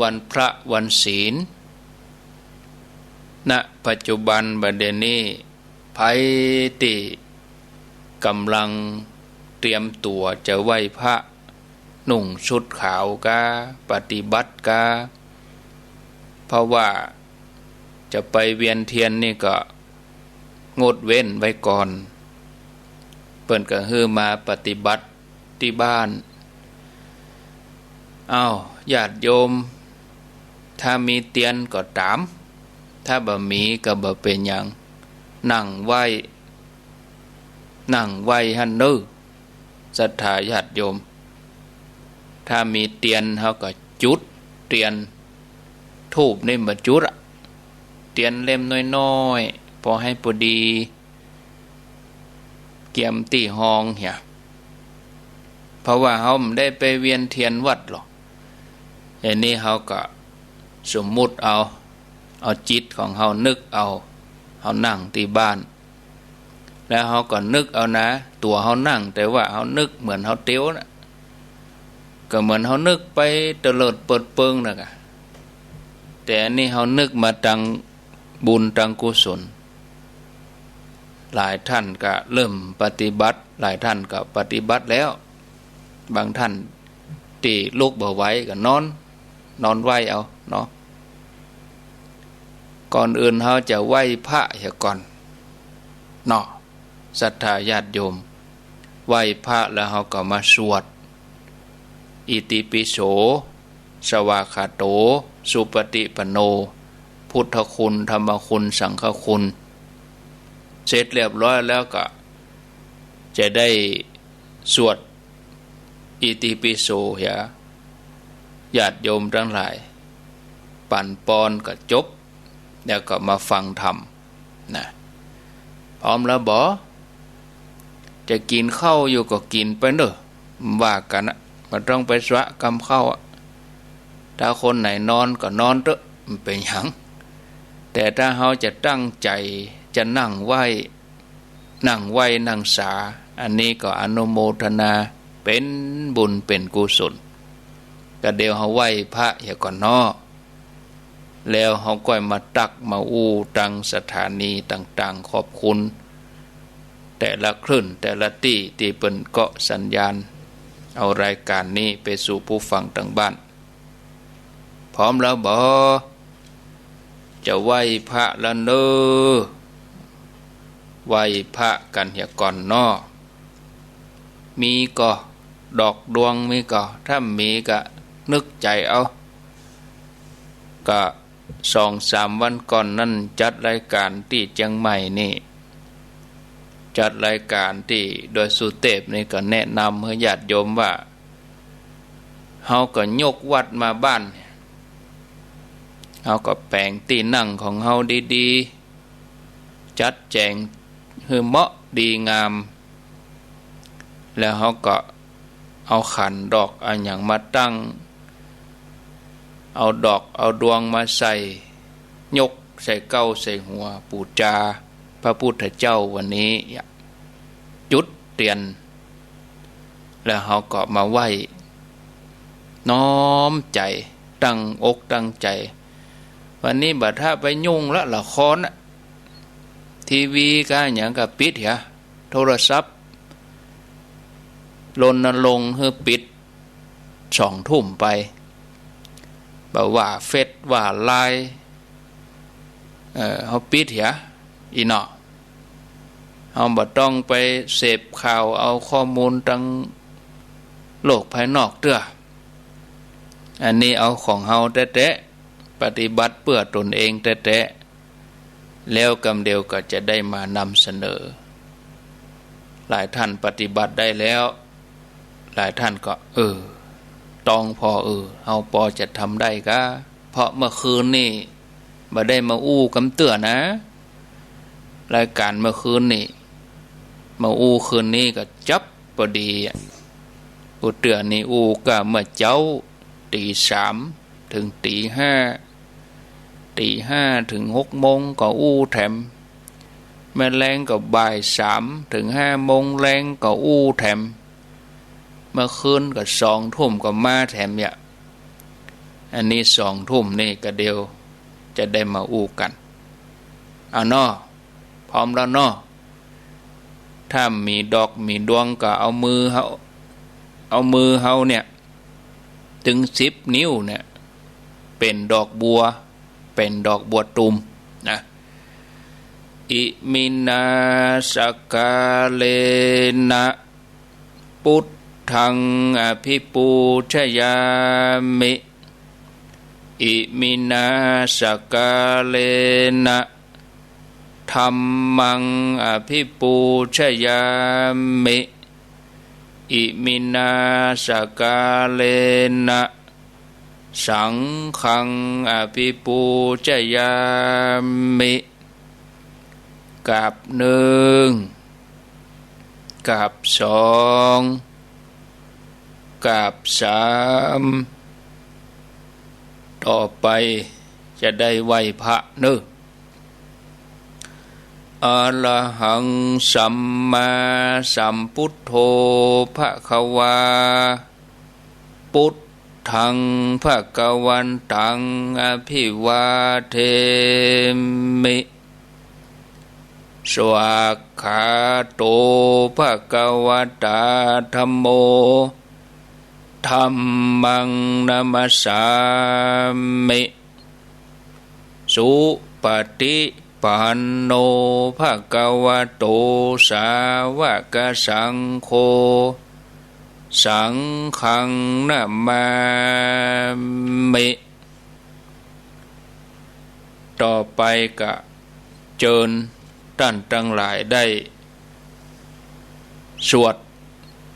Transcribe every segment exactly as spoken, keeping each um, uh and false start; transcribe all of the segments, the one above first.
วันพระวันศีล ณ ปัจจุบันบัดเดี๋ยวนี้ ใผตี้ก่ำลังเตรียมตั๋วจะไหว้พระ นุ่งชุดขาวกา ปฏิบัติกา เพราะว่าจะไปเวียนเทียนนี่ก็งดเว้นไว้ก่อน เปิ้นก็หื้อมาปฏิบัติตี้บ้าน อ้าว ญาติโยม ถ้ามีเตียนก็ต๋าม ถ้าบ่มีก็บ่เป๋นหยัง นั่งไหว้ นั่งไหว้หั้นเน่อ ศรัทธาญาติโยม ถ้ามีเตียนเฮาก็จุดเตียน ธูปนี่บ่จุดอะ เตียนเล่มน้อยๆ ปอให้ปอดี เกียมตี้ฮองเหีย เพราะว่าเฮาบ่ได้ไปเวียนเทียนวัดหรอก อันนี้เฮาก็สมมุติเอา เอาจิตของเฮานึกเอา เฮานั่งตี้บ้าน แล้วเฮาก็นึกเอานะ ตั๋วเฮานั่ง แต่ว่าเฮานึกเหมือนเฮาเตียวน่ะ ก็เหมือนเฮานึกไปเตลิดเปิดเปิงน่ะกะ แต่อันนี้เฮานึกมาตังบุญตังกุศล หลายท่านก็เริ่มปฏิบัติ หลายท่านก็ปฏิบัติแล้ว บางท่านตี้ลุกบ่ไหวก็นอน นอนไหว้เอาเนาะ ก่อนอื่นเฮาจะไหว้พระเหียก่อนเนาะ ศรัทธาญาติโยม ไหว้พระแล้วเฮาก็มาสวด อิติปิโส สวากขาโต สุปฏิปันโน พุทธคุณ ธรรมคุณ สังฆคุณ เสร็จเรียบร้อยแล้วก็จะได้สวดอิติปิโสเหีย ญาติโยมตังหลาย ปั๋นปอนก็จบ แล้วก็มาฟังธรรมนะ พร้อมแล้วบ่ จะกิ๋นข้าวอยู่ก็กิ๋นไปเน่อ บ่ว่ากั๋นอะ บ่ต้องไปสะกำข้าวอะ ถ้าคนไหนนอนก็นอนเต๊อะ บ่เป๋นหยัง แต่ถ้าเฮาจะตั้งใจ๋จะนั่งไหว้ นั่งไหว้นั่งสา อันนี้ก็อนุโมทนา เป๋นบุญเป๋นกุศล ก็เดี๋ยวเฮาไหว้พระเหียก่อนเนาะ แล้วเฮาก้อยมาตักมาอู้ตังสถานีต่างๆ ขอบคุณแต่ละคลื่นแต่ละตี้ ตี้เปิ้นเกาะสัญญาณ เอารายการนี้ไปสู่ผู้ฟังตังบ้าน พร้อมแล้วบ่ จะไหว้พระแล้วเน่อ ไหว้พระกั๋นเหียก่อนเนาะ มีก่อ ดอกดวงมีก่อ ถ้าบ่มีก็นึกใจ๋เอา ก็สองสามวันก่อนนั้นจัดรายการตี้เจียงใหม่นี่ จัดรายการตี้ดอยสุเตพนี่ก็แนะนำหื้อญาติโยมว่า เฮาก็ยกวัดมาบ้าน เฮาก็แป๋งตี้นั่งของเฮาดีๆ จัดแจ๋งหื้อเหมาะดีงาม แล้วเฮาก็เอาขันดอกเอาหยังมาตั้ง เอาดอกเอาดวงมาใส่ ยกใส่เก๊าใส่หัว ปู๋จาพระพุทธเจ้าวันนี้ จุดเตียน แล้วเฮาก็มาไหว้ น้อมใจ๋ ตั้งอกตั้งใจ๋ วันนี้บ่ถ้าไปยุ่งละ ละครน่ะ ทีวีกาหยังก็ปิดเหีย โทรศัพท์ รณรงค์หื้อปิดสองทุ่มไป บ่ว่าเฟซว่าไลน์ เอ่อ เฮาปิดเหีย อี้เนาะ เฮาบ่ต้องไปเสพข่าวเอาข้อมูลตังโลกภายนอกเตื้อ อันนี้เอาของเฮาแต๊ๆ ปฏิบัติเปื้อตนเองแต๊ๆ แล้วกำเดียวก็จะได้มานำเสนอ หลายท่านปฏิบัติได้แล้ว หลายท่านก็ เออ ต้องผ่อ เออ เฮาปอจะทำได้กา เพราะเมื่อคืนนี่บ่ได้มาอู้กำเตื้อนะ รายการเมื่อคืนนี่ มาอู้คืนนี้ก็จับปอดีอะ อู้เตื้อนี่อู้กาเมื่อเจ๊า ตี๋สามเถิงตี๋ห้า ตี๋ห้าเถิงหกโมงก็อู้แถม แม่แลงก็บ่ายสามเถิงห้าโมงแลงก็อู้แถม เมื่อคืนก็สองทุ่มก็มาแถมเยียะ อันนี้สองทุ่มนี่ก็เดี๋ยวจะได้มาอู้กั๋น เอาเนาะ พร้อมแล้วเนาะ ถ้ามีดอกมีดวงก็เอามือเฮา เอามือเฮาเนี่ย ตึงสิบนิ้วเนี่ย เป๋นดอกบัว เป๋นดอกบัวตูมนะ อิมินา สกาเลนะ ปุทธัง อภิปูชยามิ อิมินา สกาเลนะ ธัมมัง อภิปูชยามิ อิมินา สกาเลนะ สังฆัง อภิปูชยามิ กราบนึ่ง กราบสอง กราบสาม ต่อไปจะได้ไหว้พระเนาะ อะระหัง สัมมาสัมพุทโธ ภะคะวา ปุทธัง ภะคะวันตัง อภิวาเทมิ สวากขาโต ภะคะวะตา ธัมโม ธัมมัง นะมัสสามิ สุปะติปันโน ภะคะวะโต สาวะกะสังโฆ สังฆัง นะมามิ ต่อไปก็เจิญต้านตังหลายได้สวด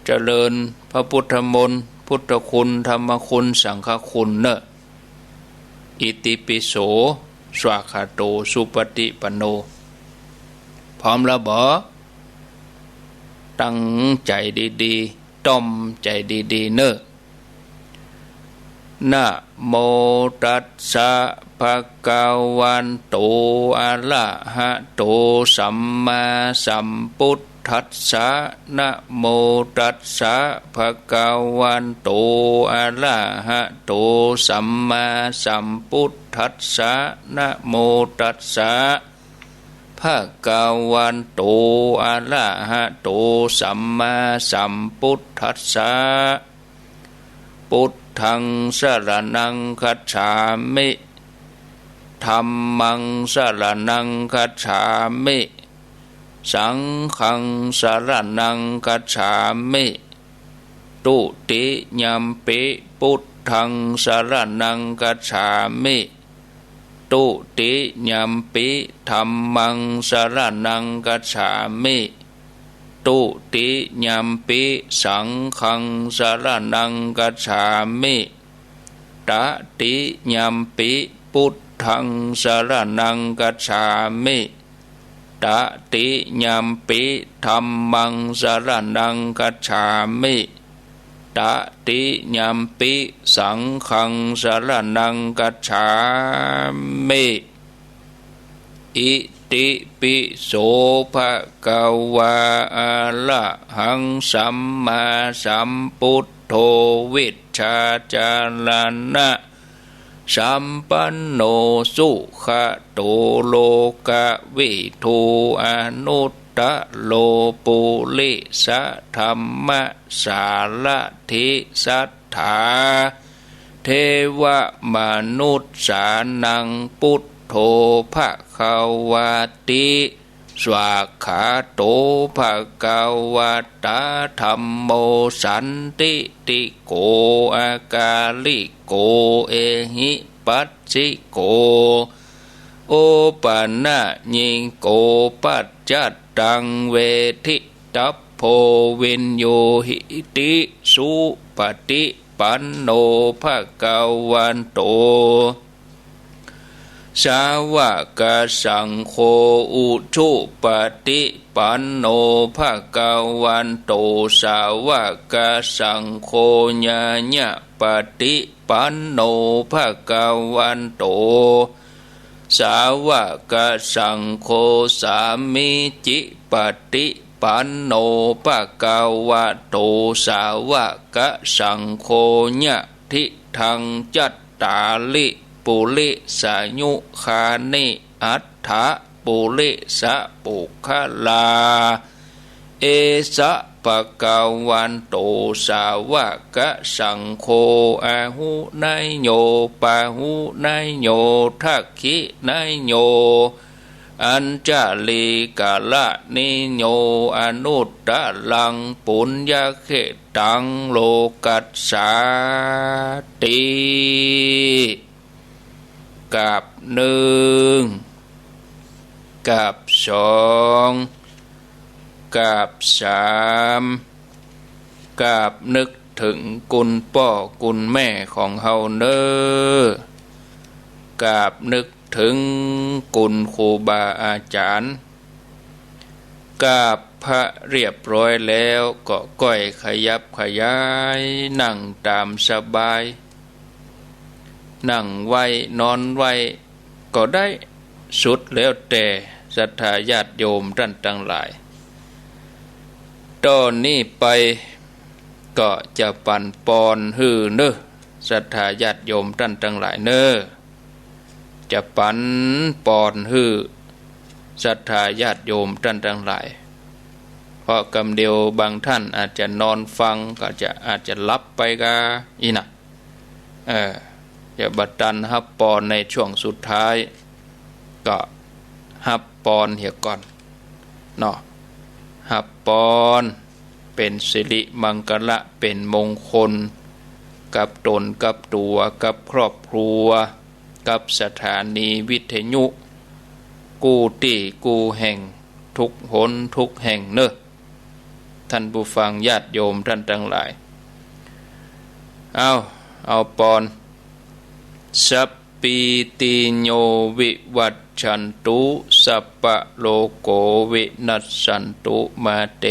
เจริญพระพุทธมนต์ พุทธคุณ ธรรมคุณ สังฆคุณเนาะ อิติปิโส สวากขาโต สุปะติปันโน พร้อมแล้วบ่ ตั้งใจ๋ดีๆ ต้อมใจ๋ดีๆ เนาะ นะโมตัสสะ ภะคะวะโต อะระหะโต สัมมาสัมพุทธัสสะ นะโมตัสสะ ภะคะวะโต อะระหะโต สัมมาสัมพุทธัสสะ นะโมตัสสะ ภะคะวะโต อะระหะโต สัมมาสัมพุทธัสสะ พุทธัง สะระณัง คัจฉามิ ธัมมัง สะระณัง คัจฉามิ สังฆัง สะระณัง คัจฉามิ ตุติยัมปิ พุทธัง สะระณัง คัจฉามิ ตุติยัมปิ ธัมมัง สะระณัง คัจฉามิ ตุติยัมปิ สังฆัง สะระณัง คัจฉามิ ตติยัมปิ พุทธัง สะระณัง คัจฉามิ ตติยัมปิ ธัมมัง สะระณัง คัจฉามิ ตติยัมปิ สังฆัง สะระณัง คัจฉามิ อิติปิโส ภะคะวา อะระหัง สัมมาสัมพุทโธ วิชชาจารณะสัมปันโน สุขะโต โลกะวิทู อนุตตะโร ปุริสะธัมมะสารถิ สัตถา เทวะมนุสสานัง พุทโธ ภะคะวาติ สวากขาโต ภะคะวะตา ธัมโม สันติติโก อะกาลิโก เอหิปัสสิโก โอปะนะญิโก ปัจจัตตัง เวทิตัพโพ วินยูหิติ สุปะติปันโน ภะคะวะโต สาวะกะสังโฆ อุจุปะติปันโน ภะคะวะโต สาวะกะสังโฆ ญาญะปะติปันโน ภะคะวะโต สาวะกะสังโฆ สามีจิปะติปันโน ภะคะวะโต สาวะกะสังโฆ ญะทิตัง จัต ตาลิปุริสายุคานิ อัฏฐปุริสปุคคลา เอสะ ภะคะวันโต สาวกสังโฆ อาหุเนยโย ปาหุเนยโย ทักขิเนยโย อัญชลีกรณิโย อนุตตรังปุญญเขตตัง โลกัสสาติ กราบนึ่ง กราบสอง กราบสาม กราบนึกเถิงกุณป้อกุณแม่ของเฮาเน่อ กราบนึกเถิงกุณครูบาอาจ๋ารย์ กราบพระเรียบร้อยแล้วก็ก้อยขยับขยาย นั่งต๋ามสบาย นั่งไหว้นอนไหว้ก็ได้ สุดแล้วแต่ศรัทธาญาติโยมต้านตังหลาย ต่อนี้ไปก็จะปั๋นปอนหื้อเน่อ ศรัทธาญาติโยมต้านตังหลายเน่อ จะปั๋นปอนหื้อศรัทธาญาติโยมต้านตังหลาย เพราะกำเดียวบางต้านอาจจะนอนฟังก็จะ อาจจะหลับไปกาอี้นะ เออ จะบ่ตันฮับปอนในช่วงสุดท้าย ก็ฮับปอนเหียก่อนเนาะ ฮับปอน เป๋นสิริมังคละ เป๋นมงคล กับต๋น กับตั๋ว กับครอบครัว กับสถานีวิทยุ กู้ตี้กู้แห่ง กู้หนกู้แห่งเน่อ ต้านผู้ฟังญาติโยมต้านตังหลาย เอา เอาปอน สัพพีติโยวิวัชชันตุ สัพพะโรโควินัสสันตุ มาเต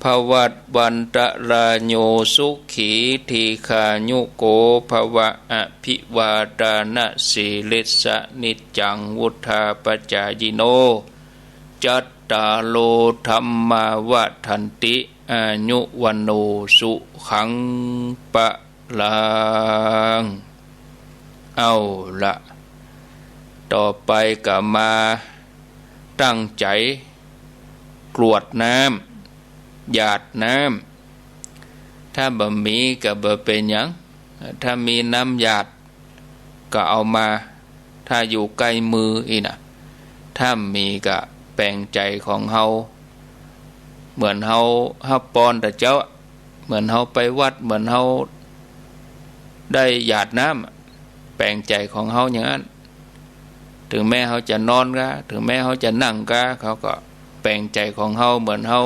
ภวัตวันตะราโย สุขีทีฆายุโกภะวะ อภิวาทานะสีลิสสะ นิจจังวุฑฒาปะจายิโน จัตตาโรธัมมาวัฑฒันติ อายุวัณโณสุขังพะลัง เอาละ ต่อไปก็มาตั้งใจ๋กรวดน้ำ หยาดน้ำ ถ้าบ่มีก็บ่เป๋นหยัง ถ้ามีน้ำหยาดก็เอามา ถ้าอยู่ใก้มืออี้นะ ถ้ามีก็แปลงใจ๋ของเฮา เหมือนเฮาฮับปอนตะเจ๊า เหมือนเฮาไปวัด เหมือนเฮาได้หยาดน้ำ แปลงใจ๋ของเฮาอย่างนั้น เถิงแม้เฮาจะนอนกา เถิงแม้เฮาจะนั่งกา เฮาก็แปลงใจ๋ของเฮาเหมือนเฮา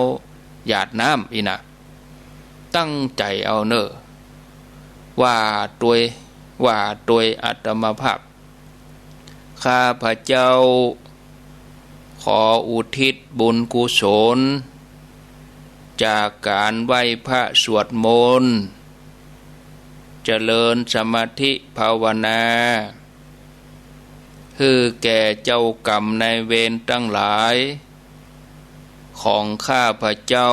หยาดน้ำอี้นะ ตั้งใจ๋เอาเน่อ ว่าตวย ว่าตวยอัตมาภาพ ข้าพเจ้าขออุทิศบุญกุศล จากก๋านไหว้พระสวดมนต์ เจริญสมาธิภาวนา หื้อแก่เจ้ากรรมนายเวรตังหลาย ของข้าพเจ้า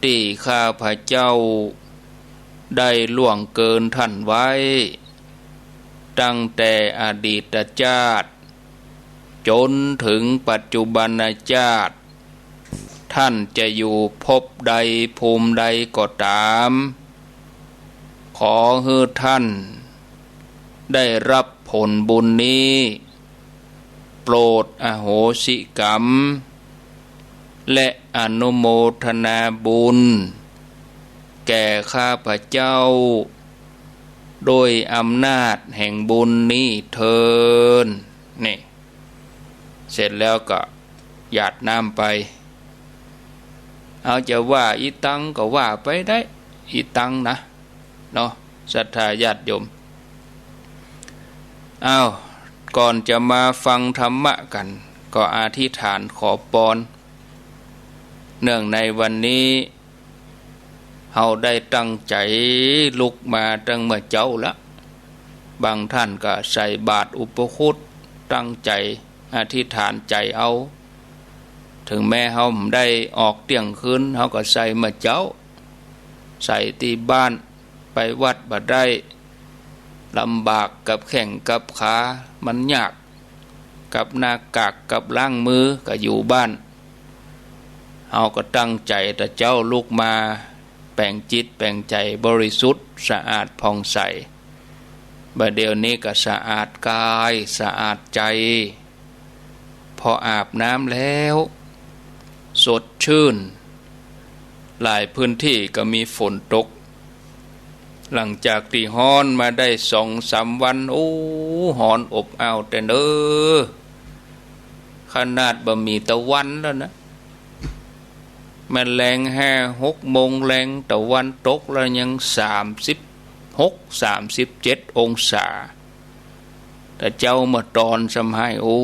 ตี้ข้าพเจ้าได้ล่วงเกินต้านไว้ ตั้งแต่อดีตจาติ จ๋นเถิงปัจจุบันจาติ ต้านจะอยู่ภพใดภูมิใดก็ต๋าม ขอหื้อต้านได้ฮับผลบุญนี้ โปรดอโหสิกรรม และอนุโมทนาบุญ แก่ข้าพเจ้า โดยอำนาจแห่งบุญนี้เทอญ นี่ เสร็จแล้วก็หยาดน้ำไป เอาจะว่าอีตังก็ว่าไปได้ อีตังนะ เนาะ ศรัทธาญาติโยม อ้าว ก่อนจะมาฟังธรรมะกั๋น ก็อธิษฐานขอปอน เนื่องในวันนี้ เฮาได้ตั้งใจ๋ลุกมาตั้งเมื่อเจ๊าละ บางต้านก็ใส่บาตรอุปคุต ตั้งใจ๋อธิษฐานใจ๋เอา เถิงแม้เฮาบ่ได้ออกเตี้ยงคืน เฮาก็ใส่เมื่อเจ๊า ใส่ตี้บ้าน ไปวัดบ่ได้ ลำบากกับแข้งกับขา มันยากกับหน้ากากกับล้างมือ ก็อยู่บ้าน เฮาก็ตั้งใจ๋ตะเจ๊าลุกมา แป๋งจิตแป๋งใจ๋บริสุทธิ์สะอาดผ่องใส บ่าเดี่ยวนี้ก็สะอาดก๋ายสะอาดใจ๋ พออาบน้ำแล้วสดชื่น หลายพื้นตี้ก็มีฝนตก หลังจากตี้ฮ้อนมาได้สองสามวัน โอ้ ฮ้อนอบอ้าวแต๊เน่อ ขนาดบ่มีตะวันแล้วนะ แม่นแลงห้าหกโมงแลงตะวันตกแล้วยังสามสิบหก สามสิบเจ็ดองศา ตะเจ๊าเมื่อต๋อนซ้ำไห้ โอ้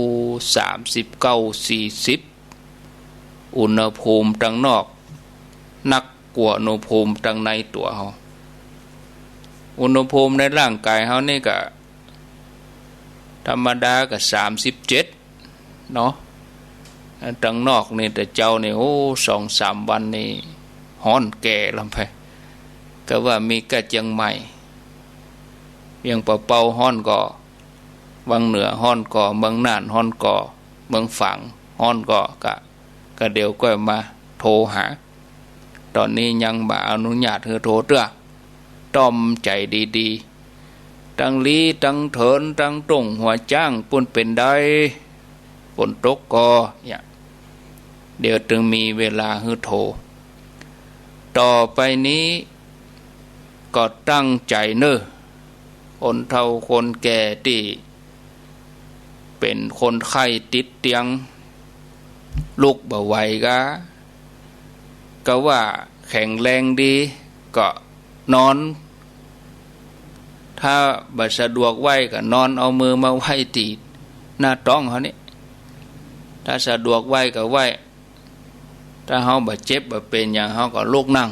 สามสิบเก้า สี่สิบ อุณหภูมิตังนอกนักกว่าอุณหภูมิตังในตั๋วเฮา อุณหภูมิในร่างก๋ายเฮานี่ก็ธรรมดาก็สามสิบเจ็ดเนาะ ตังนอกนี่ตะเจ๊านี่ โอ้ สองสามวันนี่ฮ้อนแก่ลำไป ก็ว่ามีแก่เจียงใหม่ เวียงป่าเปาฮ้อนก่อ วังเหนือฮ้อนก่อ เมืองน่านฮ้อนก่อ เมืองฝางฮ้อนก่อ กะ กะเดี่ยวก็มาโทรหา ต๋อนนี้ยังบ่อนุญาตหื้อโทรเตื้อ ต้อมใจ๋ดีๆ ตังลี้ตังเถินตังต้งหัวจ๊างปู๊นเป๋นใด ฝนตกก่อ เนี่ย เดี๋ยวตึงมีเวลาหื้อโทร ต่อไปนี้ก็ตั้งใจ๋เน่อ คนเฒ่าคนแก่ตี้เป๋นคนไข้ติดเตียง ลุกบ่ไหวกา ก็ว่าแข็งแรงดี ก็นอน ถ้าบ่สะดวกไหว้ก็นอนเอามือมาไหว้ตี้หน้าต๊องเฮานี่ ถ้าสะดวกไหว้ก็ไหว้ ถ้าเฮาบ่เจ็บบ่เป๋นหยัง เฮาก็ลุกนั่ง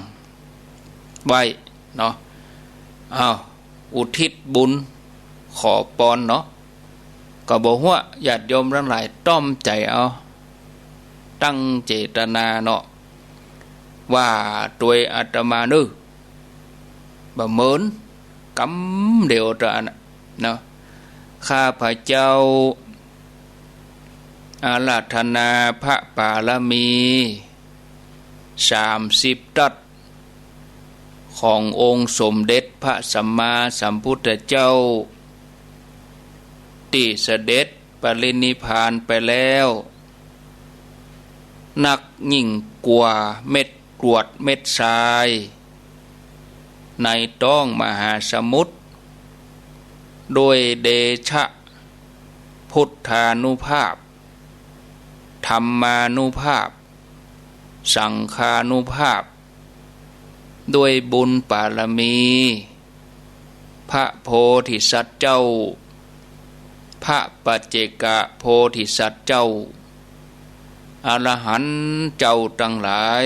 ไหว้เนาะ อ้าว อุทิศบุญขอปอนเนาะ ก็บ่ฮั้ว ญาติโยมตังหลายต้อมใจ๋เอา ตั้งเจตนาเนาะ ว่าตวยอาตมาเน่อ บ่เหมิน กำเดียวเต้าอั้นน่ะเนาะ ข้าพเจ้าอาราธนาพระปารมีสามสิบทัศน์ ขององค์สมเด็จพระสัมมาสัมพุทธเจ้า ตี้เสด็จปรินิพพานไปแล้ว นักยิ่งกว่าเม็ดกรวดเม็ดทราย ในต๊องมหาสมุทร ด้วยเดชะพุทธานุภาพ ธรรมานุภาพ สังฆานุภาพ ด้วยบุญปารมี พระโพธิสัตว์เจ้า พระปัจเจกโพธิสัตว์เจ้า อรหันต์เจ้าตังหลาย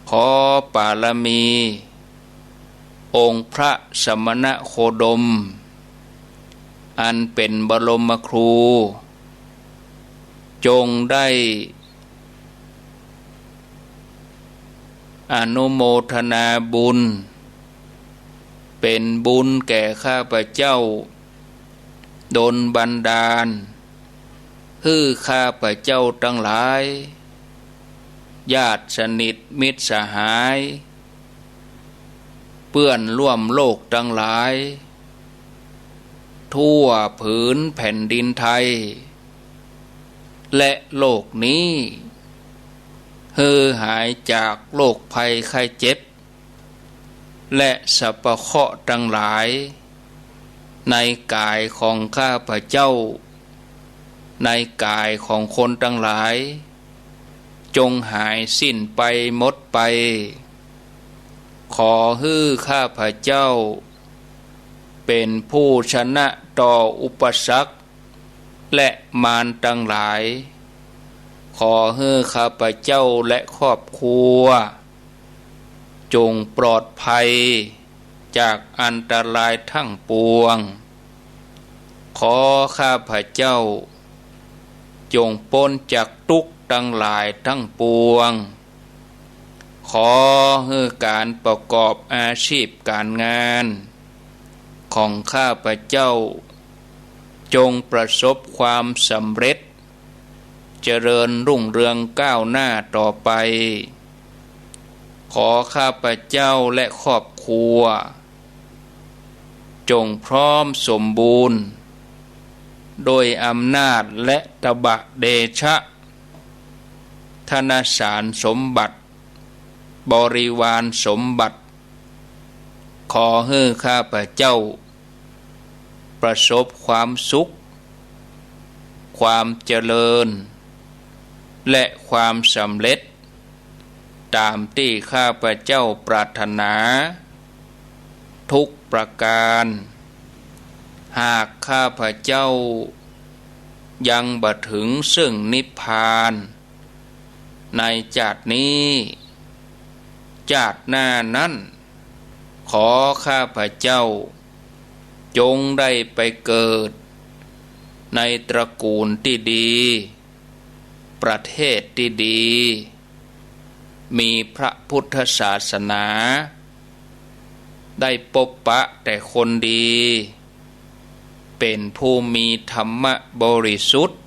ขอปารมี องค์พระสมณโคดม อันเป๋นบรมครู จงได้ อนุโมทนาบุญ เป๋นบุญแก่ข้าพเจ้า ดลบันดาล หื้อข้าพเจ้าตังหลาย ญาติสนิทมิตรสหาย เปื้อนร่วมโลกตังหลาย ทั่วผืนแผ่นดินไทย และโลกนี้ หื้อหายจากโรคภัยไข้เจ็บ และสัพพะเคราะห์ตังหลาย ในก๋ายของข้าพเจ้า ในก๋ายของคนตังหลาย จงหายสิ้นไปหมดไป ขอหื้อข้าพเจ้า เป๋นผู้ชนะต่ออุปสรรค และมารตังหลาย ขอหื้อข้าพเจ้าและครอบครัว จงปลอดภัยจากอันตรายทั้งปวง ขอข้าพเจ้า จงป๊นจากตุ๊กข์ตังหลายทั้งปวง ขอหื้อก๋านประกอบอาชีพก๋านงาน ของข้าพเจ้า จงประสบความสำเร็จ เจริญรุ่งเรืองก้าวหน้าต่อไป ขอข้าพเจ้าและครอบครัว จงพร้อมสมบูรณ์ โดยอำนาจและตบะเดชะ ธนสารสมบัติ บริวารสมบัติ ขอหื้อข้าพเจ้า ประสบความสุข ความเจริญ และความสำเร็จ ตามตี้ข้าพเจ้าปรารถนา ทุกประการ หากข้าพเจ้ายังบ่ถึงซึ่งนิพพาน ในจาตินี้ จาติหน้านั้น ขอข้าพเจ้า จงได้ไปเกิด ในตระกูลตี้ดี ประเทศตี้ดี มีพระพุทธศาสนา ได้ปบปะแต่คนดี เป๋นผู้มีธรรมะบริสุทธิ์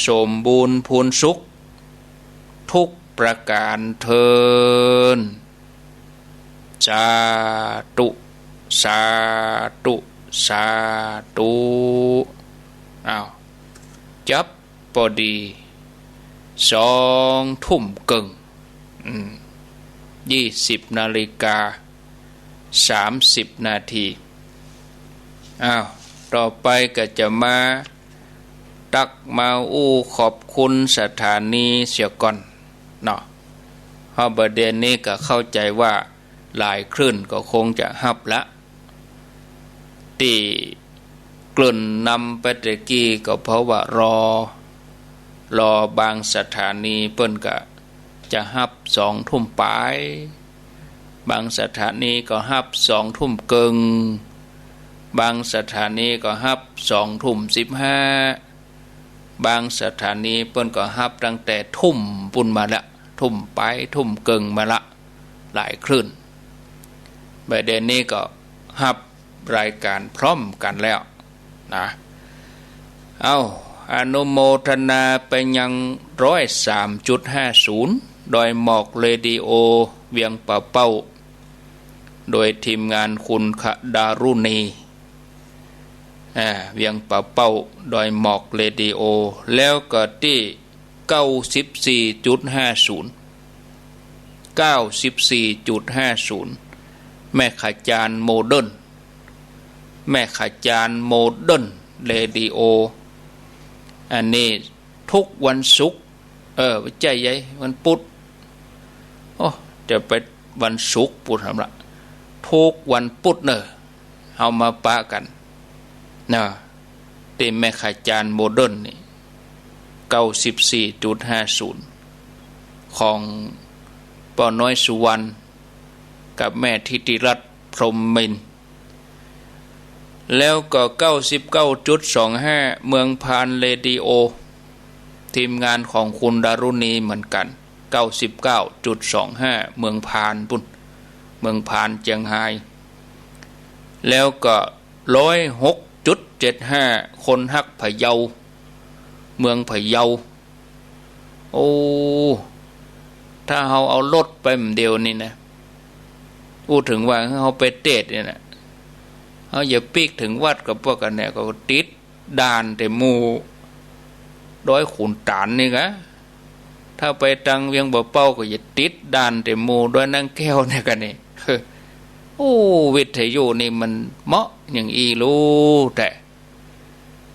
สมบูรณ์พูนสุข ทุกประการเทอญ สาธุ สาธุ สาธุ อ้าว จับ ปอดี สองทุ่มเกิ่ง อืม ยี่สิบนาฬิกา สามสิบนาที อ้าว ต่อไปก็จะมาตักมาอู้ขอบคุณสถานีเสียก่อนเนาะ เพราะบ่าเดี่ยวนี้ก็เข้าใจ๋ว่าหลายคลื่นก็คงจะฮับละ ตี้เกริ่นนำไปตะกี้ก็เพราะว่ารอ รอบางสถานีเปิ้นก็จะฮับสองทุ่มป๋าย บางสถานีก็ฮับสองทุ่มเกิ่ง บางสถานีก็ฮับสองทุ่มสิบห้า บางสถานีเปิ้นก็ฮับตั้งแต่ทุ่มปู้นมาละ ทุ่มป๋าย ทุ่มเกิ่งมาละ หลายคลื่น บ่าเดี่ยวนี้ก็ฮับรายก๋านพร้อมกั๋นแล้วนะ เอ้า อนุโมทนาไปยัง ร้อยสามจุดห้าศูนย์ ดอยหมอกเรดิโอ เวียงป่าเป้า โดยทีมงานคุณขดารุณี อ่า เวียงป่าเป้า ดอยหมอกเรดิโอ แล้วก็ตี้ เก้าสิบสี่จุดห้าศูนย์ เก้าสิบสี่จุดห้าศูนย์ แม่ขจารย์โมเดิร์น แม่ขจารย์โมเดิร์นเรดิโอ อันนี้ทุกวันศุกร์ เออ บ่ใจ้ใหญ่ วันพุธ โอ้ จะไปวันศุกร์ปู้นหำละ ทุกวันพุธเน่อ เฮามาปะกั๋น นะ ตี้แม่ขจารย์โมเดิร์นนี่ เก้าสิบสี่จุดห้าศูนย์ ของป้อน้อยสุวรรณ กับแม่ทิติรัตน์ พรหมมินทร์ แล้วก็ เก้าสิบเก้าจุดสองห้า เมืองพานเรดิโอ ทีมงานของคุณดารุณีเหมือนกั๋น เก้าสิบเก้าจุดสองห้า เมืองพานปู้น เมืองพานเจียงฮาย แล้วก็ ร้อยหกจุดเจ็ดห้า คนฮักพะเยา เมืองพะเยา โอ้ ถ้าเฮาเอารถไปหม่ำเดียวนี่นะ อู้เถิงว่าเฮาไปเตสน์เนี่ยนะ เฮาอย่าปิ๊กเถิงวัดกับพวกกั๋นเนี่ย ก็ติดด่านแต่หมู่ดอยขุนตานนี่กะ ถ้าไปตังเวียงป่าเป้าก็อย่าติดด่านแต่หมู่ดอยนางแก้วเนี่ยกั๋นนี่ โอ้ วิทยุนี่มันเหมาะอย่างอี้ลูแต๊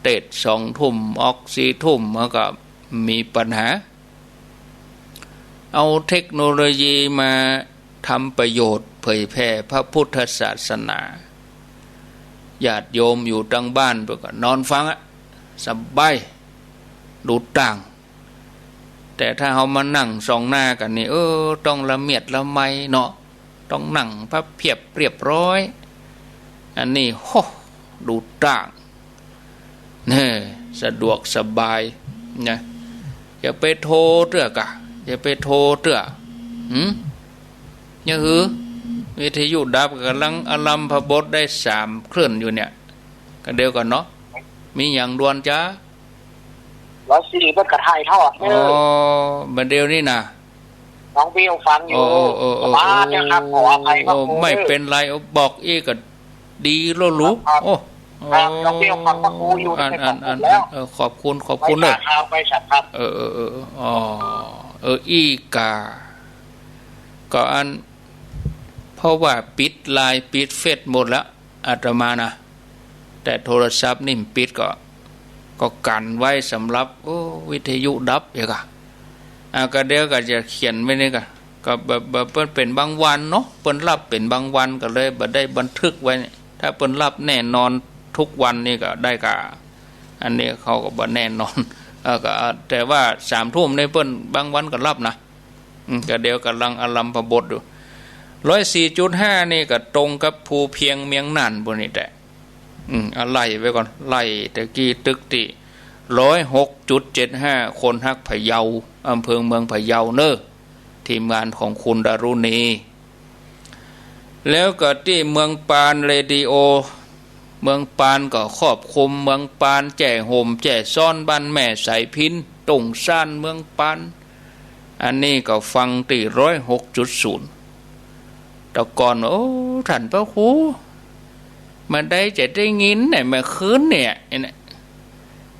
เตสน์สองทุ่มออกสี่ทุ่ม มันก็มีปัญหา เอาเทคโนโลยีมาทำประโยชน์เผยแผ่พระพุทธศาสนา ญาติโยมอยู่ตังบ้านเปิ้นก็นอนฟังอะ สบาย ดูต่าง แต่ถ้าเฮามานั่งส่องหน้ากั๋นนี่ เออ ต้องละเมียดละไมเนาะ ต้องนั่งพับเพียบเรียบร้อย อันนี้ โฮ ดูต่าง แน่ สะดวกสบายนะ อย่าไปโทรเตื้อกะ อย่าไปโทรเตื้อ หืม อย่าหือ วิทยุดับ ก่ำลังอารัมภบทได้สามคลื่นอยู่เนี่ย ก็เดี๋ยวก่อนเนาะ มีหยังด่วนจ๊ะ ร้อยสี่เปิ้นก็ถ่ายทอด อ๋อ เออ บ่าเดี่ยวนี้นะ น้องเบลฟังอยู่ โอ้ โอ้ โอ้ ประมาณเนี้ยครับ โอ้ ขออภัยครับ โอ้ ครู ไม่เป๋นไร บอกอี้ก็ดีแล้วลูก ครับ โอ้ ครับ โอ้ น้องเบลฟังพระครูอยู่ อัน ใน อัน อัน ขอบคุณแล้ว เออ ขอบคุณ ขอบคุณเด้อ ไม่ขาดครับ ไม่ขาดครับ เออ เออ เออ อ๋อ เออ อี้ก่า ก็อัน เพราะว่าปิดไลน์ ปิดเฟซหมดแล้ว อาตมานะ แต่โทรศัพท์นี่มันปิดก็ ก็กั๋นไว้สำหรับ โอ้ วิทยุดับเอกอะ อ่ะ ก็เดี๋ยวก็จะเขียนไว้นี่ก็ ก็แบบ แบบเปิ้นเป๋นบางวันเนาะ เปิ้นรับเป๋นบางวันก็เลยบ่ได้บันทึกไว้ ถ้าเปิ้นรับแน่นอนทุกวันนี่ก็ได้ก่า อันนี้เขาก็บ่แน่นอน เออ ก็ แต่ว่าสามทุ่มนี่เปิ้นบางวันก็รับนะ อืม ก็เดี๋ยวก่ำลังอารัมภบทอยู่ ร้อยสี่จุดห้า นี่ก็ตรงกับภูเพียงเมืองน่านปู้นนี่แต๊ อืม อ่ะ ไล่ไว้ก่อน ไล่ตะกี้ตึกตี้ ร้อยหกจุดเจ็ดห้า คนฮักพะเยา อำเภอเมืองพะเยาเน่อ ทีมงานของคุณดารุณี แล้วก็ตี้เมืองปานเรดิโอ เมืองปานก็ครอบคลุม เมืองปาน แจ้ห่ม แจ้ซ้อน บ้านแม่สายพิณ ตุ้งซาน เมืองปาน อันนี้ก็ฟังตี้ ร้อยหกจุดศูนย์ แต่ก่อน โอ้ ท่านพระครู บ่าใดจะได้ยินเนี่ย เมื่อคืนเนี่ย ไอ้เนี่ย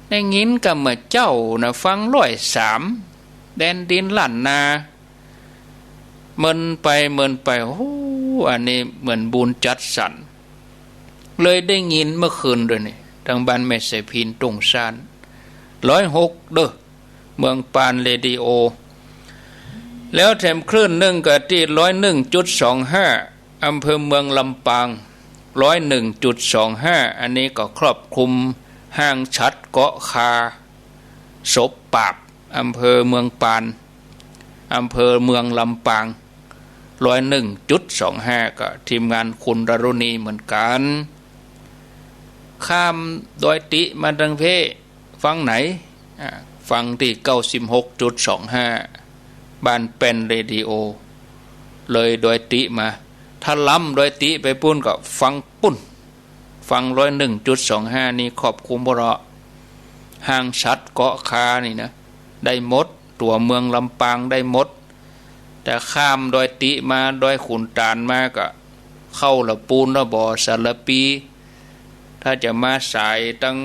ได้ยินก่ำเมื่อเจ๊านะ ฟัง ร้อยสาม แดนดินล้านนา เมินไปเมินไป โอ้ อันนี้เหมือนบุญจัดสรร เลยได้ยินเมื่อคืนด้วยนี่ ตางบ้านแม่สายพิณ ตุ้งซาน ร้อยหก เด้อ เมืองปานเรดิโอ แล้วแถมคลื่นนึ่งก็ตี้ ร้อยหนึ่งจุดสองห้า อำเภอเมืองลำปาง ร้อยหนึ่งจุดสองห้า อันนี้ก็ครอบคลุมห้างฉัตรเกาะคา ศพปราบ อำเภอเมืองปาน อำเภอเมืองลำปาง ร้อยหนึ่งจุดสองห้า ก็ทีมงานคุณดารุณีเหมือนกั๋น ข้ามดอยติมาตางเพ ฟังไหน อ่า ฟังตี้ เก้าสิบหกจุดสองห้า บ้านแป้นเรดิโอ เลยดอยติมา ถ้าล้ำดอยติไปปู้นก็ฟังปู้น ฟัง ร้อยหนึ่งจุดสองห้า นี่ครอบคลุมบ่เลาะ ห้างฉัตรเกาะคานี่นะ ได้หมด ตั๋วเมืองลำปางได้หมด แต่ข้ามดอยติมา ดอยขุนตาลมาก็เข้าละปูนละบ่อสารปี ถ้าจะมาสายตาง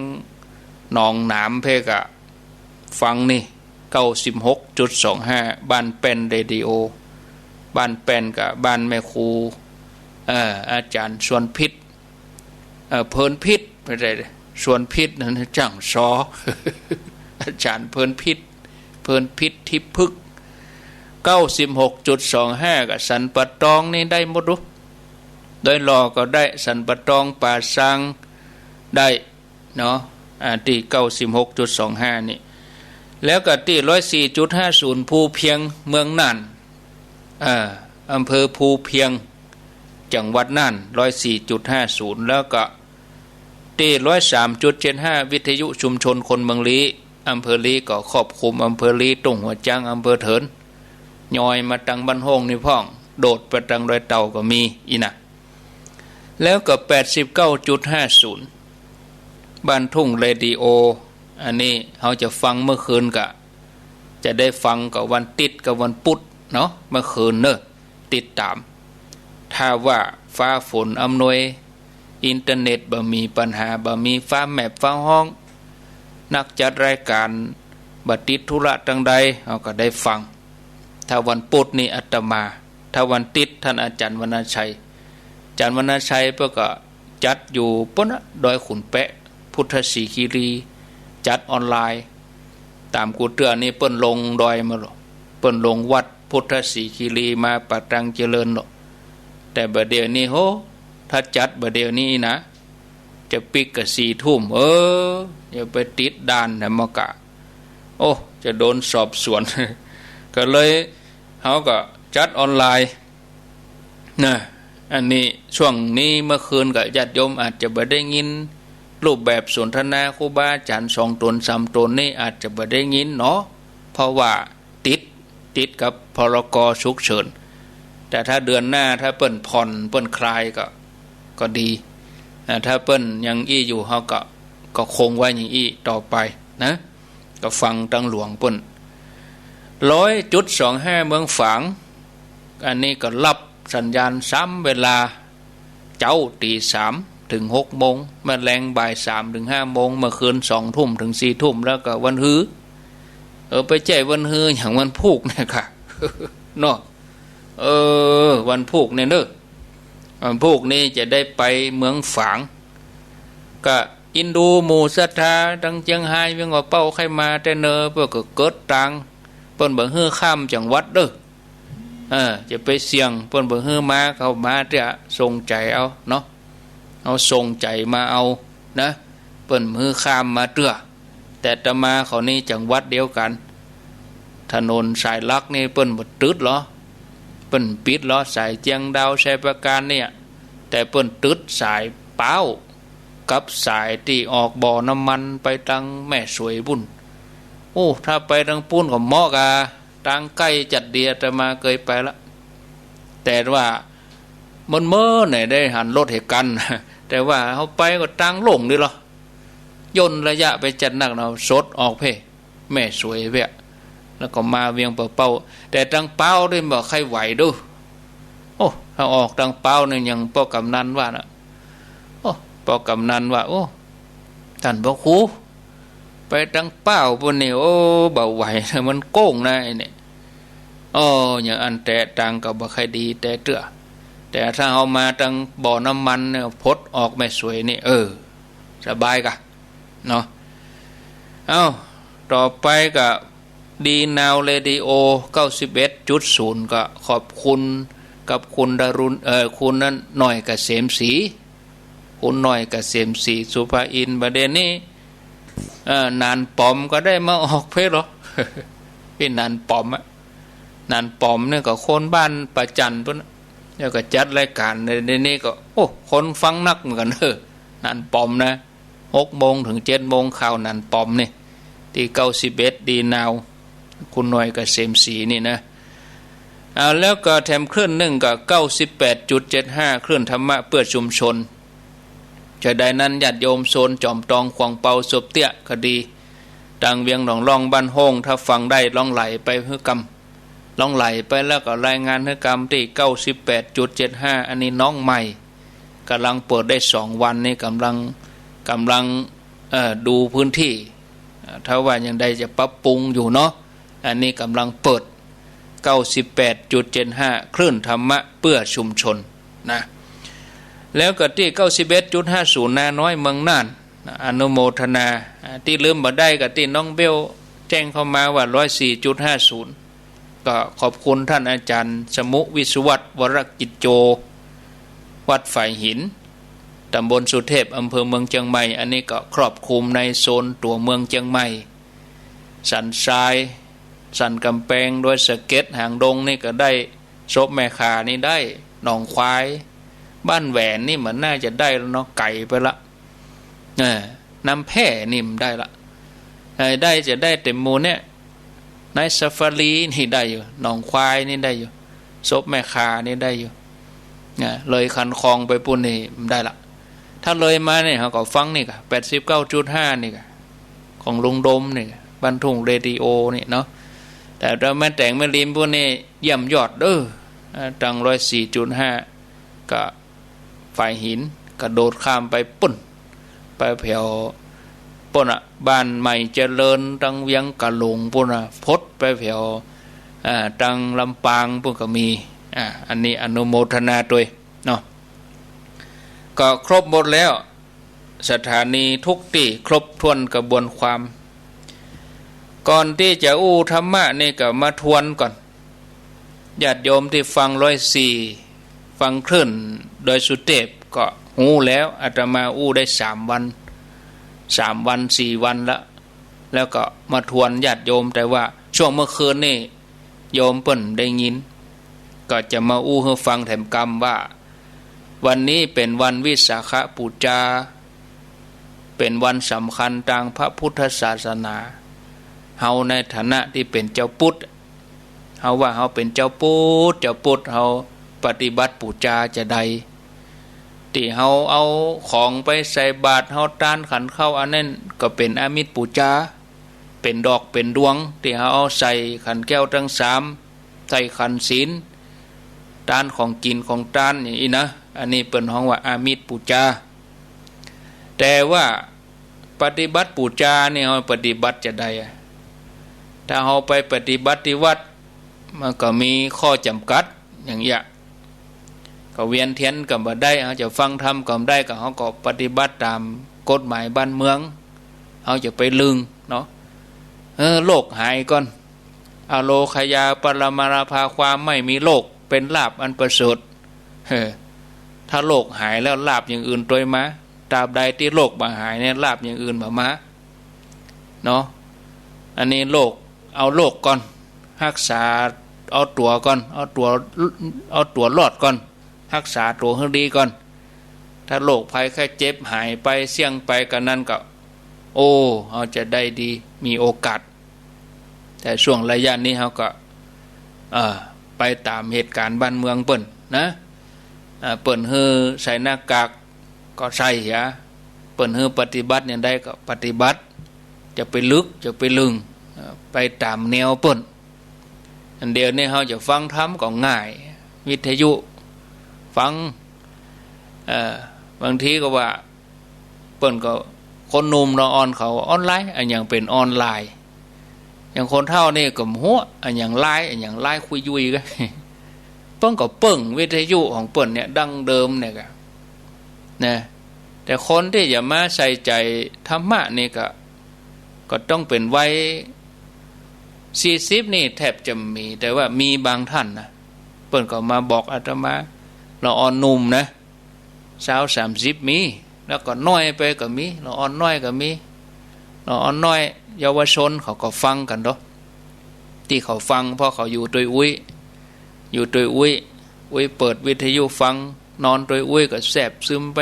หนองหนามเพก็ฟังนี่ เก้าสิบหกจุดสองห้า บ้านแป้นเรดิโอ บ้านแป้นก็บ้านแม่ครู เอ่อ อาจ๋ารย์ชวนพิษ เอ่อ เพลินพิษ บ่ใจ้ ชวนพิษนั้นจ้างซอ อาจ๋ารย์เพลินพิษ เพลินพิษทิพย์พฤกษ์ เก้าสิบหกจุดสองห้า ก็สันป่าตองนี่ได้หมดลูก ดอยหล่อก็ได้ สันป่าตอง ป่าซางได้เนาะ อ่า ตี้ เก้าสิบหกจุดสองห้า นี่ แล้วก็ตี้ ร้อยสี่จุดห้าศูนย์ ภูเพียง เมืองน่าน อ่า อำเภอภูเพียง จังหวัดน่าน ร้อยสี่จุดห้าศูนย์ แล้วก็ตี้ ร้อยสามจุดเจ็ดห้า วิทยุชุมชนคนเมืองลี้ อำเภอลี้ก็ครอบคลุมอำเภอลี้ ตุ้งหัวจ๊าง อำเภอเถิน ย้อยมาตางบ้านโฮ่งนี่พ่อง โดดไปตางดอยเต่าก็มีอี้นะ แล้วก็ แปดสิบเก้าจุดห้าศูนย์ บ้านทุ่งเรดิโอ อันนี้เฮาจะฟังเมื่อคืนก็ จะได้ฟังก็วันติ๊ดกับวันปุ๊ดเนาะ เมื่อคืนเน่อ ติดต๋าม ถ้าว่าฟ้าฝนอำนวย อินเทอร์เน็ตบ่มีปัญหา บ่มีฟ้าแมบฟ้าฮ้อง นักจัดรายก๋านบ่ติดธุระตางใด เฮาก็ได้ฟัง ถ้าวันปุ๊ดนี่อาตมา ถ้าวันติ๊ดท่านอาจ๋ารย์วรรณชัย อาจ๋ารย์วรรณชัยเปิ้นก็จัดอยู่ปู้นน่ะ ดอยขุนแปะ พุทธศรีคีรี จัดออนไลน์ ต๋ามกูเตื้อนี่เปิ้นลงดอยมาโล เปิ้นลงวัดพุทธศรีคีรีมาป่าตังเจริญโล แต่บ่าเดี่ยวนี้โห ถ้าจัดบ่าเดี่ยวนี้นะ จะปิดก็สี่ทุ่ม เออ อย่าไปติดด่านนะมะกะ โอ้ จะโดนสอบสวน ก็เลยเฮาก็จัดออนไลน์ นะ อันนี้ช่วงนี้เมื่อคืนก็ญาติโยมอาจจะบ่ได้ยินรูปแบบสนทนาครูบาอาจ๋ารย์สองต๋นสามต๋นนี่อาจจะบ่ได้ยินเนาะ เพราะว่าติด ติดกับ พรก ฉุกเฉิน แต่ถ้าเดือนหน้าถ้าเปิ้นผ่อนเปิ้นคลายก็ ก็ดี อ่า ถ้าเปิ้นยังอี้อยู่ เฮาก็ ก็คงไว้อย่างอี้ต่อไปนะ ก็ฟังตางหลวงเปิ้น ร้อยจุดสองห้า เมืองฝาง อันนี้ก็รับสัญญาณซ้ำเวลา เจ๊าตี๋สามเถิงหกโมง เมื่อแลงบ่ายสามเถิงห้าโมง เมื่อคืนสองทุ่มเถิงสี่ทุ่ม แล้วก็วันฮือ เออ ไปใจ๊วันฮืออย่างวันพูกเนี่ยค่ะ เนาะ เออ วันพูกเนี่ยเนอะ วันพูกนี่จะได้ไปเมืองฝาง ก็อินดูหมู่ศรัทธาตังเจียงฮายเวียงป่าเป้าใค่มาแต๊เนอ เปิ้นก็เกิดตาง เปิ้นบ่หื้อข้ามจังหวัดเด้อ เออ จะไปเสี่ยง เปิ้นบ่หื้อมา เข้ามาเตื้อ ส่งใจ๋เอาเนาะ เอาส่งใจ๋มาเอานะ เปิ้นบ่หื้อข้ามมาเตื้อ แต่อาตมาเขานี่จังหวัดเดียวกั๋น ถนนสายหลักนี่เปิ้นบ่ตึดหรอ เปิ้นปิดหรอ สายเจียงดาว ชัยปราการเนี่ย แต่เปิ้นตึดสายพร้าว กับสายตี้ออกบ่อน้ำมันไปตังแม่สวยปุ้น โอ้ ถ้าไปตังปุ้นก็เหมาะกา ตางใก้จัดดี อาตมาเกยไปละ แต่ว่าเมินๆ เนี่ยได้หันรถเหตุกั๋น แต่ว่าเฮาไปก็ตางโล่งดีลอ ย่นระยะไปจัดนักเนาะ สดออกเพ่ แม่สวยเพ่ แล้วก็มาเวียงป่าเป้า แต่ตังพร้าวนี่บ่ใค่ไหวเด้อ โอ้ ถ้าออกตังพร้าวนี่ยังป้อกำนันว่านะ โอ้ ป้อกำนันว่า โอ้ ต้านพระครู ไปตังพร้าวปุ้นนี่ โอ้ บ่ไหว มันโก้งนะไอ้นี่ โอ้ อย่างอั้นแต๊ ตางก็บ่ใค่ดีแต๊เตื้อ แต่ถ้าเฮามาตังบ่อน้ำมันเนี่ย พดออกแม่สวยนี่ เออ สบายกา เนาะ เอ้า ต่อไปก็ ดีนาวเรดิโอ เก้าสิบเอ็ดจุดศูนย์ ก็ขอบคุณกับคุณดารุณ เอ่อ คุณนั่น หน่อยเกษมศรี คุณหน่อยเกษมศรี สุภาอินทร์ บ่าเดี่ยวนี้ เอ่อ หนานป๋อมก็ได้มาออกเพ่อหรอ ไอ้หนานป๋อมอะ หนานป๋อมเนี่ยก็คนบ้านป่าจันทน์ปุ้น แล้วก็จัดรายก๋านใน ในนี้ก็ โอ้ คนฟังนักเหมือนกั๋น เออ หนานป๋อมนะ หกโมงเถิงเจ็ดโมง ข่าวหนานป๋อมนี่ ตี้ เก้าสิบเอ็ด ดีนาว คุณหน่อยเกษมศรีนี่นะ อ่า แล้วก็แถมคลื่นนึ่งก็ เก้าสิบแปดจุดเจ็ดห้า คลื่นธรรมะเพื่อชุมชน จะใดนั้นญาติโยมโซนจอมตอง ขวางเปา สบเตี้ยก็ดี ตังเวียงหนองล่อง บ้านโฮ่ง ถ้าฟังได้ลองไหลไปหื้อกำ ลองไหลไปแล้วก็รายงานหื้อกำตี้ เก้าสิบแปดจุดเจ็ดห้า อันนี้น้องใหม่ ก่ำลังเปิดได้สองวันนี่ ก่ำลัง ก่ำลัง เอ่อ ดูพื้นที่ เอ่อ ถ้าว่าอย่างใดจะปรับปรุงอยู่เนาะ อันนี้ก่ำลังเปิด เก้าสิบแปดจุดเจ็ดห้า คลื่นธรรมะเพื่อชุมชนนะ แล้วก็ตี้ เก้าสิบเอ็ดจุดห้าศูนย์ นาน้อย เมืองน่าน อนุโมทนา อ่า ตี้ลืมบ่ได้ก็ตี้น้องเบลแจ้งเข้ามาว่า ร้อยสี่จุดห้าศูนย์ ก็ขอบคุณท่านอาจารย์สมุ วิศวัตร วรกิจโจ วัดฝายหิน ตำบลสุเทพ อำเภอเมืองเจียงใหม่ อันนี้ก็ครอบคลุมในโซนตั๋วเมืองเจียงใหม่ สันทราย สันกำแพง ดอยสะเก็ด หางดงนี่ก็ได้ สบแม่ข่านี่ได้ หนองควาย บ้านแหวนนี่มันน่าจะได้แล้วเนาะ ไก๋ไปละ เออ น้ำแพร่นี่มันได้ละ เออ ได้จะได้เต็มหมู่เนี่ย ในซาฟารีนี่ได้อยู่ หนองควายนี่ได้อยู่ สบแม่ข่านี่ได้อยู่ นะ เลยคันคลองไปปุ้นนี่มันได้ละ ถ้าเลยมาเนี่ย เฮาก็ฟังนี่กะ แปดสิบเก้าจุดห้า นี่กะ ของลุงดมนี่กะ บ้านทุ่งเรดิโอนี่เนาะ แต่ถ้าแม่แตงแม่ริมปุ้นนี่ เยี่ยมยอดเด้อ อ่า ตัง ร้อยสี่จุดห้า ก็ ฝายหิน กระโดดข้ามไปปุ้น ไปแผวปุ้นอะ บ้านใหม่เจริญ ตังเวียงกะหลงปุ้นอะ พดไปแผว อ่า ตังลำปางปุ้นก็มี อ่า อันนี้อนุโมทนาตวยเนาะ ก็ครบหมดแล้ว สถานีทุกตี้ครบถ้วนกระบวนความ ก่อนตี้จะอู้ธรรมะนี่ก็มาทวนก่อน ญาติโยมตี้ฟังร้อยสี่ ฟังคลื่นดอยสุเทพก็ฮู้แล้ว อาตมาอู้ได้สามวัน สามวันสี่วันละ แล้วก็มาทวนญาติโยม แต่ว่าช่วงเมื่อคืนนี่โยมเปิ้นได้ยิน ก็จะมาอู้หื้อฟังแถมกำว่า วันนี้เป๋นวันวิสาขบูชา เป๋นวันสำคัญตางพระพุทธศาสนา เฮาในฐานะตี้เป๋นจาวพุทธ เฮาว่าเฮาเป๋นจาวพุทธ จาวพุทธ เฮา ปฏิบัติปู๋จาจาใด ตี้เฮาเอาของไปใส่บาตร เฮาตานขันข้าว อันนั้นก็เป๋นอามิสปู๋จา เป๋นดอกเป๋นดวง ตี้เฮาเอาใส่ขันแก้วตึงสาม ใส่ขันศีล ตานของกิ๋นของตานอย่างอี้นะ อันนี้เปิ้นฮ้องว่าอามิสปู๋จา แต่ว่าปฏิบัติปู๋จานี่เฮาปฏิบัติจาใดอะ ถ้าเฮาไปปฏิบัติตี้วัด มันก็มีข้อจ๋ำกัดอย่างเอี้ย ก็เวียนเตียนก็บ่ได้ เฮาจะฟังธรรมก็บ่ได้ ก็เฮาก็ปฏิบัติต๋ามกฎหมายบ้านเมือง เฮาจะไปลึงเนาะ เออ โรคหายก่อน อโรคยาปรมาลาภา ความไม่มีโรคเป๋นลาภอันประเสริฐ เออ ถ้าโรคหายแล้วลาภอย่างอื่นตวยมา ตราบใดตี้โรคบ่หายเนี่ย ลาภอย่างอื่นบ่มา เนาะ อันนี้โรค เอาโรคก่อน ฮักษาเอาตั๋วก่อน เอาตั๋ว เอาตั๋วรอดก่อน ฮักษาตั๋วหื้อดีก่อน ถ้าโรคภัยไข้เจ็บหายไปเสี้ยงไป ก็นั้นก็ โอ้ เฮาจะได้ดี มีโอกาส แต่ช่วงระยะนี้เฮาก็ เอ่อ ไปต๋ามเหตุก๋ารณ์บ้านเมืองเปิ้นนะ เอ่อ เปิ้นหื้อใส่หน้ากาก ก็ใส่เหีย เปิ้นหื้อปฏิบัติอย่างใดก็ปฏิบัติ จะไปลึก จะไปลึง เอ่อ ไปต๋ามแนวเปิ้น อันเดียวนี้เฮาจะฟังธรรมก็ง่าย วิทยุฟัง เอ่อ บางทีก็ว่า เปิ้นก็ คนหนุ่มเนาะ อ่อนเขาออนไลน์ อะหยังเป๋นออนไลน์ อย่างคนเฒ่านี่ก็บ่ฮู้ อะหยังไลน์ อะหยังไลน์คุยยุยกั๋น เปิ้นก็เปิ้งวิทยุของเปิ้นเนี่ย ดั้งเดิมเนี่ยกะ นะ แต่คนตี้จะมาใส่ใจ๋ธรรมะนี่ก็ ก็ต้องเป๋นวัยสี่สิบนี่แทบจะบ่มี แต่ว่ามีบางท่านนะ เปิ้นก็มาบอกอาตมา ละอ่อนหนุ่มนะ ซาวสามสิบมี แล้วก็น้อยไปก็มี ละอ่อนน้อยก็มี ละอ่อนน้อย เยาวชนเขาก็ฟังกั๋นเนาะ ตี้เขาฟังเพราะเขาอยู่ตวยอุ๊ย อยู่ตวยอุ๊ย อุ๊ยเปิดวิทยุฟัง นอนตวยอุ๊ยก็แซบซึมไป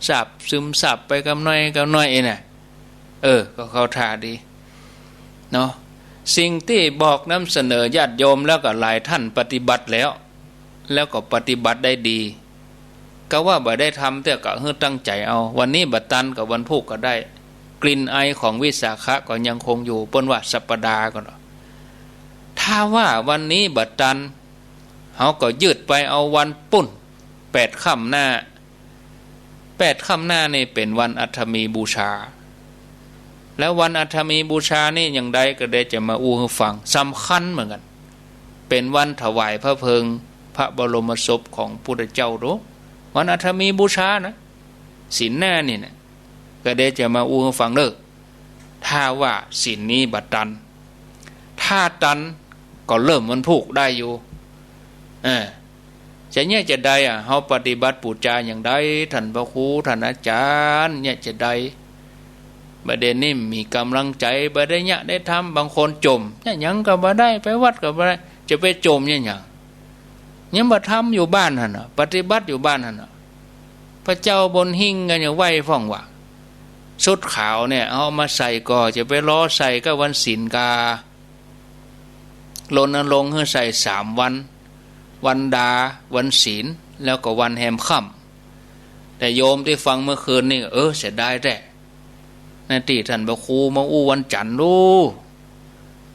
ซาบซึมซาบไปกำน้อยกำน้อยเองน่ะ เออ ก็เข้าท่าดีเนาะ สิ่งตี้บอกนำเสนอญาติโยมแล้วก็หลายท่านปฏิบัติแล้ว แล้วก็ปฏิบัติได้ดี กาว่าบ่ได้ทำเตื้อก็หื้อตั้งใจ๋เอา วันนี้บ่ตันก็วันพูกก็ได้ กลิ่นไอของวิสาขะก็ยังคงอยู่ เปิ้นว่าสัปดาห์ก่อน ถ้าว่าวันนี้บ่ตัน เฮาก็ยืดไปเอาวันปู๊น แปดค่ำหน้า แปดค่ำหน้านี่เป๋นวันอัฐมีบูชา แล้ววันอัฐมีบูชานี่อย่างใดก็เดจะมาอู้หื้อฟัง สำคัญเหมือนกั๋น เป๋นวันถวายพระเพลิงพระบรมศพของพุทธเจ้าโด วันอัฐมีบูชานะ ศีลหน้านี่นะ ก็เดจะมาอู้หื้อฟังเน่อ ถ้าว่าศีลนี้บ่ตัน ถ้าตันก็เริ่มวันพูกได้อยู่ เออ จะเยียะจาใดอะ เฮาปฏิบัติปู๋จาอย่างใด ท่านพระครู ท่านอาจ๋ารย์ เยียะจาใด บ่าเดี่ยวนี้มีก๋ำลังใจ๋ บ่ได้เยียะได้ทำ บางคนจ่ม เยียะหยังก็บ่ได้ ไปวัดก็บ่ได้ จะไปจ่มเยียะหยัง ยังบ่ทำอยู่บ้านหั้นน่ะ ปฏิบัติอยู่บ้านหั้นน่ะ พระเจ้าบนหิ้งก็ยังไหว้พ่องว่า ชุดขาวเนี่ย เอามาใส่ก่อ จะไปรอใส่ก้าวันศีลกา รณรงค์หื้อใส่สามวัน วันดา วันศีล แล้วก็วันแฮมค่ำ แต่โยมตี้ฟังเมื่อคืนนี่ เออ เสียดายแต๊ นาตี้ท่านพระครูมาอู้วันจั๋นทร์ดู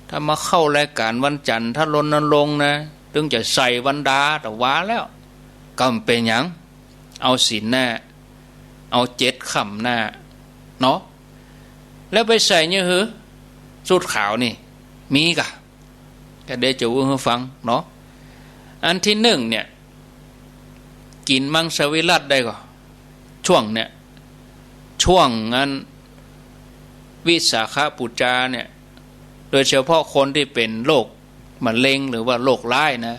ถ้ามาเข้ารายก๋านวันจั๋นทร์ ถ้ารณรงค์นะ ตึงจะใส่วันดา แต่ว่าแล้ว ก็บ่เป๋นหยัง เอาศีลหน้า เอาเจ็ดค่ำหน้า เนาะ แล้วไปใส่เยียะหื้อ ชุดขาวนี่ มีก่ะ ก็เดจะอู้หื้อฟังเนาะ อันตี้นึ่งเนี่ย กิ๋นมังสวิรัติได้ก่อ ช่วงเนี่ย ช่วงอันวิสาขบูชาเนี่ย โดยเฉพาะคนตี้เป๋นโรคมะเร็งหรือว่าโรคร้ายนะ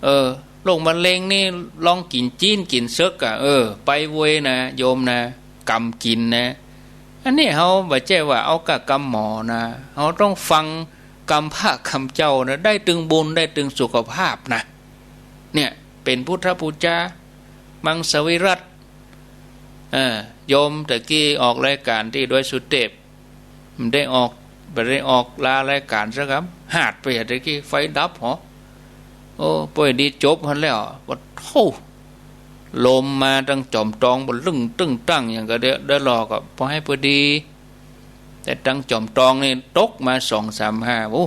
เออ โรคมะเร็งนี่ลองกิ๋นจี๊นกิ๋นเสิ็กอะ เออ ไปเวยนะ โยมนะ กำกิ๋นนะ อันนี้เฮาบ่ใจ้ว่าเอาก้ากำหมอนะ เฮาต้องฟังกำพระกำเจ้านะ ได้ตึงบุญ ได้ตึงสุขภาพนะ เนี่ย เป๋นพุทธบูชา มังสวิรัติ เออ โยมตะกี้ออกรายก๋านตี้ดอยสุเทพ บ่ได้ออก บ่ได้ออกลารายก๋านสักกำ หาดไปอะ ตะกี้ไฟดับหอ โอ้ ป้อยดีจบหั้นแล้ว ปะโธ่ ลมมาตังจ๋อมตอง บ่ลึ้งตึ้งตั้งหยังกะเดอะ ได้หลอกอะ ปอหื้อป้อยดี แต่ตังจ๋อมตองนี่ตกมาสองสามห้า โอ้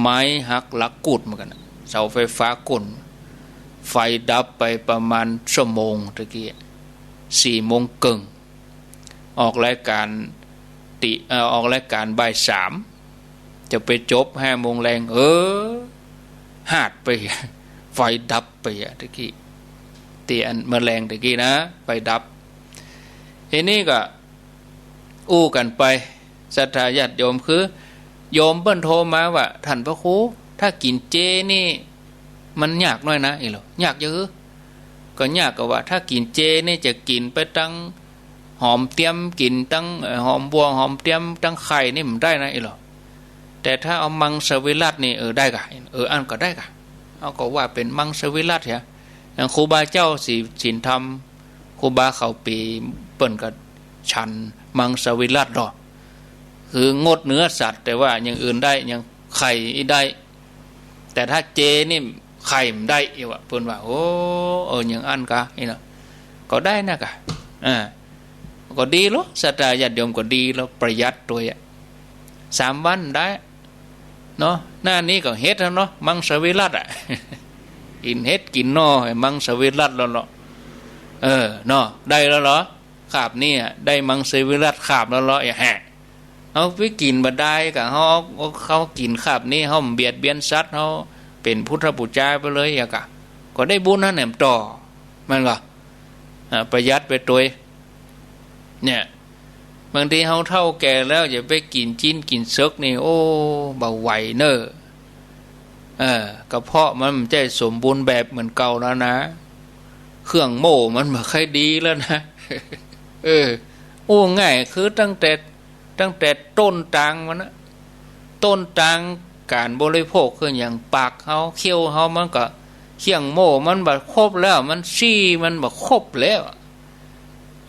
ไม้หักหลักกูดเหมือนกั๋นน่ะ เสาไฟฟ้าโค่น ไฟดับไปประมาณชั่วโมงตะกี้ สี่โมงเกิ่ง ออกรายก๋านติ เอ่อ ออกรายก๋านบ่ายสาม จะไปจบห้าโมงแลง เออ ฮาดไป ไฟดับไปอะตะกี้ ตี้อันเมื่อแลงตะกี้นะ ไฟดับ ทีนี้ก็อู้กั๋นไป ศรัทธาญาติโยม คือ โยมเปิ้นโทรมาว่า "ท่านพระครู ถ้ากิ๋นเจนี่ มันยากหน้อยนะ" อีหลอ "ยากเยอะ" ก็ยากกะว่า ถ้ากิ๋นเจนี่จะกิ๋นไปตังหอมเตียม กิ๋นตัง เอ่อ หอมบัว หอมเตียม ตังไข่นี่บ่ได้นะ อีหลอ แต่ถ้าเอามังสวิรัตินี่ เออ ได้ก่ะ เออ อันก็ได้ก่ะ เอาก็ว่าเป๋นมังสวิรัติเหีย อย่างครูบาเจ้าศีล ศีลธรรม ครูบาเขาปี เปิ้นก็ฉันมังสวิรัติดอก คืองดเนื้อสัตว์ แต่ว่าอย่างอื่นได้ อย่างไข่อี้ได้ แต่ถ้าเจนี่ไข่บ่ได้ อีหลอ เปิ้นว่า โอ้ เออ อย่างอั้นกะ อีหลอ ก็ได้นะกะ อ่า ก็ดีลอ ศรัทธาญาติโยม ก็ดีลอ ประหยัดตวยอะ สามวันได้ เนาะ หน้านี้ก็เฮ็ดแล้วเนาะ มังสวิรัติอะ กิ๋นเห็ดกิ๋นหน่อ มังสวิรัติแล้วลอ เออ เนาะ ได้แล้วลอ คาบนี้อะ ได้มังสวิรัติคาบแล้วลอ อย่าแหะ เอาไปกิ๋นบ่ได้กะ เฮา เฮากิ๋นคาบนี้ เฮาบ่เบียดเบียนสัตว์ เฮาเป๋นพุทธบูชาไปเลย อย่ากะ ก็ได้บุญหั้นแหมต่อ แม่นก่อ อ่า ประหยัดไปตวย เนี่ย บางทีเฮาเฒ่าแก่แล้ว จะไปกิ๋นจิ๊นกิ๋นเสิกนี่ โอ้ บ่ไหวเน่อ เออ กระเพาะมันบ่ใจ้สมบูรณ์แบบเหมือนเก่าแล้วนะ เครื่องโม่มันบ่ค่อยดีแล้วนะ เออ อู้ง่ายคือตั้งแต่ ตั้งแต่ต้นตางมันนะ ต้นตางก๋านบริโภคคืออย่างปากเฮา เขี้ยวเฮา มันก็ เครื่องโม่มันบ่ครบแล้ว มันซี้มันบ่ครบแล้ว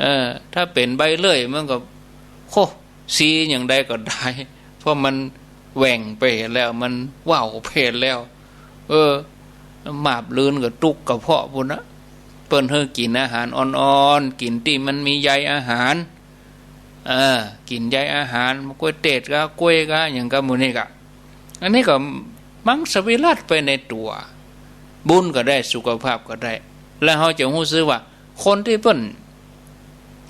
เออ ถ้าเป๋นใบเลื่อยมันก็ โค่ ซี้อย่างใดก็ได้ เพราะมันแหว่งไปแล้ว มันว่าวไปแล้ว เออ หมาบลืนก็ตุ๊กกระเพาะปู้นนะ เปิ้นหื้อกิ๋นอาหารอ่อนๆ กิ๋นตี้มันมีใยอาหาร เออ กิ๋นใยอาหาร กล้วยเตดกะ กล้วยกะ อย่างกะหมู่นี้กะ อันนี้ก็มังสวิรัติไปในตั๋ว บุญก็ได้ สุขภาพก็ได้ แล้วเฮาจะฮู้สึกว่า คนตี้เปิ้น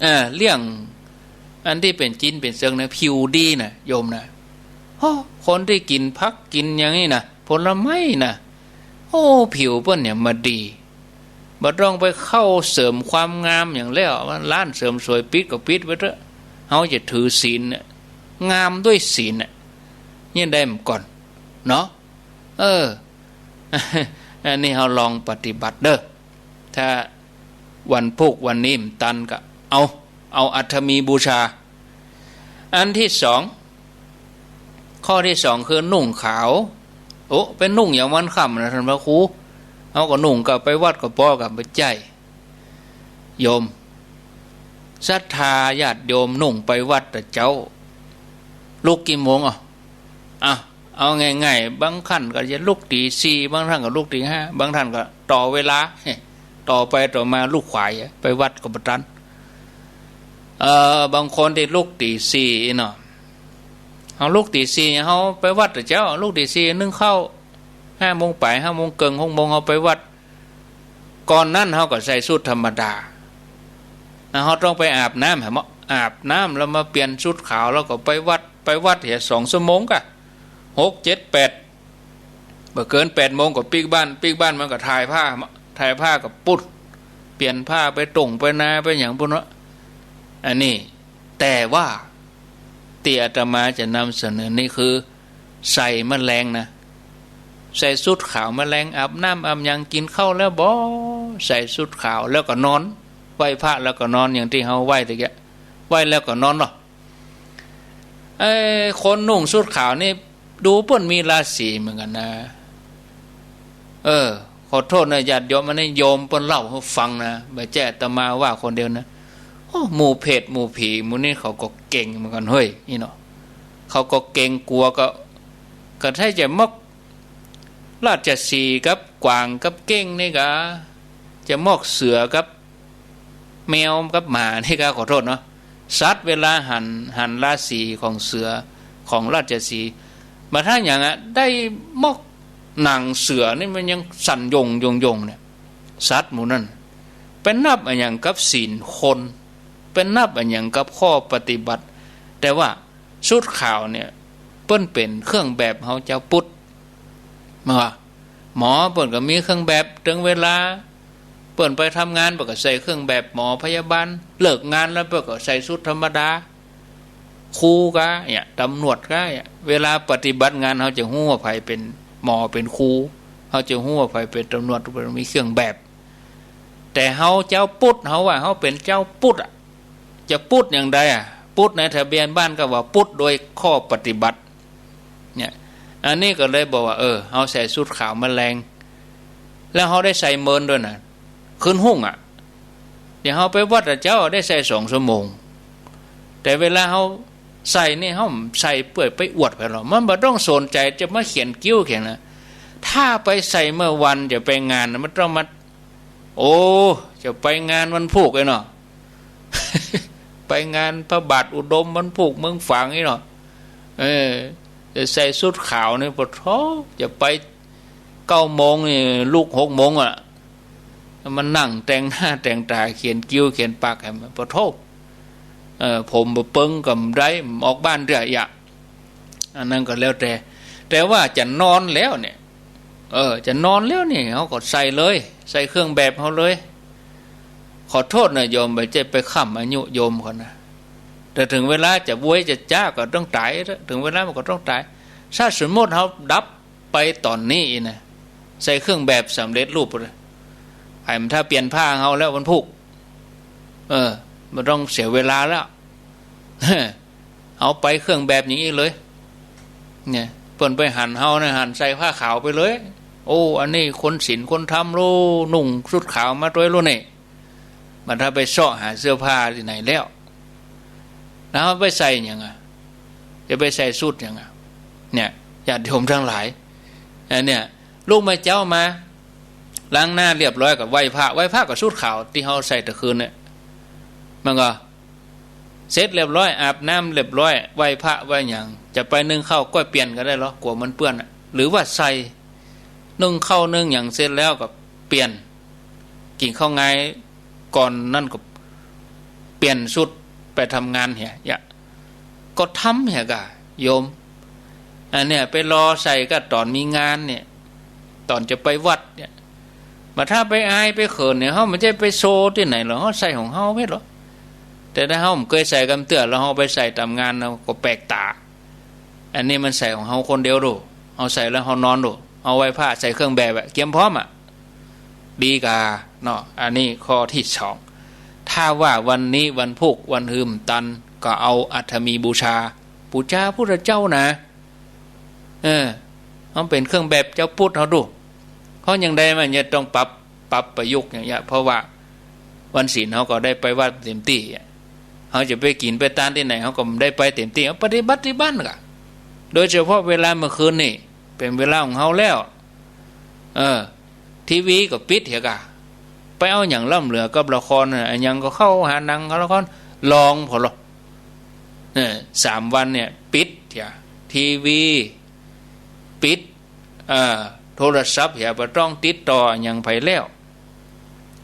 เอ่อ เลี้ยง อันตี้เป๋นจิ๊นเป๋นเสิกนะ ผิวดีนะ โยมนะ โอ้ คนตี้กิ๋นผักกิ๋นอย่างนี้นะ ผลไม้นะ โอ้ ผิวเปิ้นเนี่ยมาดี บ่ต้องไปเข้าเสริมความงามอย่างแล้ว ร้านเสริมสวยปิดก็ปิดไปเต๊อะ เฮาจะถือศีลเนี่ย งามด้วยศีลเนี่ย เนี่ยได้มันก่อน เนาะ เออ อันนี้เฮาลองปฏิบัติเด้อ ถ้าวันพูกวันนี้บ่ตันก็เอา เอาอัฐมีบูชา อันตี้สอง ข้อตี้สองคือนุ่งขาว โอ้ ไปนุ่งอย่างวันค่ำนะท่านพระครู เฮาก็นุ่งกะไปวัดก็ปอ กะบ่ใจ้ โยม ศรัทธาญาติโยมนุ่งไปวัดตะเจ๊า ลุกกี่โมงอ่ะ อ่ะ เอาง่ายๆ บางท่านก็จะลุกตี๋สี่ บางท่านก็ลุกตี๋ห้า บางท่านก็ต่อเวลา ต่อไปต่อมาลุกขวายอะ ไปวัดก็บ่ตัน เอ่อ บางคนตี้ลุกตี๋สี่เนาะ เฮาลุกตี๋สี่ เฮาไปวัดตะเจ๊า ลุกตี๋สี่นึ่งข้าว ห้าโมงปลาย ห้าโมงเกิ่ง หกโมง เฮาไปวัด ก่อนนั้นเฮาก็ใส่ชุดธรรมดา แล้วเฮาต้องไปอาบน้ำแหมเนาะ อาบน้ำแล้วมาเปลี่ยนชุดขาว แล้วก็ไปวัด ไปวัดเหียสองชั่วโมงกะ หก เจ็ด แปด บ่เกินแปดโมงก็ปิ๊กบ้าน ปิ๊กบ้านมันก็ถ่ายผ้า ถ่ายผ้าก็ปุ๊ด เปลี่ยนผ้าไปต้งไปนาไปหยังปู้นเนาะ อันนี้ แต่ว่าตี้อาตมาจะนำเสนอนี่คือ ใส่มาแลงนะ ใส่ชุดขาวมาแลง อาบน้ำอาบหยัง กิ๋นข้าวแล้วบ่ ใส่ชุดขาวแล้วก็นอน ไหว้พระแล้วก็นอน อย่างตี้เฮาไหว้ตะกี้ ไหว้แล้วก็นอนเนาะ เอ้ย คนนุ่งชุดขาวนี่ ดูเปิ้นมีราศีเหมือนกั๋นนะ เออ ขอโทษนะญาติโยม อันนี้โยมเปิ้นเล่าหื้อฟังนะ บ่ใจ้อาตมาว่าคนเดียวนะ โอ้ หมู่เปรตหมู่ผีหมู่นี้เขาก็เก่งเหมือนกั๋นเฮ้ย นี่เนาะ เขาก็เกรงกั๋ว ก็ ก็ถ้าจะมก ราชสีห์กับกวางกับเก้งนี่กา จะมอกเสือกับแมวกับหมานี่กา ขอโทษเนาะ สัตว์เวลาหัน หันราศีของเสือ ของราชสีห์ บ่าถ้าหยังอะ ได้มอกหนังเสือนี่มันยังสั่นโยงโยงโยงเนี่ย สัตว์หมู่นั้น ไปนับอะหยังกับศีลคน ไปนับอะหยังกับข้อปฏิบัติ แต่ว่าชุดขาวเนี่ย เปิ้นเป๋นเครื่องแบบเฮาจาวปุทธ แม่นบ่ หมอเปิ้นก็มีเครื่องแบบ เถิงเวลาเปิ้นไปทำงาน เปิ้นก็ใส่เครื่องแบบหมอพยาบาล เลิกงานแล้วเปิ้นก็ใส่ชุดธรรมดา ครูกาเนี่ย ตำรวจกาเนี่ย เวลาปฏิบัติงาน เฮาจะฮู้ว่าใผเป๋นหมอเป๋นครู เฮาจะฮู้ว่าใผเป๋นตำรวจ เปิ้นมีเครื่องแบบ แต่เฮาจาวปุทธ เฮาว่าเฮาเป๋นจาวปุทธอะ จะปุทธอย่างใดอะ ปุทธในทะเบียนบ้านก็ว่าปุทธโดยข้อปฏิบัติ เนี่ย อันนี้ก็เลยบอกว่า เออ เฮาใส่ชุดขาวมาแลง แล้วเฮาได้ใส่เมินด้วยนะ คืนฮุ่งอะ อย่างเฮาไปวัดอะเจ้า ได้ใส่สองชั่วโมง แต่เวลาเฮาใส่นี่ เฮาใส่เปื้อไปอวดใผหรอก มันบ่ต้องสนใจ๋จะมาเขียนคิ้วเขียนนะ ถ้าไปใส่เมื่อวันจะไปงาน มันต้องมา โอ้ จะไปงานวันพูกไอ้เนาะ ไปงานพระบาทอุดมวันพูกเมืองฝางนี่เนาะ เออ จะใส่ชุดขาวนี่ ปะโธ่ จะไปเก้าโมงนี่ ลุกหกโมงอะ มานั่งแต่งหน้าแต่งต๋า เขียนคิ้วเขียนปากให้มัน ปะโธ่ เออ ผมบ่เปิงก็บ่ได้ ออกบ้านเตื้ออะ อันนั้นก็แล้วแต่ แต่ว่าจะนอนแล้วเนี่ย เออ จะนอนแล้วนี่ เฮาก็ใส่เลย ใส่เครื่องแบบเฮาเลย ขอโทษนะโยม บ่ใจ้ไปค้ำอายุโยมเขานะ แต่เถิงเวลาจะบวยจะจ๊าก็ต้องต๋าย เถิงเวลามันก็ต้องต๋าย ถ้าสมมุติเฮาดับไปต๋อนนี้อีกนะ ใส่เครื่องแบบสำเร็จรูปเลย ไผมันถ้าเปลี่ยนผ้าเฮาแล้ววันพูก เออ บ่ต้องเสียเวลาแล้ว เอาไปเครื่องแบบอย่างอี้เลย เนี่ย เปิ้นไปหันเฮาเนี่ย หันใส่ผ้าขาวไปเลย โอ้ อันนี้คนศีลคนธรรมโล นุ่งชุดขาวมาตวยโลนี่ บ่าถ้าไปเซาะหาเสื้อผ้าตี้ไหนแล้ว แล้วไปใส่หยังอะ จะไปใส่ชุดหยังอะ เนี่ย ญาติโยมทั้งหลาย อันเนี่ย ลุกมาเจ๊ามา ล้างหน้าเรียบร้อยก็ไหว้พระ ไหว้พระก็ชุดขาวตี้เฮาใส่แต่คืนเนี่ย มันก็ เสร็จเรียบร้อย อาบน้ำเรียบร้อย ไหว้พระไหว้หยัง จะไปนึ่งข้าวก้อยเปลี่ยนก็ได้ลอ กั๋วมันเปื้อนอะ หรือว่าใส่ นึ่งข้าวนึ่งหยังเสร็จแล้วก็เปลี่ยน กิ๋นข้าวงายก่อนนั้นก็เปลี่ยนชุดไปทำงานเหีย ยะ ก็ทำเหียก่า โยม อันเนี่ยไปรอใส่ก็ต๋อนมีงานเนี่ย ต๋อนจะไปวัดเนี่ย บ่าถ้าไปอายไปเขินเนี่ย เฮาบ่ใจ้ไปโชว์ตี้ไหนลอ เฮาใส่ของเฮาเป๋นลอ แต่ถ้าเฮาบ่เกยใส่กำเตื้อ แล้วเฮาไปใส่ต๋ามงาน เฮาก็แปลกต๋า อันนี้มันใส่ของเฮาคนเดียวโด เฮาใส่แล้วเฮานอนโด เฮาไหว้พระใส่เครื่องแบบอะ เกียมพร้อมอะ ดีก่าเนาะ อันนี้ข้อตี้สอง ถ้าว่าวันนี้วันพูกวันหื้อบ่ตัน ก็เอาอัฐมีบูชา ปู๋จาพุทธเจ้านะ เออ มันเป๋นเครื่องแบบจาวพุทธเฮาโด เพราะอย่างใดมันจะต้องปรับ ปรับประยุกต์อย่างเงี้ย เพราะว่าวันศีลเฮาก็ได้ไปวัดเต็มตี้อะ เฮาจะไปกิ๋นไปตานตี้ไหน เฮาก็ได้ไปเต็มตี้ เฮาปฏิบัติตี้บ้านก่า โดยเฉพาะเวลาเมื่อคืนนี่ เป๋นเวลาของเฮาแล้ว เออ ทีวีก็ปิดเหียก่า ไปเอาหยังล้ำเหลือกับละครน่ะ อะหยังก็เข้าหาหนังเข้าละคร ลองผ่อลอ เออ สามวันเนี่ย ปิดเหีย ทีวี ปิด เอ่อ โทรศัพท์เหีย บ่ต้องติดต่อหยังใผแล้ว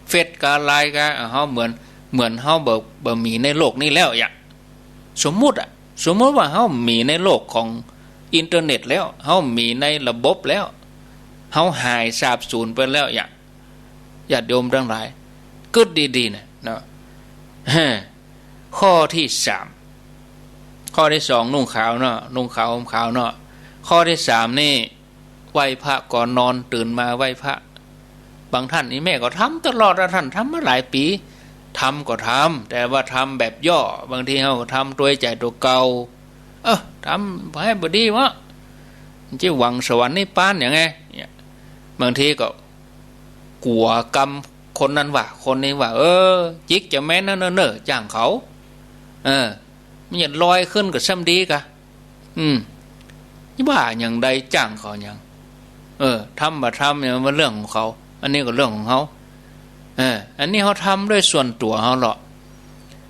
เฟซกา ไลน์กา เฮาเหมือน เหมือนเฮาบ่ บ่มีในโลกนี้แล้วยะ สมมุติอะ สมมุติว่าเฮามีในโลกของอินเทอร์เน็ตแล้ว เฮามีในระบบแล้ว เฮาหายสาบสูญไปแล้วยะ ญาติโยมทั้งหลาย กึ๊ดดีๆ นะเนาะ ข้อตี้สาม ข้อตี้สอง นุ่งขาวเนาะ นุ่งขาวห่มขาวเนาะ ข้อตี้สามนี่ ไหว้พระก่อนนอน ตื่นมาไหว้พระ บางท่านนี่แม่ก็ทำตลอดนะ ท่านทำมาหลายปี๋ ทำก็ทำ แต่ว่าทำแบบย่อ บางทีเฮาก็ทำตวยใจ๋ตั๋วเก่า เออ ทำไปบ่ดีวะ จะหวังสวรรค์นิพพานหยังไง เนี่ย บางทีก็กั๋วกำคนนั้นว่า คนนี้ว่า เออ จิกจะแม่นนะเน่อๆ จ้างเขา เออ มันจะลอยขึ้นก็ซ้ำดีก่า อืม ว่าอย่างใดจ้างเขาหยัง เออ ทำบ่ทำเนี่ยมันเรื่องของเขา อันนี้ก็เรื่องของเขา เออ อันนี้เฮาทำด้วยส่วนตั๋วเฮาเลาะ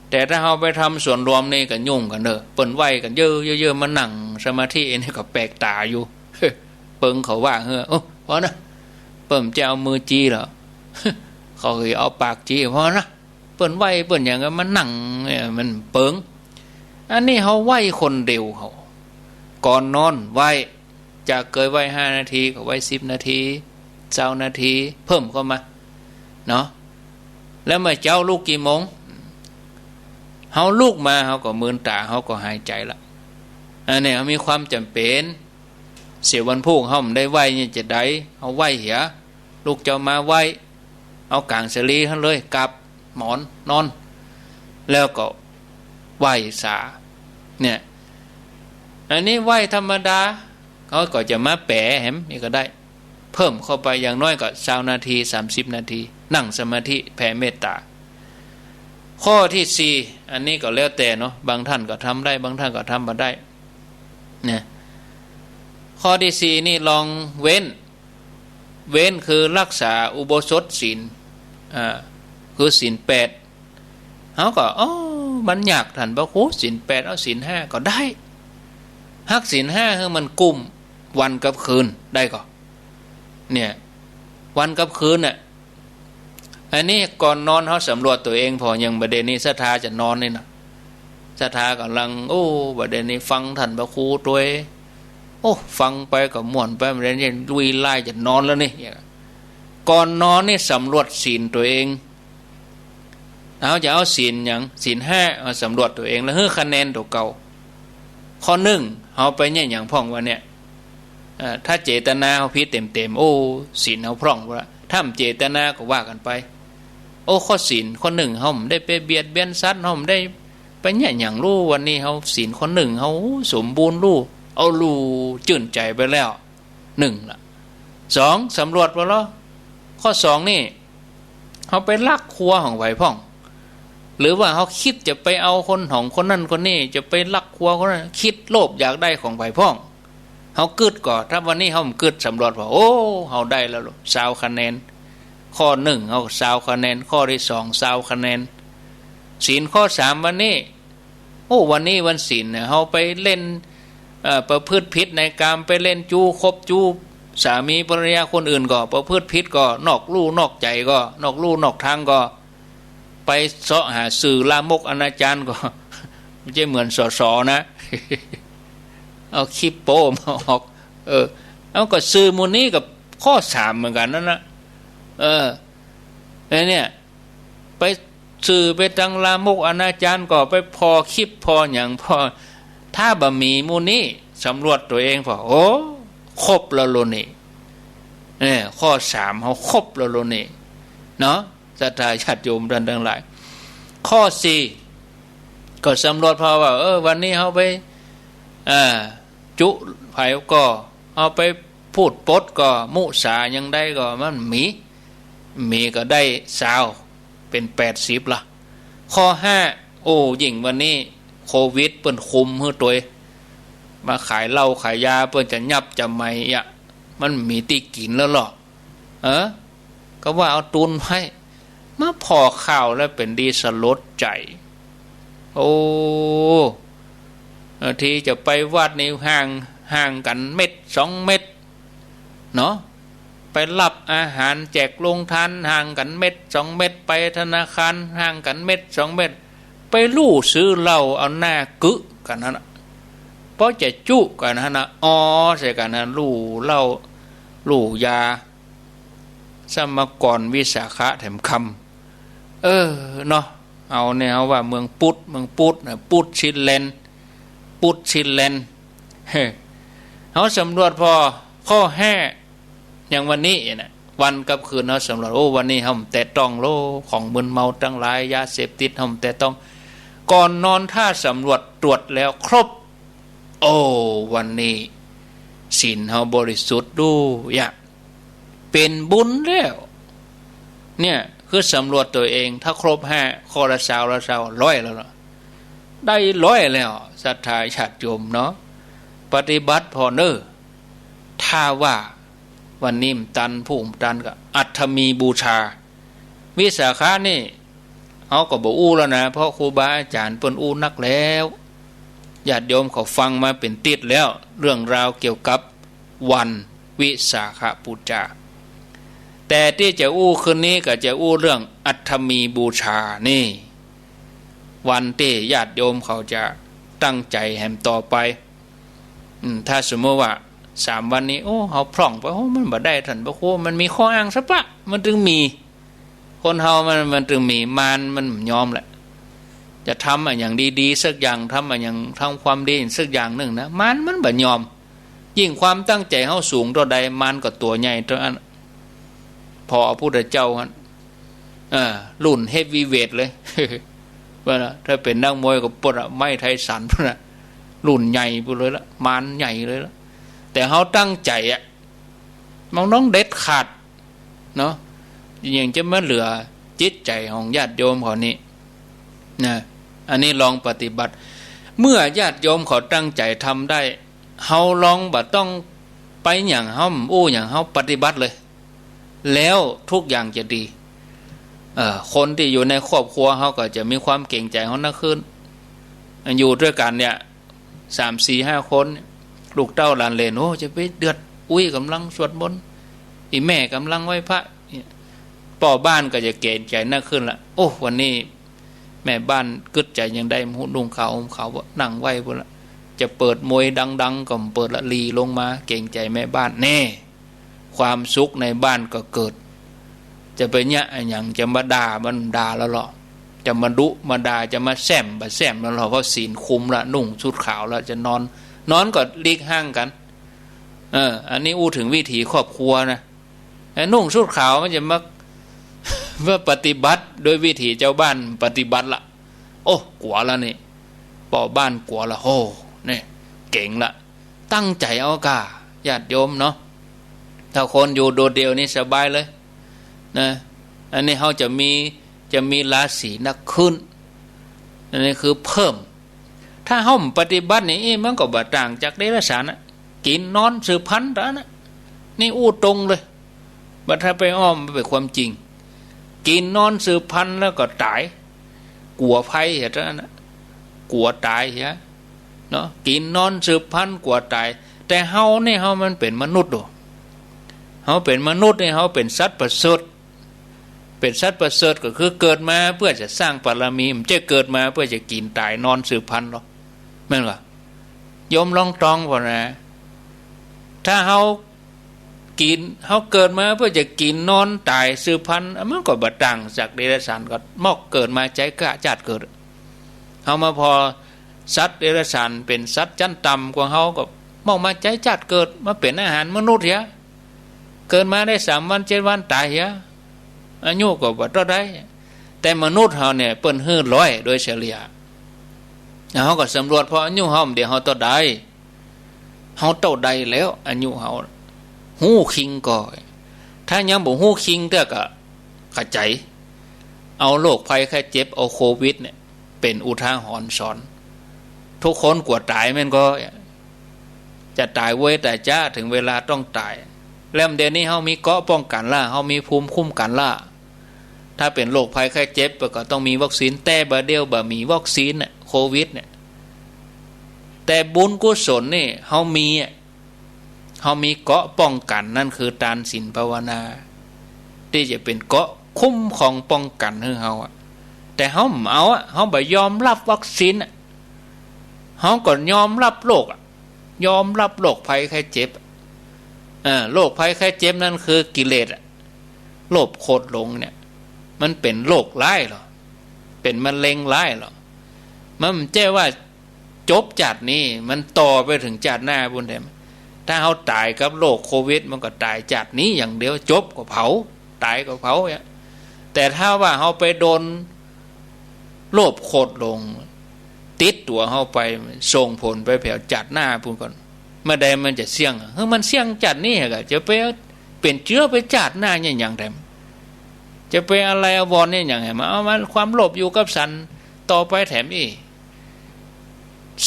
แต่ถ้าเฮาไปทำส่วนรวมนี่ก็ยุ่งกั๋นเด้อ เปิ้นไหว้กั๋นเยอะๆๆ มานั่งสมาธิ อันนี้ก็แปลกต๋าอยู่ เปิงเขาว่า เฮ้อ โอ้ พอนะ เปิ้นจะเอามือจี้เหรอ เขาก็เอาปากจี้ พอนะ เปิ้นไหว้เปิ้นหยังก็มานั่งเนี่ย มันเปิง อันนี้เฮาไหว้คนเดียวเฮา ก่อนนอนไหว้ จากเกยไหว้ห้านาทีก็ไหว้สิบนาที ซาวนาที เพิ่มเข้ามา เนาะ แล้วเมื่อเจ๊าลุกกี่โมง เฮาลุกมาเฮาก็มืนต๋า เฮาก็หายใจ๋ละ อันนี้เฮามีความจ๋ำเป๋น เสียวันพูกเฮาบ่ได้ไหว้เนี่ยจะใด เฮาไหว้เหีย ลุกเจ๊ามาไหว้ เอาก๋างสะหลีหั้นเลย กับหมอนนอน แล้วก็ไหว้สา เนี่ย อันนี้ไหว้ธรรมดา เขาก็จะมาแป๋แหมนี่ก็ได้ เพิ่มเข้าไปอย่างน้อยก็ซาวนาที สามสิบนาที นั่งสมาธิแผ่เมตต๋า ข้อที่สี่ อันนี้ก็แล้วแต่เนาะ บางท่านก็ทำได้ บางท่านก็ทำบ่ได้ เนี่ย ข้อที่สี่นี่ลองเว้น เว้นคือรักษาอุโบสถศีล อ่า คือศีลแปด เฮาก็ โอ้ มันยากท่านพระครู ศีลแปด เอาศีลห้าก็ได้ ฮักศีลห้าหื้อมันกุ้มวันกับคืนได้ก่อ เนี่ย วันกับคืนน่ะ อันนี้ก่อนนอนเฮาสำรวจตั๋วเอง ผ่อยังบ่าเดี๋ยวนี้ศรัทธาจะนอนนี่นะ ศรัทธาก่ำลัง โอ้ บ่าเดี๋ยวนี้ฟังท่านพระครูตวย โอ้ ฟังไปก็ม่วนไป บ่าเดี๋ยวนี้ลุยไล่จะนอนแล้วนี่ ก่อนนอนนี่สำรวจศีลตั๋วเอง เฮาจะเอาศีลหยัง ศีลห้า เอาสำรวจตั๋วเอง แล้วหื้อคะแนนตั๋วเก่า ข้อนึ่ง เฮาไปเยียะหยังพ่องวะเนี่ย เอ่อ ถ้าเจตนาเฮาผิดเต๋มๆ โอ้ ศีลเฮาพร่องไปละ ถ้าบ่เจตนาก็ว่ากั๋นไป โอ้ ข้อศีลข้อนึ่ง เฮาบ่ได้ไปเบียดเบียนสัตว์ เฮาบ่ได้ไปเยียะหยัง ลู้ วันนี้เฮาศีลข้อนึ่ง เฮาสมบูรณ์ ลู้ เอา ลู้ จื้นใจ๋ไปแล้ว นึ่งละ สอง สำรวจไปแล้ว ข้อสองนี่ เฮาไปลักครัวของใผพ่อง หรือว่าเฮาคิดจะไปเอาคนของคนนั้นคนนี้ จะไปลักครัวคนนั้น คิดโลภอยากได้ของใผพ่อง เฮากึ๊ดก่อ ถ้าวันนี้เฮาบ่กึ๊ดสำรวจว่า โอ้ เฮาได้แล้วซาวคะแนน ข้อนึ่งเฮาซาวคะแนน ข้อที่สองซาวคะแนน ศีลข้อสามวันนี้ โอ้ วันนี้วันศีลเนี่ย เฮาไปเล่น เอ่อ ประพฤติผิดในกาม ไปเล่นจู๊ คบจู๊ สามีภรรยาคนอื่นก่อ ประพฤติผิดก่อ นอกลู่นอกใจ๋ก่อ นอกลู่นอกทางก่อ ไปเซาะหาสื่อลามกอนาจารก่อ บ่ใจ้เหมือน สส นะ เอาคลิปโป๊มาออก เออ เอาก็สื่อหมู่นี้ก็ข้อสามเหมือนกั๋นนั่นนะ เออ ไอ้เนี่ย ไปสื่อไปตางลามกอนาจารก่อ ไปผ่อคลิปผ่อหยังผ่อ ถ้าบ่มีหมู่นี้สำรวจตั๋วเองผ่อ โอ้ ครบแล้วโลนี่ เนี่ย ข้อสามเฮาครบแล้วโลนี่ เนาะ ศรัทธาญาติโยมท่านตังหลาย ข้อสี่ ก็สำรวจผ่อว่า เออ วันนี้เฮาไป อ่า จุ๊ใผก่อ เฮาไปพูดปดก่อ มุสาหยังใดก่อ มันมี มีก็ได้ซาว เป๋นแปดสิบละ ข้อห้า โอ้ ยิ่งวันนี้โควิดเปิ้นคุมหื้อตวย มาขายเหล้าขายยาเปิ้นจะยับจะไหม้อะ มันบ่มีตี้กิ๋นแล้วลอ เออ ก็ว่าเอาตุนไว้ มาผ่อข่าวแล้วเป๋นดีสลดใจ๋ โอ้ เออ ตี้จะไปวัดนี่ห่าง ห่างกั๋นเมตรสองเมตร เนาะ ไปรับอาหารแจกโรงทานห่างกั๋นเมตรสองเมตร ไปธนาคารห่างกั๋นเมตรสองเมตร ไปลู่ซื้อเหล้าเอาหน้ากึ๊กั๋นหั้นนะ พอจะจุ๊กั๋นหั้นนะ ออใส่กั๋นหั้น ลู่เหล้า ลู่ยา สมัยก่อนวิสาขะแถมค่ำ เออ เนาะ เอาเนี่ย เฮาว่าเมืองพุทธ เมืองพุทธนะ พุทธซิตแลนด์ พุทธซิตแลนด์ เฮ้ เฮาสำรวจผ่อข้อห้า อย่างวันนี้นะ วันกับคืนเฮาสำรวจ โอ้ วันนี้เฮาบ่แตะต้องโล ของมึนเมาตังหลาย ยาเสพติดเฮาบ่แตะต้อง ก่อนนอนถ้าสำรวจตรวจแล้วครบ โอ้ วันนี้ศีลเฮาบริสุทธิ์ดูยะ เป๋นบุญแล้ว เนี่ย คือสำรวจตั๋วเอง ถ้าครบห้าข้อละซาว ละซาว ร้อยแล้วเนาะ ได้ร้อยแล้ว ศรัทธาญาติโยมเนาะ ปฏิบัติผ่อเน่อ ถ้าว่า วันนี้บ่ตัน พู้นบ่ตัน ก็อัฐมีบูชา วิสาขะนี่ เฮาก็บ่อู้แล้วนะ เพราะครูบาอาจ๋ารย์เปิ้นอู้นักแล้ว ญาติโยมเขาฟังมาเป๋นติ๊ดแล้ว เรื่องราวเกี่ยวกับวันวิสาขบูชา แต่ตี้จะอู้คืนนี้ก็จะอู้เรื่องอัฐมีบูชานี่ วันตี้ญาติโยมเขาจะตั้งใจ๋แหมต่อไป อืม ถ้าสมมุติว่าสามวันนี้ โอ้ เฮาพร่องไป โอ้ มันบ่ได้ ต้านพระครู มันมีข้ออ้างสักปะ มันจึงมี คนเฮามัน มันจึงมี มารมันบ่ยอมแหละ จะทำอะหยังดีๆ สักอย่าง ทำอะหยัง ทำความดีสักอย่างนึ่งนะ มารมันบ่ยอม ยิ่งความตั้งใจ๋เฮาสูงเต้าใด มารก็ตั๋วใหญ่เต้านั้น ผ่อพระพุทธเจ้าหั้น เออ รุ่นเฮฟวีเวทเลย ว่านะ ถ้าเป๋นนักมวยก็ปดอะ ไมค์ไทสันพู้นนะ รุ่นใหญ่ไปเลยละ มารใหญ่เลยละ แต่เฮาตั้งใจ๋อะ มันต้องเด็ดขาดเนาะ ยังจะมาเหลือจิตใจ๋ของญาติโยมเขานี่นะ อันนี้ลองปฏิบัติ เมื่อญาติโยมเขาตั้งใจ๋ทำได้ เฮาลองบ่ต้องไปหยัง เฮาอู้หยัง เฮาปฏิบัติเลย แล้วทุกอย่างจะดี เอ่อ คนตี้อยู่ในครอบครัวเฮาก็จะมีความเกรงใจ๋เฮานักขึ้น อยู่ตวยกั๋นเนี่ย สาม สี่ ห้า คน ลูกเต้าหลานเหลน โอ้ จะไปเดือด อุ๊ย ก่ำลังสวดมนต์ อี่แม่ก่ำลังไหว้พระ เนี่ย ป้อบ้านก็จะเกรงใจ๋นักขึ้นละ โอ้ วันนี้แม่บ้านกึ๊ดใจ๋ยังใด บ่ฮู้ นุ่งขาวห่มขาว นั่งไหว้พู้นละ จะเปิดมวยดังๆ ก็บ่เปิดละ หลีลงมา เกรงใจ๋แม่บ้าน แน่ ความสุขในบ้านก็เกิด จะไปเยียะอะหยัง จะมาด่ามันด่าแล้วเหรอ จะมาดุมาด่า จะมาแส้มบ่แส้มแล้วเหรอ เพราะศีลคุมละ นุ่งชุดขาวละ จะนอน นอนก็หลีกห่างกั๋น เออ อันนี้อู้เถิงวิถีครอบครัวนะ ไอ้นุ่งชุดขาวมันจะมา มาปฏิบัติโดยวิถีจาวบ้านปฏิบัติละ โอ้ กั๋วละนี่ ป้อบ้านกั๋วละ โห นี่ เก๋งละ ตั้งใจ๋เอาก่า ญาติโยมเนาะ ถ้าคนอยู่โดดเดี่ยวนี่สบายเลยนะ อันนี้เฮาจะมี จะมีราศีนักขึ้น อันนี้คือเพิ่ม ถ้าเฮาบ่ปฏิบัตินี่ เอ๊ะ มันก็บ่ต่างจากเดรัจฉานน่ะ กิ๋นนอนสืบพันธุ์เต้านั้นน่ะ นี่อู้ตรงเลย บ่ถ้าไปอ้อม มันเป๋นความจริง กิ๋นนอนสืบพันธุ์แล้วก็ต๋าย กั๋วภัยเหียเต้านั้นน่ะ กั๋วต๋ายเหีย เนาะ กิ๋นนอนสืบพันธุ์กั๋วต๋าย แต่เฮานี่ เฮามันเป๋นมนุษย์โด เฮาเป๋นมนุษย์นี่ เฮาเป๋นสัตว์ประเสริฐ เป๋นสัตว์ประเสริฐก็คือเกิดมาเปื้อจะสร้างบารมี บ่ใจ้เกิดมาเปื้อจะกิ๋นต๋ายนอนสืบพันธุ์หรอก แม่นบ่ โยมลองตองก่อนนะ ถ้าเฮากิ๋น เฮาเกิดมาเปื้อจะกิ๋นนอนต๋ายสืบพันธุ์ มันก็บ่ต่างจากเดรัจฉาน ก็มอกเกิดมาใจ๊ก้าจ้าดเกิด เฮามาผ่อสัตว์เดรัจฉานเป๋นสัตว์ชั้นต่ำกว่าเฮา ก็มอกมาใจ๊จ้าดเกิด มาเป๋นอาหารมนุษย์เหีย เกิดมาได้สามวันเจ็ดวันต๋ายเหีย อายุก็บ่เต้าใด แต่มนุษย์เฮาเนี่ยเปิ้นหื้อร้อยโดยเฉลี่ย เฮาก็สำรวจผ่ออายุเฮา เดี๋ยวเฮาเต้าใด เฮาเต้าใดแล้ว อายุเฮา ฮู้คิงก่อ ถ้ายังบ่ฮู้คิงเตื้อก็เข้าใจ๋ เอาโรคภัยไข้เจ็บ เอาโควิดเนี่ย เป๋นอุทาหรณ์สอน ทุกคนกั๋วต๋ายแม่นก่อ จะต๋ายเว้ยต๋ายจ๊า เถิงเวลาต้องต๋าย แล้วเดี๋ยวนี้เฮามีเกราะป้องกั๋นละ เฮามีภูมิคุ้มกั๋นละ ถ้าเป๋นโรคภัยไข้เจ็บก็ต้องมีวัคซีน แต่บ่าเดี่ยวบ่มีวัคซีนน่ะ โควิดเนี่ย แต่บุญกุศลนี่เฮามีอะ เฮามีเกราะป้องกั๋น นั่นคือตานศีลภาวนา ตี้จะเป๋นเกราะคุ้มครองป้องกั๋นหื้อเฮาอะ แต่เฮาบ่เอาอะ เฮาบ่ยอมรับวัคซีนอะ เฮาก็ยอมรับโรคอะ ยอมรับโรคภัยไข้เจ็บอะ เออ โรคภัยไข้เจ็บนั่นคือกิเลสอะ โลภโกรธหลงเนี่ย มันเป๋นโรคร้ายเหรอ เป๋นมะเร็งร้ายเหรอ มันบ่ใจ้ว่า จบจาตินี้ มันต่อไปเถิงจาติหน้าปู้นแถม ถ้าเฮาต๋ายกับโรคโควิด มันก็ต๋ายจาตินี้อย่างเดียว จบก็เผา ต๋ายก็เผาเนี่ย แต่ถ้าว่าเฮาไปโดนโลภโกรธหลง ติดตั๋วเฮาไป ส่งผลไปแผวจาติหน้าปู้นก่อน เมื่อใดมันจะเสี้ยงอะ เฮ้ย มันเสี้ยงจาตินี้อะ จะไปเป๋นเจื๊อไปจาติหน้าเนี่ยหยังแถม จะไปอาลัยอาวรณ์เนี่ยหยังแถม เอามาความโลภอยู่กับสันต่อไปแถมอี้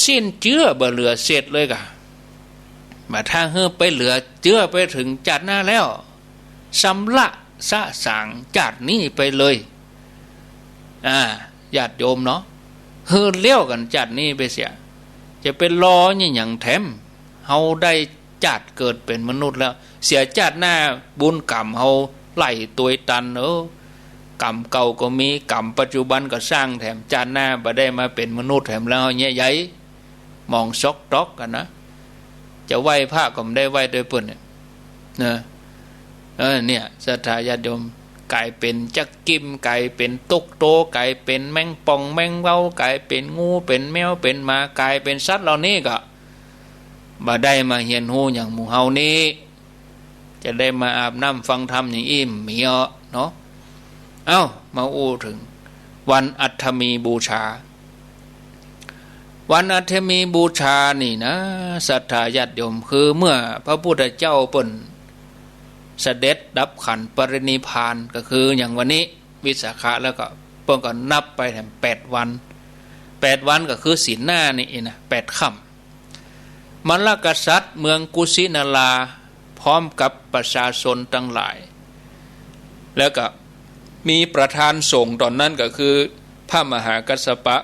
สิ้นเจื้อบ่เหลือเศษเลยก่า บ่าถ้าหื้อไปเหลือเจื้อไปเถิงจาติหน้าแล้ว สำละสะสางจาตินี้ไปเลย อ่า ญาติโยมเนาะ หื้อเลี้ยวกั๋นจาตินี้ไปเสีย จะไปรอเนี่ยหยังแถม เฮาได้จาติเกิดเป๋นมนุษย์แล้ว เสียจาติหน้าบุญกรรมเฮาไหล่ตวยตัน เออ กรรมเก่าก็มี กรรมปัจจุบันก็สร้างแถม จาติหน้าบ่ได้มาเป๋นมนุษย์แถมแล้วเนี่ยใหญ่ มองซอกต๊อกกั๋นนะ จะไหว้พระก็บ่ได้ไหว้ตวยเปิ้นเนี่ย นะ เออ เนี่ย ศรัทธาญาติโยม ก๋ายเป๋นจักกิ่ม ก๋ายเป๋นตุ๊กโต ก๋ายเป๋นแมงป่องแมงเว้า ก๋ายเป๋นงู เป๋นแมว เป๋นหมา ก๋ายเป๋นสัตว์เหล่านี้ก็ บ่ได้มาเฮียนฮู้อย่างหมู่เฮานี้ จะได้มาอาบน้ำฟังธรรมอย่างอี้บ่มีอ้อเนาะ เอ้า มาอู้เถิงวันอัฐมีบูชา วันอัฐมีบูชานี่นะ ศรัทธาญาติโยม คือเมื่อพระพุทธเจ้าเปิ้นเสด็จดับขันธ์ปรินิพพาน ก็คืออย่างวันนี้วิสาขะ แล้วก็เปิ้นก็นับไปแถมแปดวัน แปดวันก็คือศีลหน้านี่นะ แปดค่ำ มลกษัตริย์เมืองกุสินารา พร้อมกับประชาชนตังหลาย แล้วก็มีประธานสงฆ์ต๋อนนั้นก็คือพระมหากัสสปะ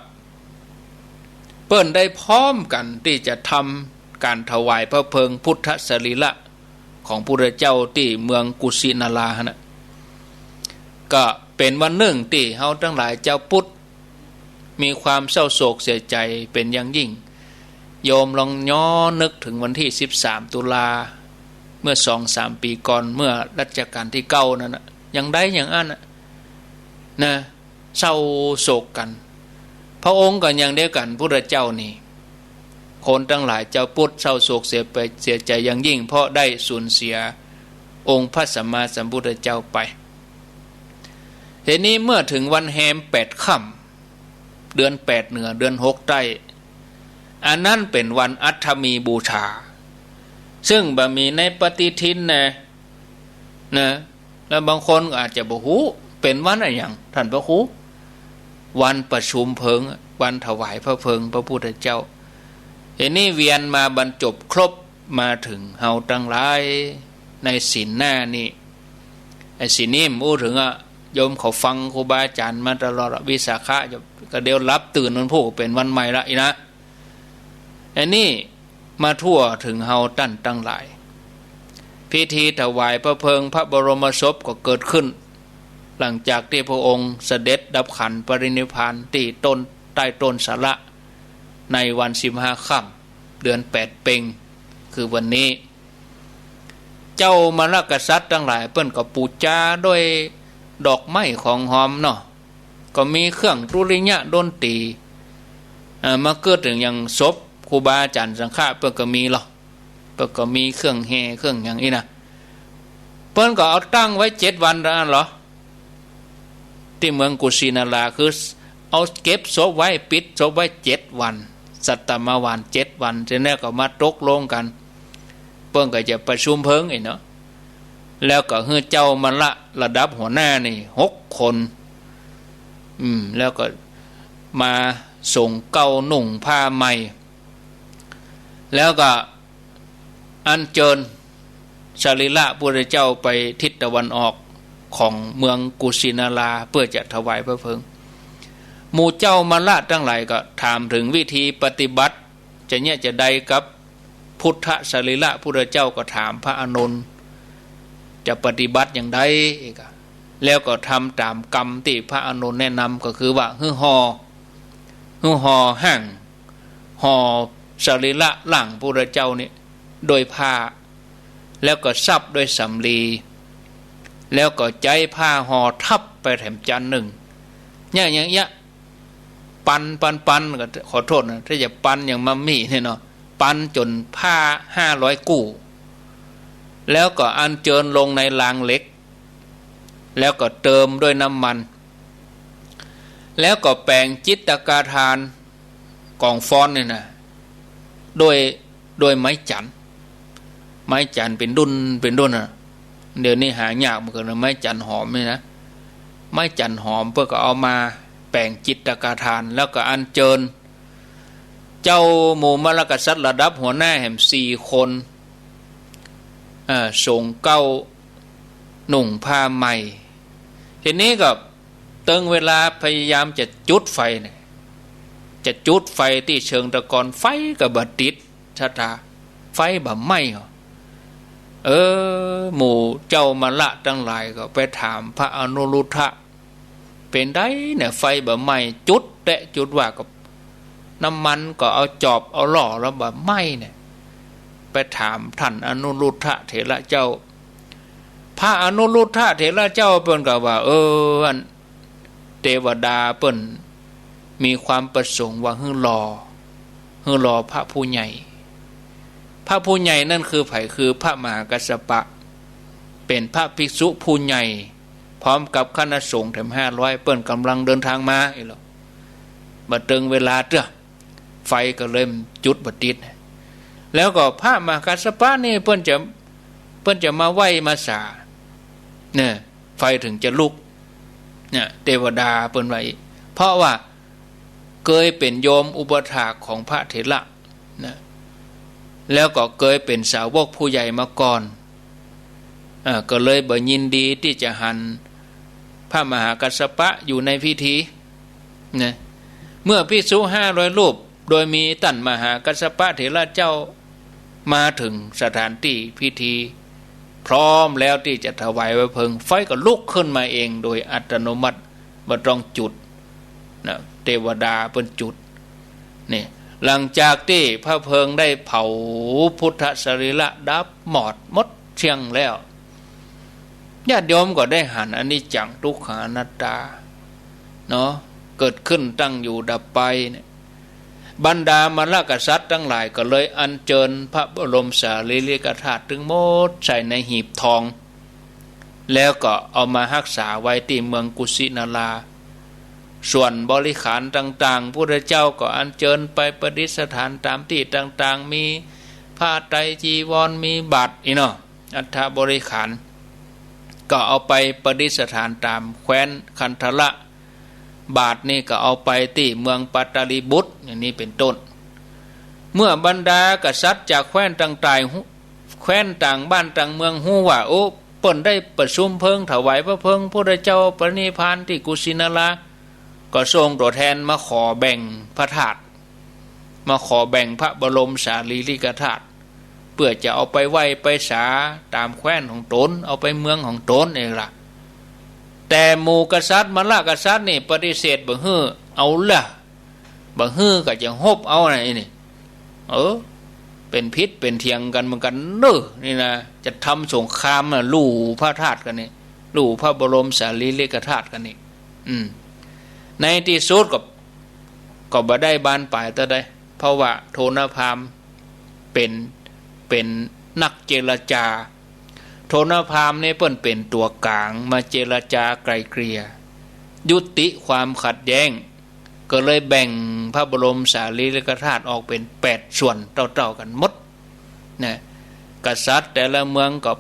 เปิ้นได้พร้อมกั๋นตี้จะทำก๋านถวายพระเพลิงพุทธสรีระของพุทธเจ้าตี้เมืองกุสินาราหั้นนะ ก็เป๋นวันนึ่งตี้เฮาตังหลายจาวพุทธ มีความเศร้าโศกเสียใจ๋เป๋นอย่างยิ่ง โยมลองย้อนนึกเถิงวันตี้สิบสามตุลา เมื่อสองสามปี๋ก่อน เมื่อรัชกาลตี้เก้านั้นนะ อย่างใดอย่างอั้นนะ นะ เศร้าโศกกั๋น พระองค์ก็อย่างเดียวกั๋น พุทธเจ้านี่ คนตังหลายจาวพุทธเศร้าโศกเสียไป เสียใจ๋อย่างยิ่ง เพราะได้สูญเสียองค์พระสัมมาสัมพุทธเจ้าไป ทีนี้เมื่อเถิงวันแฮมแปดค่ำ เดือนแปดเหนือ เดือนหกใต้ อันนั้นเป๋นวันอัฐมีบูชา ซึ่งบ่มีในปฏิทินนะ นะ แล้วบางคนก็อาจจะบ่ฮู้ เป๋นวันอะหยัง ต้านพระครู วันประชุมเพลิง วันถวายพระเพลิงพระพุทธเจ้า ทีนี้เวียนมาบรรจบครบมาเถิงเฮาตังหลายในศีลหน้านี่ ไอ้ศีลนี้บ่อู้เถิงอะ โยมเขาฟังครูบาอาจ๋ารย์มาตลอดอะ วิสาขะ ก็เดี๋ยวหลับตื่นวันพูกเป๋นวันใหม่ละอี้นะ อันนี้มาทั่วเถิงเฮาต้านตังหลาย พิธีถวายพระเพลิงพระบรมศพก็เกิดขึ้น หลังจากตี้พระองค์เสด็จดับขันธ์ปรินิพพานตี้ต้น ใต้ต้นสาระ ในวันสิบห้าค่ำ เดือนแปดเป็ง คือวันนี้ เจ้ามลกษัตริย์ตังหลายเปิ้นก็ปู๋จาด้วยดอกไม้ของหอมเนาะ ก็มีเครื่องดุริยะดนตรี เอ่อ มาเกื้อเถิงอย่างศพครูบาอาจ๋ารย์สังฆะเปิ้นก็มีลอ เปิ้นก็มีเครื่องแห่เครื่องหยังอี้นะ เปิ้นก็เอาตั้งไว้เจ็ดวันเต้านั้นลอ ตี้เมืองกุสินารา คือเอาเก็บศพไว้ ปิดศพไว้เจ็ดวัน สัตตมวานเจ็ดวัน ทีนี้ก็มาตกลงกั๋น เปิ้นก็จะประชุมเพลิงอี้เนาะ แล้วก็หื้อเจ้ามลระดับหัวหน้านี่หกคน อืม แล้วก็มาสรงเกล้านุ่งผ้าใหม่ แล้วก็อัญเชิญสรีระพุทธเจ้าไปทิศตะวันออกของเมืองกุสินารา เพื่อจะถวายพระเพลิง หมู่เจ้ามลระตังหลายก็ถามเถิงวิธีปฏิบัติ จะเยียะจาใดกับพุทธสรีระพุทธเจ้า ก็ถามพระอานนท์ จะปฏิบัติอย่างใดอีกอะ แล้วก็ทำต๋ามกรรมตี้พระอานนท์แนะนำ ก็คือว่าหื้อห่อ หื้อห่อฮ่าง ห่อสรีระร่างพุทธเจ้านี่ด้วยผ้า แล้วก็ซับด้วยสำลี แล้วก็ใจ๊ผ้าห่อทับไปแถมจั๊นนึ่ง อย่าง อย่างเยียะ ปัน ปัน ปัน ก็ขอโทษนะ ถ้าจะปันอย่างมัมมี่เนี่ยเนาะ ปันจ๋นผ้าห้าร้อยกู้ แล้วก็อัญเชิญลงในรางเหล็ก แล้วก็เติมด้วยน้ำมัน แล้วก็แป๋งจิตกาธาน ก๋องฟ้อนเนี่ยนะ ด้วย ด้วยไม้จันทน์ ไม้จันทน์เป๋นดุ่น เป๋นดุ่นน่ะ เดี๋ยวนี้หายากเหมือนกั๋นนะ ไม้จันทน์หอมนี่นะ ไม้จันทน์หอมเปิ้นก็เอามาแป๋งจิตกาธาน แล้วก็อัญเชิญ เจ้าหมู่มลกษัตริย์ระดับหัวหน้าแหมสี่คน เอ่อ สรงเกล้า นุ่งผ้าใหม่ ทีนี้ก็เติงเวลาพยายามจะจุดไฟเนี่ย จะจุดไฟตี้เชิงตะกอน ไฟก็บ่ติด ศรัทธา ไฟบ่ไหม้หรอ เออ หมู่เจ้ามัลละตังหลายก็ไปถามพระอนุรุทธะ เป๋นใดเนี่ย ไฟบ่ไหม้ จุดแต๊จุดว่า ก็น้ำมันก็เอาจอบเอาหล่อแล้วบ่ไหม้เนี่ย ไปถามท่านอนุรุทธะเถระเจ้า พระอนุรุทธะเถระเจ้าเปิ้นก็ว่า เออ อัน เตวดาเปิ้นมีความประสงค์ว่าหื้อหล่อ หื้อหล่อพระผู้ใหญ่ พระผู้ใหญ่นั้นคือใผ คือพระมหากัสสปะ เป๋นพระภิกษุผู้ใหญ่ พร้อมกับคณะสงฆ์แถมห้าร้อย เปิ้นก่ำลังเดินทางมาอี้หละ บ่เติงเวลาเตื้อ ไฟก็เลยจุดบ่ติด แล้วก็พระมหากัสสปะนี่เปิ้นจะ เปิ้นจะมาไหว้มาสาเนี่ย ไฟเถิงจะลุก เนี่ย เตวดาเปิ้นว่าอี้ เพราะว่าเกยเป๋นโยมอุปัฏฐากของพระเถระนะ แล้วก็เกยเป๋นสาวกผู้ใหญ่มาก่อน อ่า ก็เลยบ่ยินดีตี้จะหันพระมหากัสสปะอยู่ในพิธีนะ เมื่อภิกษุห้าร้อยรูป โดยมีต้านมหากัสสปะเถระเจ้ามาเถิงสถานตี้พิธี พร้อมแล้วตี้จะถวายพระเพลิง ไฟก็ลุกขึ้นมาเองโดยอัตโนมัติ บ่ต้องจุดนะ เตวดาเปิ้นจุด นี่ หลังจากตี้พระเพลิงได้เผาพุทธสรีระดับหมอดหมดเสี้ยงแล้ว ญาติโยมก็ได้หันอนิจจังทุกขังอนัตตาเนาะ เกิดขึ้นตั้งอยู่ดับไปเนี่ย บรรดามัลลกษัตริย์ตังหลายก็เลยอัญเจิญพระบรมสารีริกธาตุตึงหมดใส่ในหีบทอง แล้วก็เอามาฮักษาไว้ตี้เมืองกุสินารา ส่วนบริขารต่างๆ พุทธเจ้าก็อัญเจิญไปประดิษฐานต๋ามตี้ต่างๆ มีผ้าไตรจีวร มีบาตรอี้เนาะ อัฐบริขาร ก็เอาไปประดิษฐานต๋ามแคว้นคันธละ บาตรนี่ก็เอาไปตี้เมืองปัตตลีบุตร อย่างนี้เป๋นต้น เมื่อบรรดากษัตริย์จากแคว้นต่างๆ ฮู้ แคว้นต่างบ้านต่างเมืองฮู้ว่า โอ้ เปิ้นได้ประชุมเพลิงถวายพระเพลิงพุทธเจ้าปรินิพพานตี้กุสินารา ก็ส่งตั๋วแทนมาขอแบ่งพระธาตุ มาขอแบ่งพระบรมสารีริกธาตุ เปื้อจะเอาไปไหว้ไปสาต๋ามแคว้นของต๋น เอาไปเมืองของต๋นเองละ แต่หมู่กษัตริย์มัลลกษัตริย์นี่ปฏิเสธบ่หื้อ เอาละ บ่หื้อก็จะฮบเอานะอี้นี่ เออ เป๋นผิดเป๋นเถียงกั๋นเหมือนกั๋นเน่อ นี่นะ จะทำสงครามนะ ลู่พระธาตุกั๋นนี่ ลู่พระบรมสารีริกธาตุกั๋นนี่ อืม ในตี้สุดก็ ก็บ่ได้บานปลายเต้าใด เพราะว่าโทณพราหมณ์เป๋น เป๋นนักเจรจา โทณพราหมณ์นี่เปิ้นเป๋นตั๋วก๋างมาเจรจาไกล่เกลี่ย ยุติความขัดแย้ง ก็เลยแบ่งพระบรมสารีริกธาตุออกเป๋นแปดส่วนเต้าๆ กั๋นหมดนะ กษัตริย์แต่ละเมืองก็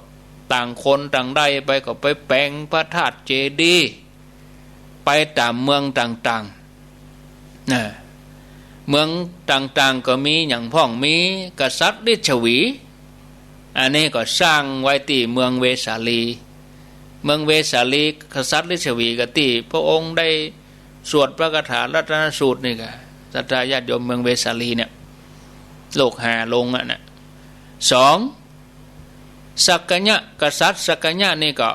ต่างคนต่างได้ไป ก็ไปแป๋งพระธาตุเจดีย์ ไปต๋ามเมืองต่างๆ นะ เมืองต่างๆ ก็มีหยังพ่อง มีกษัตริย์ลิชวี อันนี้ก็สร้างไว้ตี้เมืองเวสาลี เมืองเวสาลี กษัตริย์ลิชวีก็ตี้พระองค์ได้สวดพระคาถารัตนสูตรนี่ก็ ศรัทธาญาติโยมเมืองเวสาลีเนี่ย โลกหาลงอะนะ สอง สักกะยะ กษัตริย์สักกะยะนี่ก็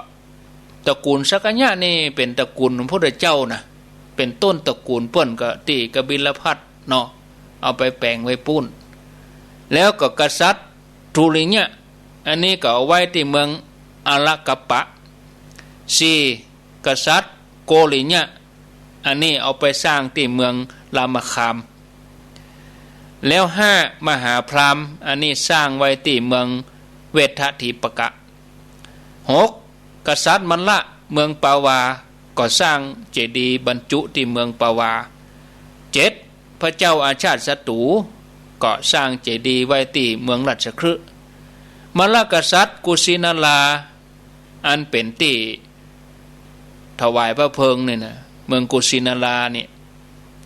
ตระกูลสักกะยะนี่เป๋นตระกูลของพุทธเจ้านะ เป๋นต้นตระกูลเปิ้นก็ตี้กบิลพัสดุ์เนาะ เอาไปแป๋งไว้ปู้น แล้วก็กษัตริย์ทุริยะ อันนี้ก็เอาไว้ตี้เมืองอาลกัปปะ สี่ กษัตริย์โกริยะ อันนี้เอาไปสร้างตี้เมืองรามคาม แล้วห้า มหาพราหมณ์ อันนี้สร้างไว้ตี้เมืองเวททิปกะ หก กษัตริย์มัลละเมืองปาวา ก็สร้างเจดีย์บรรจุตี้เมืองปาวา เจ็ด พระเจ้าอาชาติศัตรู ก็สร้างเจดีย์ไว้ตี้เมืองราชคฤห์ มัลลกษัตริย์กุสินารา อันเป๋นตี้ถวายพระเพลิงนี่นะ เมืองกุสินารานี่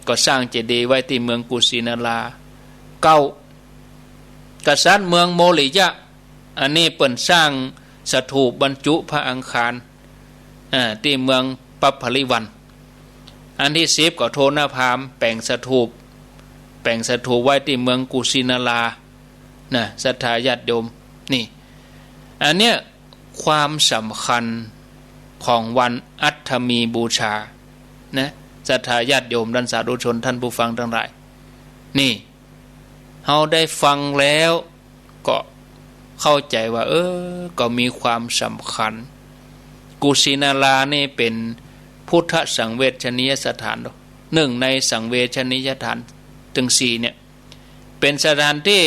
ก็สร้างเจดีย์ไว้ตี้เมืองกุสินารา เก้า กษัตริย์เมืองโมริยะ อันนี้เปิ้นสร้างสถูปบรรจุพระอังคาร อ่า ตี้เมืองปัปพะลิวัน อันตี้สิบก็โทณพราหมณ์แป๋งสถูป แป๋งสถูปไว้ตี้เมืองกุสินารา นะ ศรัทธาญาติโยม นี่ อันเนี้ยความสำคัญของวันอัฏฐมีบูชา นะ ศรัทธาญาติโยม ท่านสาธุชน ท่านผู้ฟังตังหลาย นี่ เฮาได้ฟังแล้วก็เข้าใจ๋ว่า เออ ก็มีความสำคัญ กุสินารานี่เป๋นพุทธสังเวชนียสถาน นึ่งในสังเวชนียสถานตึงสี่เนี่ย เป๋นสถานตี้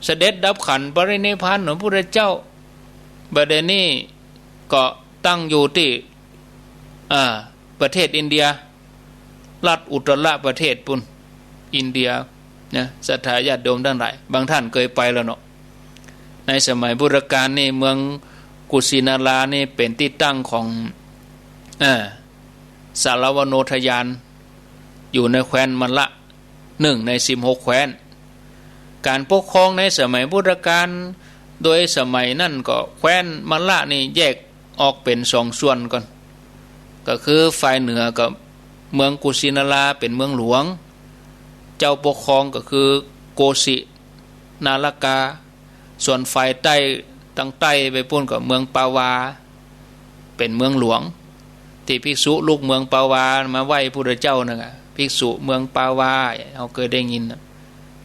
เสด็จดับขันธ์ปรินิพพานของพระพุทธเจ้า บัดนี้ก็ตั้งอยู่ตี้ อ่า ประเทศอินเดีย รัฐอุตตรประเทศปู้น อินเดีย นะ ศรัทธาญาติโยมตังหลาย บางท่านเกยไปแล้วเนาะ ในสมัยพุทธกาลนี่ เมืองกุสินารานี่เป๋นตี้ตั้งของ อ่า สารวโนทยาน อยู่ในแคว้นมลละ นึ่งในสิบหกแคว้น ก๋านปกครองในสมัยพุทธกาล โดยสมัยนั้นก็แคว้นมลละนี่แยกออกเป๋นสองส่วนก่อน ก็คือฝ่ายเหนือก็เมืองกุสินาราเป๋นเมืองหลวง เจ้าปกครองก็คือโกสินาลกา ส่วนฝ่ายใต้ ตังใต้ไปปู้นก็เมืองปาวา เป๋นเมืองหลวง ตี้ภิกษุลุกเมืองปาวามาไหว้พุทธเจ้านั่นน่ะ ภิกษุเมืองปาวา เฮาเกยได้ยินน่ะ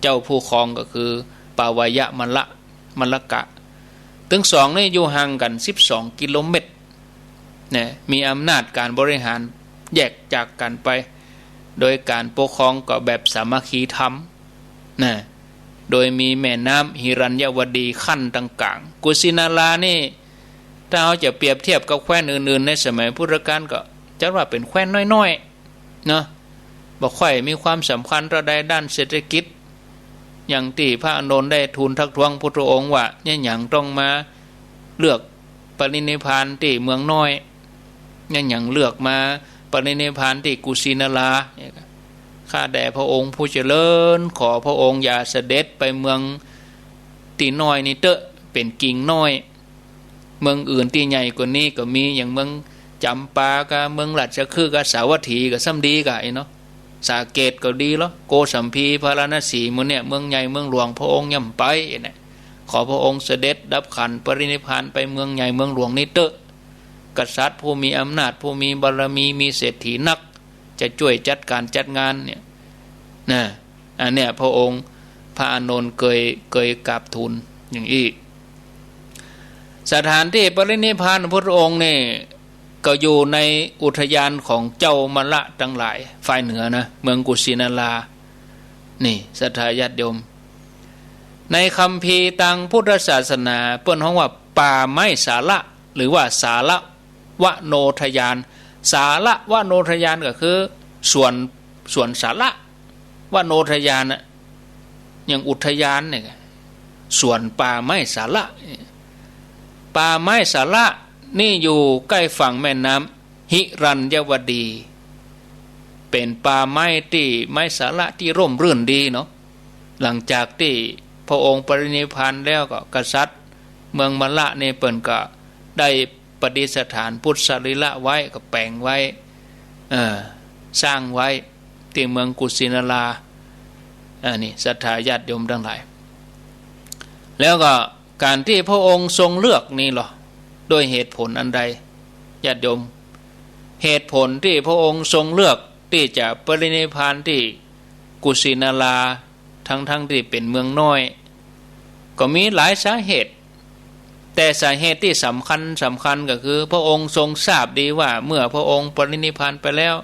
เจ้าผู้ครองก็คือปาวายะมลละ มลกะ ตึงสองนี่อยู่ห่างกั๋นสิบสองกิโลเมตร นะ มีอำนาจก๋านบริหารแยกจากกั๋นไป โดยก๋านปกครองก็แบบสามัคคีธรรม นะ โดยมีแม่น้ำหิรัญยวดีกั้นตางก๋าง กุสินารานี่ ถ้าเฮาจะเปรียบเทียบกับแคว้นอื่นๆ ในสมัยพุทธกาลก็จัดว่าเป๋นแคว้นน้อยๆ เนาะ บ่ค่อยมีความสำคัญเต้าใดด้านเศรษฐกิจ อย่างตี้พระอานนท์ได้ทูลทักท้วงพุทธองค์ว่า เยียะหยังต้องมาเลือกปรินิพพานตี้เมืองน้อย เยียะหยังเลือกมาปรินิพพานตี้กุสินารา ข้าแต่พระองค์ผู้เจริญ ขอพระองค์อย่าเสด็จไปเมืองตี้น้อยนี้เต๊อะ เป๋นกิ่งน้อย เมืองอื่นตี้ใหญ่กว่านี้ก็มี อย่างเมืองจำปากับเมืองราชคฤห์กับสาวัตถีก็ซ้ำดีกว่าอี้เนาะ สาเกตก็ดีแล้ว โกสัมพี พาราณสี หมู่เนี่ย เมืองใหญ่เมืองหลวง พระองค์ย่ำไปเนี่ย ขอพระองค์เสด็จดับขันธ์ปรินิพพานไปเมืองใหญ่เมืองหลวงนี้เต๊อะ กษัตริย์ผู้มีอำนาจ ผู้มีบารมี มีเศรษฐีนัก จะจ้วยจัดก๋านจัดงานเนี่ย นะ อันเนี้ยพระองค์พระอานนท์เกย เกยกราบทูลอย่างอี้ สถานตี้ปรินิพพานพระพุทธองค์นี่ ก็อยู่ในอุทยานของเจ้ามลละตังหลาย ฝ่ายเหนือนะ เมืองกุสินารา นี่ ศรัทธาญาติโยม ในคัมภีร์ตางพุทธศาสนา เปิ้นฮ้องว่าป่าไม้สาละ หรือว่าสาละวโนทยาน สาละวโนทยานก็คือสวน สวนสาละ วโนทยานน่ะ อย่างอุทยานเนี่ย สวนป่าไม้สาละ ป่าไม้สาละนี่อยู่ใก้ฝั่งแม่น้ำหิรัญยวดี เป๋นป่าไม้ตี้ ไม้สาละตี้ร่มรื่นดีเนาะ หลังจากตี้พระองค์ปรินิพพานแล้วก็กษัตริย์เมืองมลละนี่เปิ้นก็ได้ประดิษฐานพุทธสรีระไว้ ก็แป๋งไว้ เอ่อ สร้างไว้ตี้เมืองกุสินารา อ่า นี่ ศรัทธาญาติโยมตังหลาย แล้วก็ก๋านตี้พระองค์ทรงเลือกนี่ลอ ด้วยเหตุผลอันใด ญาติโยม เหตุผลตี้พระองค์ทรงเลือกตี้จะปรินิพพานตี้กุสินารา ทั้งๆ ตี้เป๋นเมืองน้อย ก็มีหลายสาเหตุ แต่สาเหตุตี้สำคัญ สำคัญก็คือพระองค์ทรงทราบดีว่าเมื่อพระองค์ปรินิพพานไปแล้ว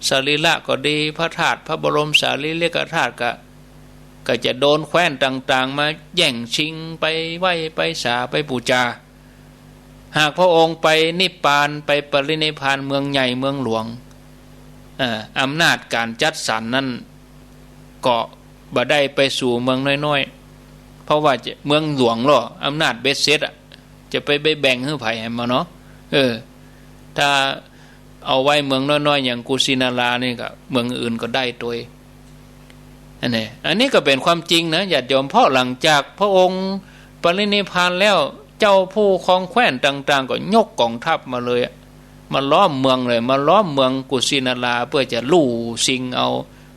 สรีระก็ดี พระธาตุ พระบรมสารีริกธาตุก็ ก็จะโดนแคว้นต่างๆ มาแย่งชิงไปไหว้ไปสาไปปู๋จา หากพระองค์ไปนิพพาน ไปปรินิพพานเมืองใหญ่เมืองหลวง เอ่อ อำนาจก๋านจัดสรรนั้นก็บ่ได้ไปสู่เมืองน้อยๆ เพราะว่าจะ เมืองหลวงลอ อำนาจเบ็ดเสร็จอะ จะไป ไปแบ่งหื้อใผแหมเนาะ เออ ถ้าเอาไว้เมืองน้อยๆ อย่างกุสินารานี่ก็ เมืองอื่นก็ได้ตวย อันนี้ อันนี้ก็เป๋นความจริงนะ ญาติโยม เพราะหลังจากพระองค์ ปรินิพพานแล้ว เจ้าผู้ครองแคว้นต่างๆ ก็ยกก๋องทัพมาเลยอะ มาล้อมเมืองเลย มาล้อมเมืองกุสินารา เปื้อจะลู่ซิงเอา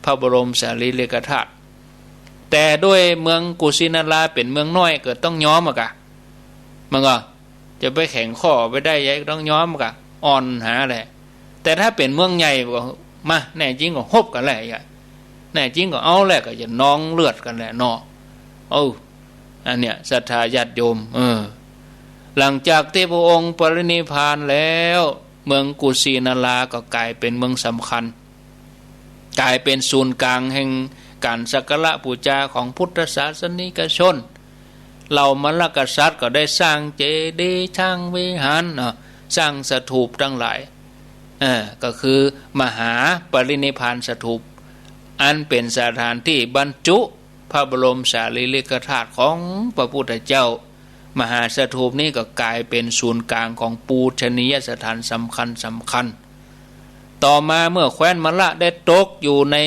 พระบรมสารีริกธาตุ แต่ด้วยเมืองกุสินาราเป๋นเมืองน้อย ก็ต้องยอมอะกะ มันก็จะไปแข็งข้อไปได้ไง ก็ต้องยอมอะกะ อ่อนหาแหละ แต่ถ้าเป๋นเมืองใหญ่ก็มา แน่จริงก็ฮบกั๋นแหละ แน่จริงก็เอาแหละ ก็จะนองเลือดกั๋นแหละเนาะ เออ อันเนี้ยศรัทธาญาติโยม เออ หลังจากตี้พระองค์ปรินิพพานแล้ว เมืองกุสินาราก็ก๋ายเป๋นเมืองสำคัญ ก๋ายเป๋นศูนย์ก๋างแห่งก๋านสักการะปู๋จาของพุทธศาสนิกชน เหล่ามลกษัตริย์ก็ได้สร้างเจดีย์ สร้างวิหารเนาะ สร้างสถูปตังหลาย เออ ก็คือมหาปรินิพพานสถูป อันเป๋นสถานตี้บรรจุพระบรมสารีริกธาตุของพระพุทธเจ้า มหาสถูปนี้ก็ก๋ายเป๋นศูนย์ก๋างของปูชนียสถานสำคัญสำคัญ ต่อมาเมื่อแคว้นมลละได้ตกอยู่ใน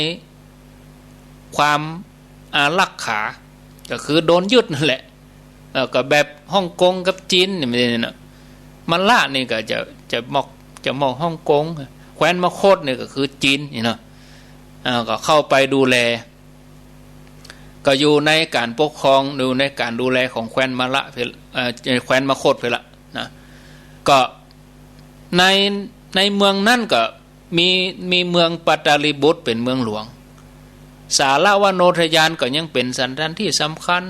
ความอารักขา ก็คือโดนยึดนั่นแหละ เออ ก็แบบฮ่องกงกับจีนนี่มันเนาะ มลละนี่ก็จะ จะมอก จะมอกฮ่องกง แคว้นมคธนี่ก็คือจีนนี่เนาะ อ่า ก็เข้าไปดูแล ก็อยู่ในก๋านปกครอง อยู่ในก๋านดูแลของแคว้นมลละ เอ่อ แคว้นมคธไปละนะ ก็ใน ในเมืองนั้นก็มี มีเมืองปัตตาลีบุตรเป๋นเมืองหลวง สาละวโนทยานก็ยังเป๋นสถานตี้สำคัญ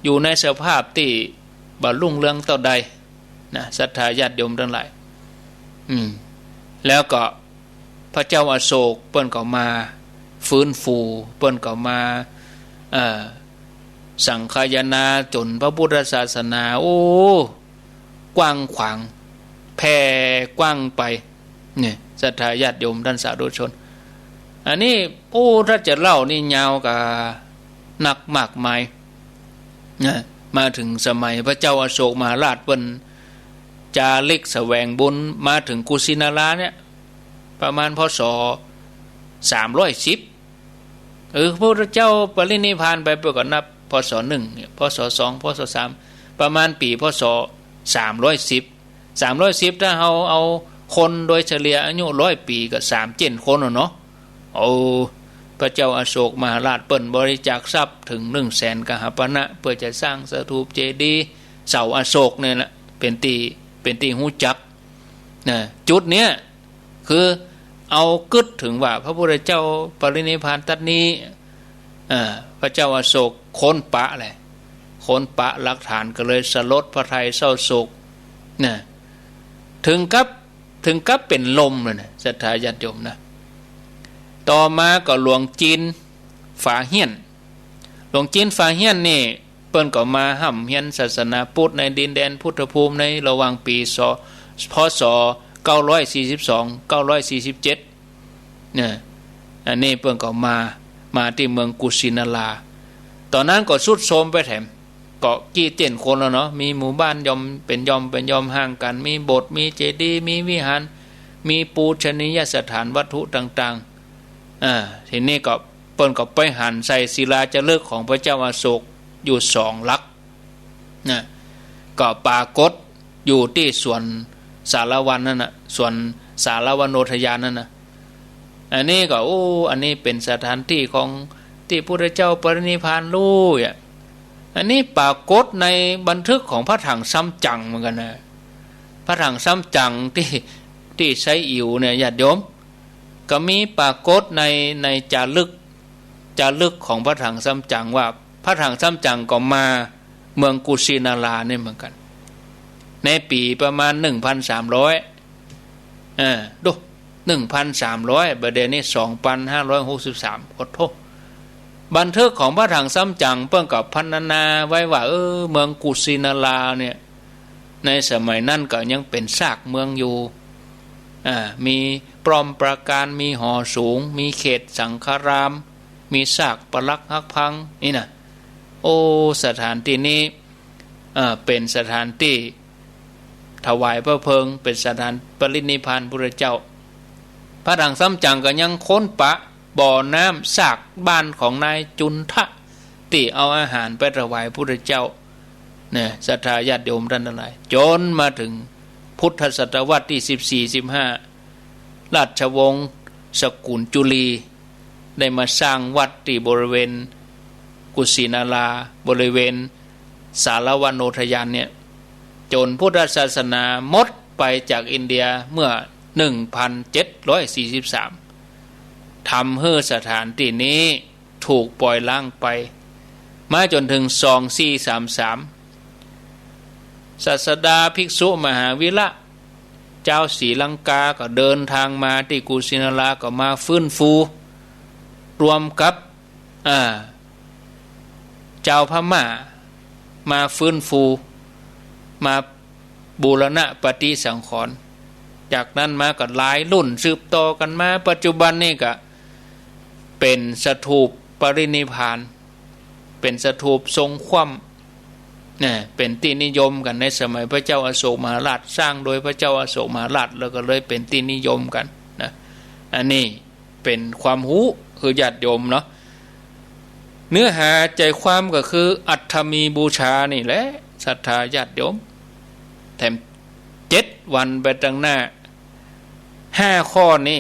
อยู่ในสภาพตี้บ่รุ่งเรืองเต้าใดนะ ศรัทธาญาติโยมตังหลาย อืม แล้วก็พระเจ้าอโศกเปิ้นก็มาฟื้นฟู เปิ้นก็มา เอ่อ สังคายนาจ๋นพระพุทธศาสนา โอ้ กว้างขวาง แผ่กว้างไป เนี่ย ศรัทธาญาติโยมต้านสาธุชน อันนี้ โอ้ ถ้าจะเล่านี่ยาวกานักมากมาย นะ มาเถิงสมัยพระเจ้าอโศกมหาราชเปิ้นจาริกแสวงบุญมาเถิงกุสินาราเนี่ย ประมาณ พ.ศ. สามร้อยสิบ เออ พระพุทธเจ้าปรินิพพานไป เปิ้นก็นับ พ.ศ. หนึ่งเนี่ย พ.ศ. สอง พ.ศ. สาม ประมาณปี๋ พ.ศ. สามร้อยสิบ สามร้อยสิบ ถ้าเฮาเอาคนโดยเฉลี่ยอายุร้อยปี๋ก็สามเจ็ดคนน่ะเนาะ โอ้ พระเจ้าอโศกมหาราชเปิ้นบริจาคทรัพย์เถิงหนึ่งแสนกหาปณะ เปื้อจะสร้างสถูปเจดีย์เสาอโศกเนี่ยแหละ เป๋นตี้ เป๋นตี้ฮู้จักนะ จุดเนี้ย คือเอากึ๊ดเถิงว่าพระพุทธเจ้าปรินิพพานตัดนี้ เอ่อ พระเจ้าอโศกค้นปะแหละ ค้นปะหลักฐานก็เลยสลดพระทัยเศร้าโศกนะ เถิงกับ เถิงกับเป๋นลมเลยนะ ศรัทธาญาติโยมนะ ต่อมาก็หลวงจีนฝาเฮี้ยน หลวงจีนฝาเฮี้ยนนี่ เปิ้นก็มาฮ่ำเฮียนศาสนาพุทธในดินแดนพุทธภูมิในระหว่างปี๋ ศ. พ.ศ. เก้าร้อยสี่สิบสอง เก้าร้อยสี่สิบเจ็ด เนี่ย อันนี้เปิ้นก็มา มาตี้เมืองกุสินารา ต๋อนนั้นก็ทรุดโทรมไปแถม ก็กี่เจ็ดคนแล้วเนาะ มีหมู่บ้านหย่อมเป๋นหย่อมเป๋นหย่อมห่างกั๋น มีโบสถ์ มีเจดีย์ มีวิหาร มีปูชนียสถานวัตถุต่างๆ อ่า ทีนี้ก็เปิ้นก็ไปหันใส่ศิลาจารึกของพระเจ้าอโศกอยู่สองหลักนะ ก็ปรากฏอยู่ตี้สวนสาละวันนั่นน่ะ สวนสาละวโนทยานนั่นน่ะ อันนี้ก็ โอ้ อันนี้เป๋นสถานตี้ของตี้พุทธเจ้าปรินิพพานลู้ยอะ อันนี้ปรากฏในบันทึกของพระถังซัมจั๋งเหมือนกั๋นนะ พระถังซัมจั๋งตี้ ตี้ไซอิ๋วเนี่ย ญาติโยม ก็มีปรากฏใน ในจารึก จารึกของพระถังซัมจั๋งว่า พระถังซัมจั๋งก็มาเมืองกุสินารานี่เหมือนกั๋น ในปี๋ประมาณ หนึ่งพันสามร้อย เออ ดู หนึ่งพันสามร้อย บ่าเดี่ยวนี้ สองพันห้าร้อยหกสิบสาม ขอโทษ บันทึกของพระถังซัมจั๋งเปิ้นก็พรรณนาไว้ว่า เออ เมืองกุสินาราเนี่ย ในสมัยนั้นก็ยังเป๋นซากเมืองอยู่ อ่า มีป้อมปราการ มีหอสูง มีเขตสังฆาราม มีซากปรักหักพัง นี่นะ โอ้ สถานตี้นี้ เอ่อ เป๋นสถานตี้ถวายพระเพลิง เป๋นสถานปรินิพพานพุทธเจ้า พระถังซัมจั๋งก็ยังค้นปะบ่อน้ำซากบ้านของนายจุนทะ ตี้เอาอาหารไปถวายพุทธเจ้า นะ ศรัทธาญาติโยมต้านตังหลาย จ๋นมาเถิงพุทธศตวรรษตี้สิบสี่ สิบห้า ราชวงศ์สกุลจุลี ได้มาสร้างวัดตี้บริเวณกุสินารา บริเวณสารวโนทยานเนี่ย จ๋นพุทธศาสนาหมดไปจากอินเดียเมื่อ หนึ่งพันเจ็ดร้อยสี่สิบสาม ทำหื้อสถานตี้นี้ ถูกปล่อยร้างไป มาจ๋นเถิง สองสี่สามสาม ศาสดาภิกษุมหาวีระ จาวศรีลังกาก็เดินตางมาตี้กุสินารา ก็มาฟื้นฟู รวมกับ อ่า จาวพม่า มาฟื้นฟู มาบูรณะปฏิสังขรณ์ จากนั้นมาก็หลายรุ่นสืบต่อกั๋นมา ปัจจุบันนี่ก็ เป๋นสถูปปรินิพพาน เป๋นสถูปทรงคว่ำ นะ เป๋นตี้นิยมกั๋นในสมัยพระเจ้าอโศกมหาราช สร้างโดยพระเจ้าอโศกมหาราช แล้วก็เลยเป๋นตี้นิยมกั๋นนะ อันนี้เป๋นความฮู้หื้อญาติโยมเนาะ เนื้อหาใจ๋ความก็คืออัฐมีบูชานี่แหละ ศรัทธาญาติโยม แถมเจ็ดวันไปตังหน้า ห้าข้อนี้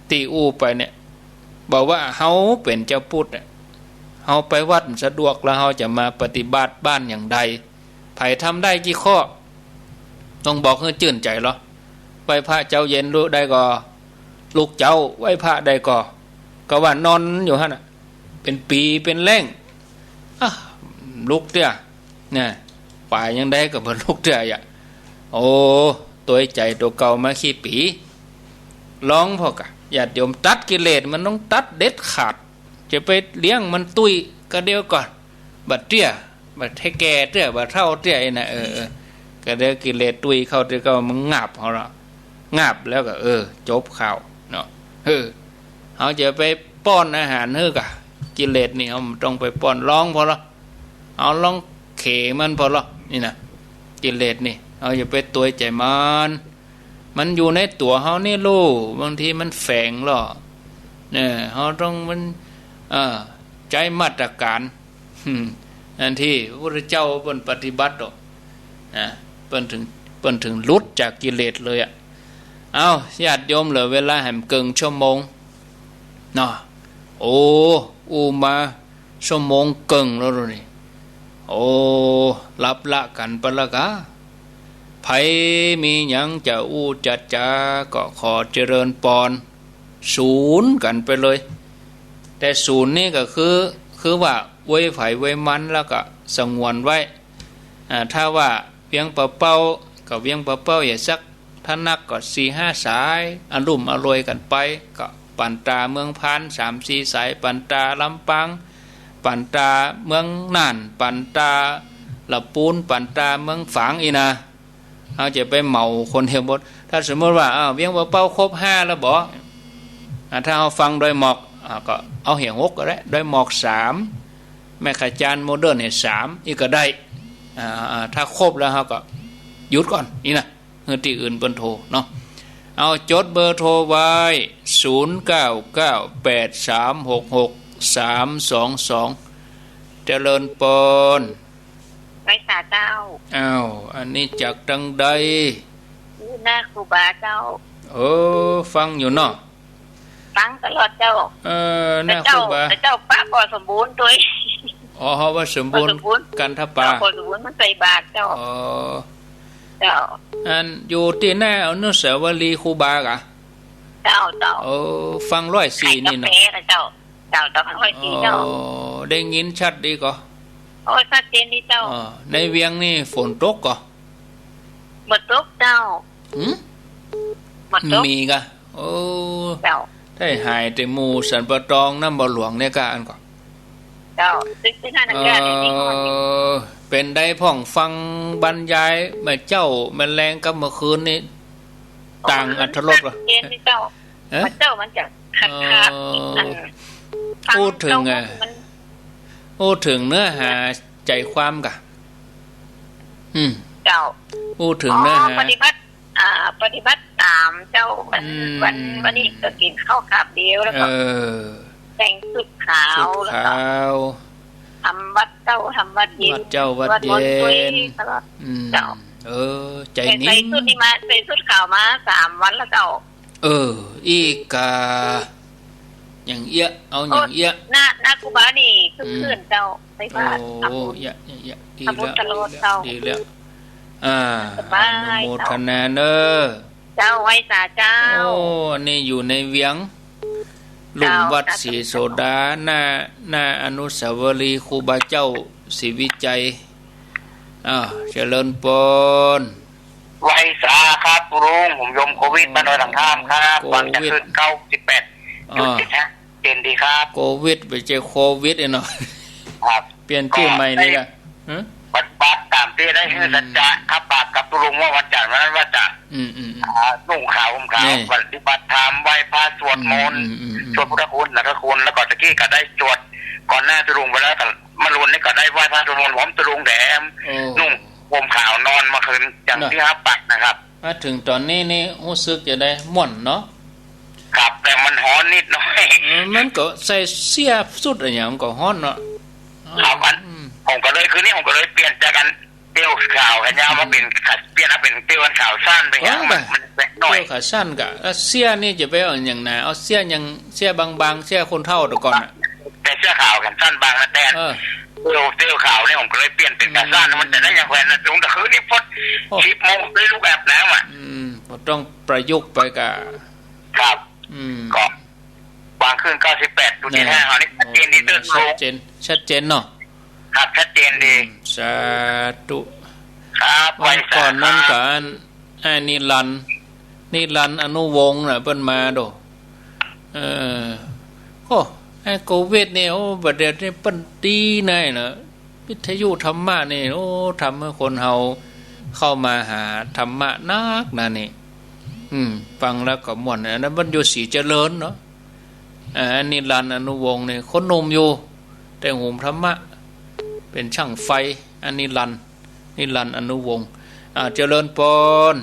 ตี้อู้ไปเนี่ย บ่าว่าเฮาเป๋นจาวพุทธอะ เฮาไปวัดบ่สะดวกแล้ว เฮาจะมาปฏิบัติบ้านอย่างใด ใผทำได้กี่ข้อ ต้องบอกหื้อจื้นใจ๋ลอ ไหว้พระเจ๊าเย็นลุกได้ก่อ ลุกเจ๊า ไหว้พระได้ก่อ ก็ว่านอนอยู่หั้นน่ะ เป๋นปี๋เป๋นแล้ง อ่ะ ลุกเตื้อ นะ ป๋ายยังได้ก็บ่ลุกเตื้ออะ โอ้ ตวยใจ๋ตั๋วเก่ามากี่ปี๋ ลองผ่อก่ะ ญาติโยม ตัดกิเลสมันต้องตัดเด็ดขาด จะไปเลี้ยงมันตุ้ยกะเดียวก่อ บ่าเตี้ย บ่าเฒ่าแก่เตื้อ บ่าเฒ่าเตื้ออี้นะ เออ เออ กะเดียวกิเลสตุ้ยเข้าตี้ก็มันงับเฮาละ งับแล้วก็ เออ จบข่าวเนาะ เออ เฮาจะไปป้อนอาหารหื้อกะ กิเลสนี่เฮาบ่ต้องไปป้อน ลองผ่อลอ เอาลองเขมันผ่อลอ นี่นะ กิเลสนี่ เฮาอย่าไปตวยใจ๋มัน มันอยู่ในตั๋วเฮานี่ลูก บางทีมันแฝงลอ เนี่ย เฮาต้องมัน เอ่อ ใจ๊มาตรการ อืม อันตี้พระพุทธเจ้าเปิ้นปฏิบัติออก นะ เปิ้นถึง เปิ้นถึงหลุดจากกิเลสเลยอะ เอ้า ญาติโยม เหลือเวลาแหมเกิ่งชั่วโมงเนาะ โอ้ อู้มาชั่วโมงเกิ่งแล้วนี่ โอ้ ลับละกั๋นไปละกา ใผมีหยังจะอู้จะจ๋าก็ขอเจริญปอน สูนกั๋นไปเลย แต่สูนนี่ก็คือ คือว่าอวยใผอวยมันแล้วก็สงวนไว้ อ่า ถ้าว่าเวียงป่าเป้า ก็เวียงป่าเป้าอย่าสัก ถ้านักก็สี่ห้าสาย อะลุ่มอล่วยกั๋นไป ก็ปั๋นตาเมืองพานสามสี่สาย ปั๋นตาลำปาง ปั๋นตาเมืองน่าน ปั๋นตาละปูน ปั๋นตาเมืองฝางอี้นะ เฮาจะไปเหมาคนเดียวหมด ถ้าสมมุติว่า อ้าว เวียงป่าเป้าครบห้าแล้วบ่ อ่า ถ้าเฮาฟังดอยหมอก อ่า ก็เอาเหียหกก็ได้ ดอยหมอกสาม แม่ขจานโมเดิร์นเนี่ยสาม อี้ก็ได้ อ่า อ่า ถ้าครบแล้วเฮาก็หยุดก่อน อี้นะ หื้อตี้อื่นเปิ้นโทรเนาะ เอา จดเบอร์โทรไว้ ศูนย์เก้าเก้าแปดสามหกหกสามสองสอง เจริญปอน ไหว้สาเจ้า อ้าว อันนี้จากตางใด อู้นาครูบาเจ้า เออ ฟังอยู่เนาะ ฟังตลอดเจ้า เออ นาครูบา แต่เจ้า แต่เจ้าปะบ่สมบูรณ์ตวย อ๋อ เฮาว่าสมบูรณ์ บ่สมบูรณ์ กันทะปา เจ้าบ่สมบูรณ์ มันใส่บาตรเจ้า อ๋อ เจ้า อันอยู่ตี้หน้าอนุสาวรีย์ครูบากะ เจ้า เจ้า เออ ฟังร้อยสี่นี่เนาะ ขายกาแฟนะเจ้า เจ้า เจ้า ฟังร้อยสี่เจ้า อ๋อ ได้ยินชัดดีก่อ โอ้ ชัดเจนดีเจ้า อ๋อ ในเวียงนี่ฝนตกก่อ บ่ตกเจ้า หืม บ่ตก มีกะ โอ้ เจ้า ได้หายแต่หมู่สันป่าตองน้ำบ่อหลวงเนี่ยกะอันก่อ เจ้า ซึ่ง ซึ่งห้านักเรียนนี่ เออ เป๋นใดพ่อง ฟังบรรยายแม่เจ้าแม่แลงกับเมื่อคืนนี่ ต่างอรรถรสบ่ ชัดเจนดีเจ้า เอ๊ะ พระเจ้ามันจะขัดขัด เออ อัน อู้เถิง ฟัง อ่ะ มัน อู้เถิงเนื้อหาใจ๋ความกะ อืม เจ้า อู้เถิงเนื้อหา อ๋อ ปฏิบัติ อ่า ปฏิบัติต๋ามเจ้า วัน อืม วัน วันนี้ก็กิ๋นข้าวคาบเดียว แล้วก็ เออ แต่งชุดขาว ชุดขาว แล้วก็ ทำวัตรเจ้า ทำวัตรเย็น วัตรเจ้าวัตรเย็น สวดมนต์ตวยตลอด อืม เจ้า เออ ใจ๋นิ่ม ใส่ชุดนี้มา ใส่ชุดขาวมาสามวันแล้วเจ้า เออ อี้กา อย่างเอี้ย เอาอย่างเอี้ย โอ้ หน้า หน้าครูบานี่คึกคื้นเจ้า อืม ไปบ้าน โอ้ ทำบุญ เอี้ย เอี้ย เอี้ย ดีแล้ว ทำบุญตลอดเจ้า ดีแล้ว อ่า สบาย อนุโมทนาเน้อ เจ้า ไหว้สาเจ้า โอ้ นี่อยู่ในเวียง ลุ่มวัดศรีโสดา หน้า หน้าอนุสาวรีย์ครูบาเจ้าศรีวิชัย อ้าว เจริญปอน ไหว้สาครับลุง ผมโยมโควิด บ้านดอยหลังถ้ำครับ โควิด วันจะขึ้นเก้าสิบแปดจุดเจ็ดห้า เจนดีครับ โควิด บ่ใจ้โควิดเนาะ ครับ เปลี่ยนจื้อใหม่นี่กะ ก็ได้ ฮะ ปฏิบัติต๋ามตี้ได้หื้อสัจจะ อืม ครับ บาปกับลุงว่าวันจันทร์วันนั้นว่าจะ อืม อืม อืม อ่า นุ่งขาวห่มขาว นี่ ปฏิบัติธรรม ไหว้พระ สวดมนต์ อืม อืม อืม อืม สวดพุทธคุณ สังฆคุณ แล้วก็ตะกี้ก็ได้สวดก่อนหน้าลุงไปแล้ว แต่มะรืนนี่ก็ได้ไหว้พระสวดมนต์ ผมตะลุงแถม โอ้ นุ่งห่มขาวนอนเมื่อคืน อย่าง เนาะ ตี้ฮับปัดนะครับ มาเถิงต๋อนนี้นี่ฮู้สึกจะใดม่วนเนาะ ครับ แต่มันฮ้อนนิดหน่อย เออ มันก็ใส่เสื้อชุดอะหยังมันก็ฮ้อนเนาะ ครับ อัน อืม ผมก็เลย คืนนี้ผมก็เลยเปลี่ยนจากอันเตี้ยวขาวแขนยาวมาเป๋นขา เปลี่ยนมาเป๋นเตี้ยวขาวสั้นไป อ๋อ อย่าง มัน มันเล็กหน่อย เตี้ยวขาสั้นกะ แล้วเสื้อนี่จะไปเอาอย่างไหน เอาเสื้ออย่าง เสื้อบางๆ เสื้อคนเฒ่าแต่ก่อนน่ะ แต่เสื้อขาวแขนสั้นบางนะแตน เออ เตี้ยว เตี้ยวขาวนี่ผมก็เลยเปลี่ยนเป๋นขาสั้น อืม มันจะได้อย่างแขวนนะลุง แต่คืนนี้พอ โอ้ สิบโมงได้ลุกอาบน้ำอะ อืม ก็ต้องประยุกต์ไปกะ ครับ อืม ก็วางขึ้น เก้าสิบแปดจุดเจ็ดห้า อันนี้ชัดเจนดี โอ้ ชัดเจน ชัดเจนเนาะ ครับ ชัดเจนดี อืม สาธุ ครับ วันก่อนนั้น ไหว้สาครับ กะอัน ไอ้นิรันดร์ นิรันดร์ อนุวงศ์น่ะ เปิ้นมาโด เออ โอ้ ไอ้โควิดนี่ โอ้ บ่าเดี่ยวนี้เปิ้นดีนักเนาะ วิทยุธรรมะนี่ โอ้ ทำหื้อคนเฮาเข้ามาหาธรรมะนักนะนี่ อืม ฟังแล้วก็ม่วน อันนั้นมันอยู่ศรีเจริญเนาะ อ่า อันนิรันดร์ อนุวงศ์นี่ คนหนุ่มอยู่ แต่โหมธรรมะ เป๋นช่างไฟ อันนิรันดร์ นิรันดร์ อนุวงศ์ อ่า เจริญปอน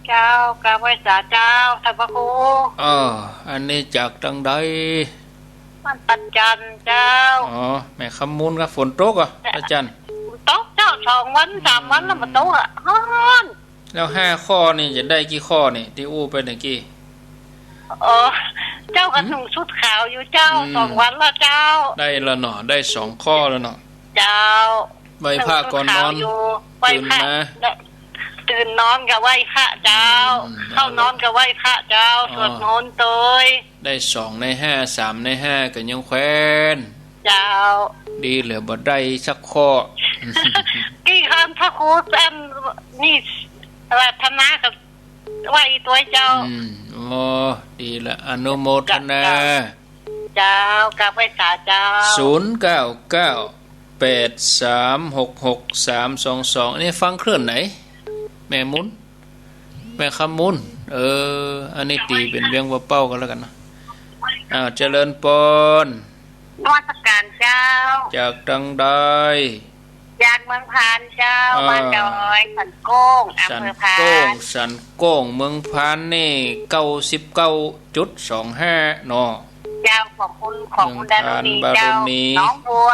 เจ้า กราบไหว้สาเจ้า ท่านพระครู อ้อ อันนี้จากตางใด บ้านปันจันทร์เจ้า อ๋อ แม่คำมูลครับ ฝนตกอ่ะ อาจารย์ ตกเจ้า สองวัน อืม สามวันแล้วมาตกอ่ะ ฮ้อน แล้วห้าข้อนี่จะได้กี่ข้อนี่ ตี้อู้ไปตะกี้ เออ เจ้าก็ หืม นุ่งชุดขาวอยู่เจ้า อืม สองวันแล้วเจ้า ได้แล้วเนาะ ได้สองข้อแล้วเนาะ เจ้า ไหว้พระก่อนนอน นุ่งชุดขาวอยู่ ไหว้พระ ตื่นมา ตื่นนอนก็ไหว้พระเจ้า อืม เข้านอนก็ไหว้พระเจ้า อ๋อ สวดมนต์ตวย ได้สองในห้า สามในห้า ก็ยังแควน เจ้า ดีเหลือบ่ได้สักข้อ ตี้คำพระครูอันนี่ อาราธนากับไหว้ตวยเจ้า อืม อ๋อ ดีละ อนุโมทนา เจ้า เจ้า กราบไหว้สาเจ้า ศูนย์เก้าเก้า แปดสามหกหกสามสองสอง อันนี้ฟังคลื่นไหน แม่มูล แม่คำมูล เออ อันนี้ตี๋เป๋นเวียงป่าเป้าก็แล้วกั๋นนะ อ้าว เจริญปอน นมัสการเจ้า จากตางใด จากเมืองพานเจ้า อ่า บ้านดอยสันโก้ง อำเภอพาน สันโก้ง สันโก้ง เมืองพานนี่ เก้าสิบเก้าจุดสองห้า เนาะ เจ้า ของคุณ ของคุณดารุณี เมืองพาน เจ้า บารุณี หนองบัว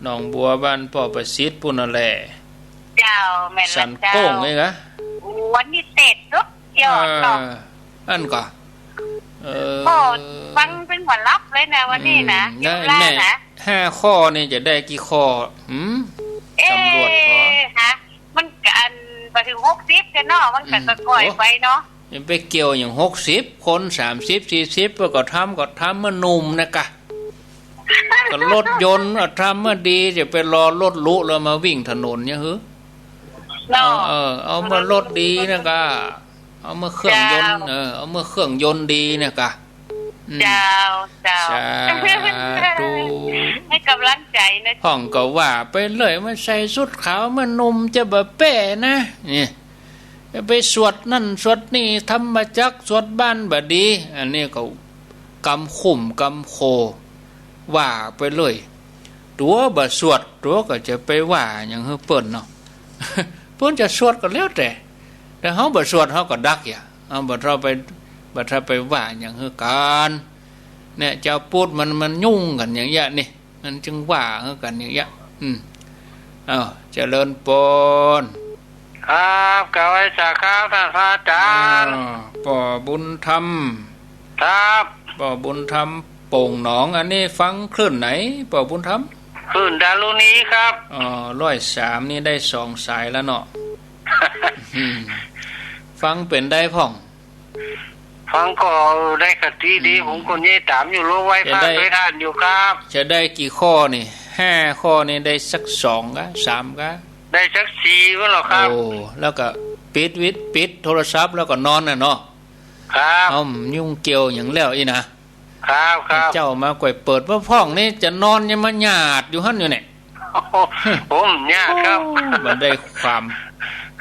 หนองบัว บ้านป้อประสิทธิ์ปู้นนั่นแหละ เจ้า แม่นละเจ้า สันโก้งเองนะ วันนี้เตะสุดยอดเนาะ อ่า อั้นก่อ เออ ก็ฟังเป๋นหัวลับเลยนะวันนี้นะ อืม อยู่ล่านะ แม่ ห้าข้อนี่จะได้กี่ข้อ หืม เอ๊ะ สำรวจก่อน ฮะ มันก็อันบ่เถิงหกสิบเจ้าเนาะ มันก็ อืม ก็ก้อยไปเนาะ โอ้ ยังไปเกี่ยวอย่างหกสิบ คนสามสิบ สี่สิบ เปิ้นก็ทำ ก็ทำเมื่อหนุ่มนะกะ ก็รถยนต์อะ ทำเมื่อดี จะไปรอรถหรูแล้วมาวิ่งถนนเนี่ยหือ เนาะ เอา เออ เอาเมื่อรถดีนะกะ เอาเมื่อเครื่องยนต์ เจ้า เออ เอาเมื่อเครื่องยนต์ดีนะกะ อืม เจ้า เจ้า สาธุ ให้กำลังใจนะ พ่องก็ว่าไปเลย มาใส่ชุดขาวเมื่อหนุ่มจะบ่แป้นะ นี่ ไปสวดนั่นสวดนี่ ธรรมจักร สวดบ้านบ่ดี อันนี้ก็กำขุ่มกำโค ว่าไปเลย ตั๋วบ่สวด ตั๋วก็จะไปว่าหยังหื้อเปิ้นเนาะ เปิ้นจะสวดก็แล้วแต่ แต่เฮาบ่สวดเฮาก็ดักอย่า เอาบ่เท่าไป บ่เท่าไปว่าหยังหื้อกั๋น เนี่ย จาวพุทธมัน มันยุ่งกั๋นอย่างเงี้ยนี่ มันจึงว่าหื้อกั๋นอย่างเงี้ย อืม อ้าว เจริญปอน ครับ กราบไหว้สาครับ ต้านพระอาจ๋ารย์ อ้าว ป้อบุญธรรม ครับ ป้อบุญธรรม โป่งหนอง อันนี้ฟังคลื่นไหน ป้อบุญธรรม คลื่นดารุณีครับ อ๋อ ร้อยสามนี่ได้สองสายแล้วเนาะ อืม ฟังเป๋นใดพ่อง ฟังก็ได้คติดี อืม ผมก็เยียะต๋ามอยู่ ลงไหว้พระ จะได้ ตวยต้านอยู่ครับ จะได้กี่ข้อนี่ ห้าข้อนี่ได้สักสองกา สามกา ได้สักสี่ก็แล้วครับ โอ้ แล้วก็ปิดวิทย์ ปิดโทรศัพท์แล้วก็นอนน่ะเนาะ ครับ เอ้า ยุ่งเกี่ยวหยังแล้วอี้นะ ครับ ครับ เจ้ามาก่อยเปิดมาพ่องนี่ จะนอนยังมาหยาดอยู่หั้นอยู่เนี่ย โอ้ ผมหยาดครับ โอ้ บ่ได้ความ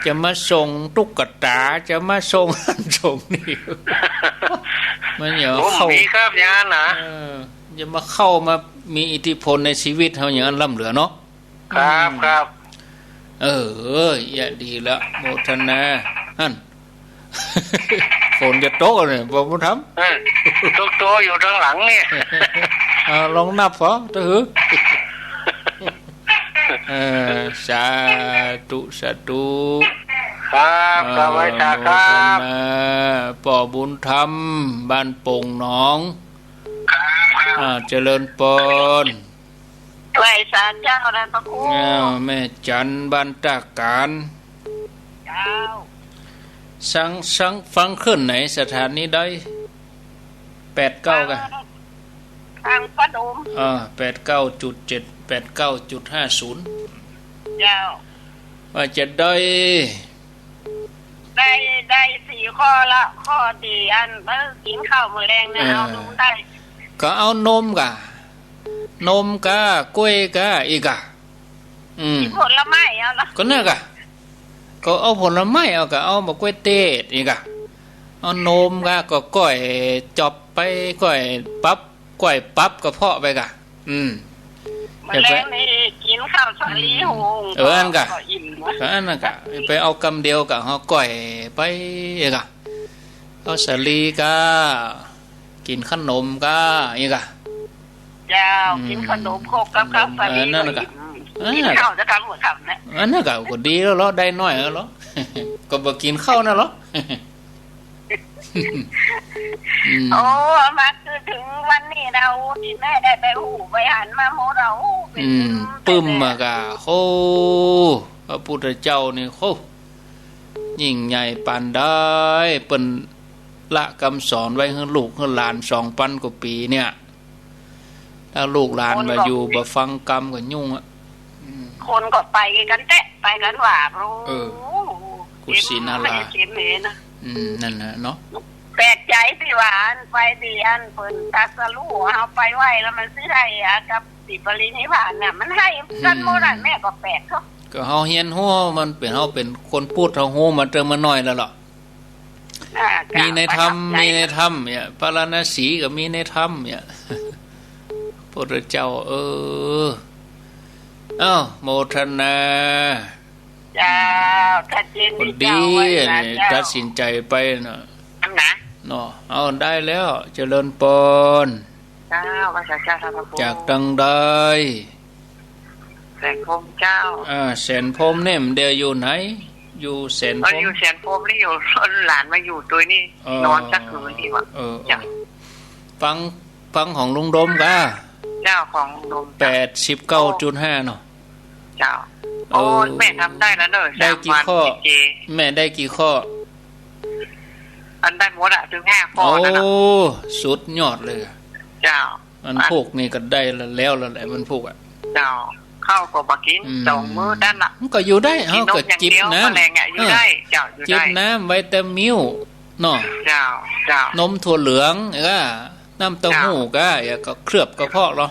จะมาส่งตุ๊กตา จะมาส่งหั้นส่งนี่ มันอย่า ผม เข้า มีครับ อย่างนั้นนะ เออ อย่ามาเข้ามามีอิทธิพลในชีวิตเฮาอย่างนั้นล้ำเหลือเนาะ ครับ อืม ครับ เออ เออ เยียะดีละ โมทนา หั้น ฝนจะตกเนี่ย ป้อบุญธรรม เออ ตกตัวอยู่ตางหลังเนี่ย เอา ลองนับพอ ตะหือ เออ สาธุ สาธุ ครับ เออ กราบไหว้สาครับ โมทนา ป้อบุญธรรม บ้านโป่งหนอง ครับ ครับ อ่า เจริญปอน ไหว้สาเจ้านะพระครู อ้าว แม่จันทร์ บ้านต้ากาญ เจ้า สัง สัง ฟังคลื่นไหน สถานีใด แปดเก้ากา ทางพระดม อ่า แปดเก้าจุดเจ็ด แปดเก้าจุดห้าศูนย์ เจ้า ว่าจะได้ ได้ ได้สี่ข้อละ ข้อตี้อัน เออ กิ๋นข้าวมื้อแลงเนี่ย เออ เอานมได้ ก็เอานมกา นมกา กล้วยกา อีกกา อืม ผลไม้เอาละ ก็นั่นกา ก็เอาผลไม้เอากา เอาหมากกล้วยเทศอีกกา เอานมกา ก็ก้อยจอบไป ก้อยปั๊บ ก้อยปั๊บกระเพาะไปกา อืม มื้อแลงนี่กิ๋นข้าวสาลีหุง เออ อันกา ก็อิ่มนะ ก็อันนั้นกา ไปเอากำเดียวกา เอาก้อยไปกา เอาสาลีกา กิ๋นขนมกา อีกกา เจ้า อืม กิ๋นขนมครกกับข้าวสาลี เออ นั่นกา ก็อิ่ม เออ กิ๋นข้าวจะกำหัวค่ำนะ อันนั้นกา ก็ดีแล้วเหรอ ได้น้อยแล้วเหรอ ก็บ่กิ๋นข้าวนั่นเหรอ อืม โอ้ มาคือเถิงวันนี้นะ โอ้ ตี้แม่ได้ไปฮู้ไปหันมาหมดแล้ว โอ้ เป๋น อืม ปึ้ม ปึ้มอะกา โอ้ พระพุทธเจ้านี่ โอ้ ยิ่งใหญ่ปานใด เปิ้นละกำสอนไว้หื้อลูกหื้อหลานสองปันกว่าปี๋เนี่ย ถ้าลูกหลานบ่อยู่บ่ฟังกำก็ยุ่งอะ อืม คนก็ไปกั๋นแต๊ ไปกั๋นว่า โอ้ เออ กุศินารา เจ็บเมนะ อืม นั่นแหละเนาะ แปลกใจ๋ตี้ว่าอันไปตี้อันเปิ้นตรัสรู้ เฮาไปไหว้แล้วมันสิหื้ออากับตี้ปรินิพพานน่ะ มันหื้อกั๋นหมดอะ อืม แม่ก็แปลกเนาะ ก็เฮาเฮียนฮู้ มันเป๋น เฮาเป๋นคนพุทธ เฮาฮู้มาตั้งแต่เมื่อน้อยแล้วล่ะ อ่า มีในธรรม ประทับใจ๋ มีในธรรมเนี่ย พาราณสีก็มีในธรรมเนี่ย พุทธเจ้า เออ เอ้า โมทนา เจ้า ชัดเจน พอดี ดีเจ้า ไหว้สาเจ้า ตัดสินใจ๋ไปน่ะ อันนะ เนาะ เอา ได้แล้ว เจริญปอน เจ้า ไหว้สาเจ้า ท่านพระครู จากตังใด แสนพรหมเจ้า อ่า แสนพรหมเนี่ย มันเดี๋ยวอยู่ไหน อยู่แสนพรหม เออ อยู่แสนพรหมนี่ อยู่ หลานมาอยู่ตวยนี่ เออ นอนสักคืนนี่วะ เออ เออ เจ้า ฟัง ฟังของลุงดมกา เจ้า ของลุงดม แปดสิบเก้าจุดห้าเนาะ เจ้า โอ้ เออ แม่ทำได้แล้วเนอะ ได้กี่ข้อ สามวัน เจ แม่ได้กี่ข้อ อันได้หมดอะ เถิงห้าข้อนั่นน่ะ โอ้ สุดยอดเลย เจ้า วันพูกนี่ก็ได้แล้ว แล้วแหละ วันพูกอะ เจ้า ข้าวก็บ่กิ๋น อืม สองมื้อนั่นน่ะ มันก็อยู่ได้ กิ๋นนมอย่างเดียว เฮาก็จิบน้ำ แมลงอะ อยู่ได้ เออ เจ้า อยู่ได้ จิบน้ำวิตามิวเนาะ เจ้า เจ้า นมถั่วเหลือง แล้วก็น้ำเต้าหู้ เจ้า ก็ แล้วก็เคลือบกระเพาะเนาะ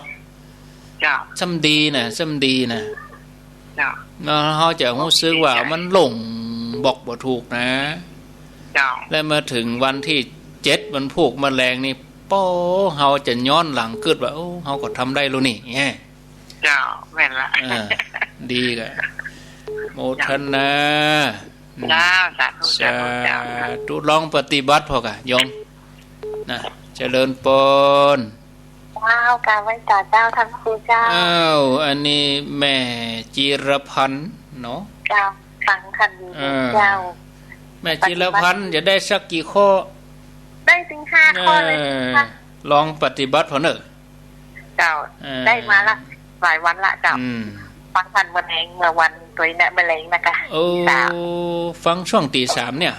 เจ้า ซ่ำดีนะ ซ่ำดีนะ เจ้า แล้วเฮาจะฮู้สึกว่ามันหลง บอกบ่ถูกนะ เจ้า แล้วมาเถิงวันตี้เจ็ด วันพูกมาแลงนี่ โป้ เฮาจะย้อนหลังกึ๊ดว่า โอ้ เฮาก็ทำได้แล้วนี่ แง่ เจ้า แม่นละ เออ ดีกะ โมทนา เจ้า สาธุ สาธุ เจ้า สาธุ ลองปฏิบัติพ่อกะ โยม นะ เจริญปอน เจ้า กราบไหว้สาเจ้าตังคู่เจ้า อ้าว อันนี้แม่จิรพันธ์เนาะ เจ้า ฟังคันอยู่ เออ เจ้า แม่จิรพันธ์ จะได้สักกี่ข้อ ได้ตึงห้าข้อเลย เออ ค่ะ ลองปฏิบัติผ่อเน่อ เจ้า เออ ได้มาละ หลายวันละเจ้า อืม ฟังคันเมื่อแลง เมื่อวันตวยเนี่ย เมื่อแลงนะคะ โอ้ ตีสาม ฟังช่วงตีสามเนี่ย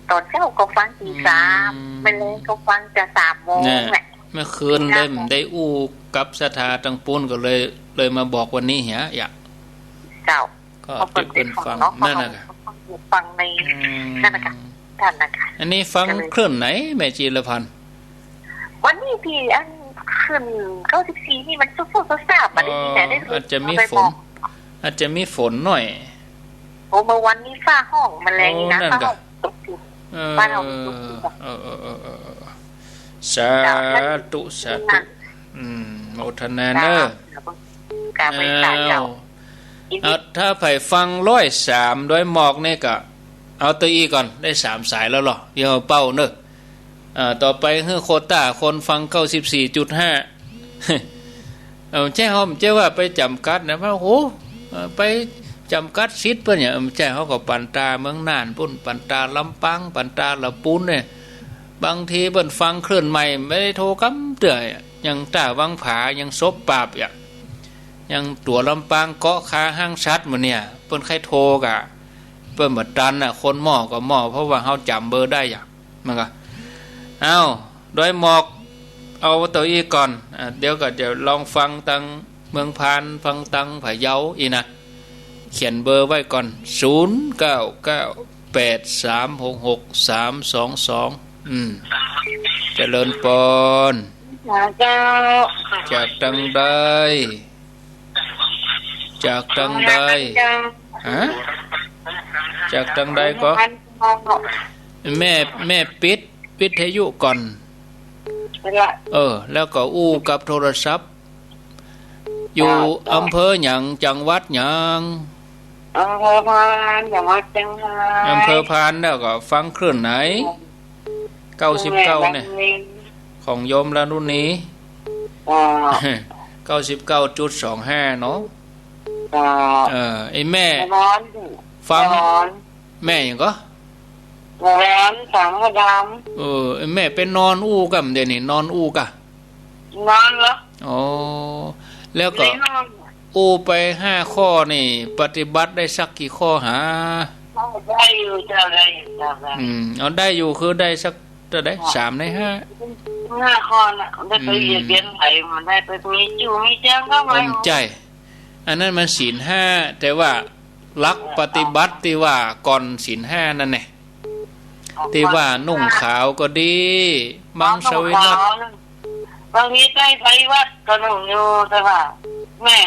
ตอนเจ๊าก็ฟังตีสาม อืม เมื่อแลงก็ฟังจะสามโมง เนี่ย แหละ เมื่อคืนเลย เจ้า ได้อู้กับศรัทธาตังปู้นก็เลย เลยมาบอกวันนี้เหีย อยาก เจ้า ก็ เขาเปิด เก็บเปิ้นฟัง เนาะ นั่นน่ะ เขาฟังใน อืม นั่นน่ะค่ะ นั่นน่ะค่ะ อันนี้ฟัง ก็เลย คลื่นไหน แม่จิรพันธ์ วันนี้ตี้อันคลื่นเก้าสิบสี่นี่มันซุบๆซาบๆ บ่ได้ยิน อ๋อ แต่ได้ยิน อาจจะมี ไป ฝ บอก น อาจจะมีฝนหน่อย โอ้ เมื่อวันนี้ฟ้าฮ้อง เมื่อแลงนี่นะ โอ้ นั่น ฟ้าฮ้อง กะ ตกอยู่ เออ บ้านเฮามีตกอยู่ เออ เออ เออ เออ สาธุ เจ้า สาธุ นั่น อืม โมทนาเน่อ เจ้า กราบไหว้สาเจ้า อ้าว ยินดี เอา ถ้าใผฟังร้อยสามดอยหมอกนี่ก็ เอาตะอี้ก่อน ได้สามสายแล้วเหรอ เดี๋ยวเป้าเน่อ อ่า ต่อไปหื้อโควต้าคนฟังเก้าสิบสี่จุดห้า เออ ใจ้ฮ้อม ใจ้ว่าไปจ๋ำกัดนะ ว่า โห เออ ไปจ๋ำกัดสิทธิ์เปิ้นเนี่ย เออ ใจ้ เฮาก็ปันตาเมืองน่านปู้น ปันตาลำปาง ปันตาละปูนเนี่ย บางทีเปิ้นฟังคลื่นใหม่ บ่ได้โทรกำเตื้อ ยังต้าวังผา ยังศพปราบ ยังตั๋วลำปาง เกาะคาห้างฉัตรหมดเนี่ย เปิ้นใค่โทรกะ เปิ้นบ่ตันน่ะ คนหม้อก็หม้อ เพราะว่าเฮาจ๋ำเบอร์ได้อะ มันก็ เอ้า ดอยหมอก เอาเต้าอี้ก่อน อ่ะ เดี๋ยวก็จะลองฟังตังเมืองพาน ฟังตังพะเยาอี้นะ เขียนเบอร์ไว้ก่อน ศูนย์เก้าเก้าแปดสามหกหกสามสองสอง อืม เจริญปอน เจ้า จากตังใด จากตังใด เจ้า ฮะ จากตังใดก็ แม่ แม่ปิดวิทยุก่อน เออ แล้วก็อู้กับโทรศัพท์ อยู่ เจ้า อำเภอหยัง จังหวัดหยัง อำเภอพาน จังหวัดเจียงราย อำเภอพาน แล้วก็ฟังคลื่นไหน เก้าสิบเก้า เนี่ย ของโยมละนุนี เจ้า เก้าสิบเก้าจุดสองห้า เนาะ เจ้า เออ ไอ้แม่ แม่ร้อน ฟัง แม่ร้อน แม่หยังก็ แม่ร้อน สังกะดำ เออ ไอ้แม่ไปนอนอู้ก่ะ เดี๋ยวนี้นอนอู้ก่ะ นอนเหรอ อ๋อ แล้วก็ ไม่นอน อู้ไปห้าข้อนี่ ปฏิบัติได้สักกี่ข้อหา ได้อยู่เจ้า ได้อยู่เจ้า ได้ อืม เอาได้อยู่ คือได้สักเต้าใด สามในห้า ห้าข้อน่ะ ได้ไป อืม เบียดเบียนใผ บ่ได้ไปมีจู้มีแจ้งเข้ามา อมใจ้ อันนั้นมันศีลห้า แต่ว่าหลักปฏิบัติตี้ว่าก่อนศีลห้านั่นแหละ ตี้ว่านุ่งขาวก็ดี มังสวิรัติ บางทีได้ไปวัดก็นุ่งอยู่ แต่ว่า แม่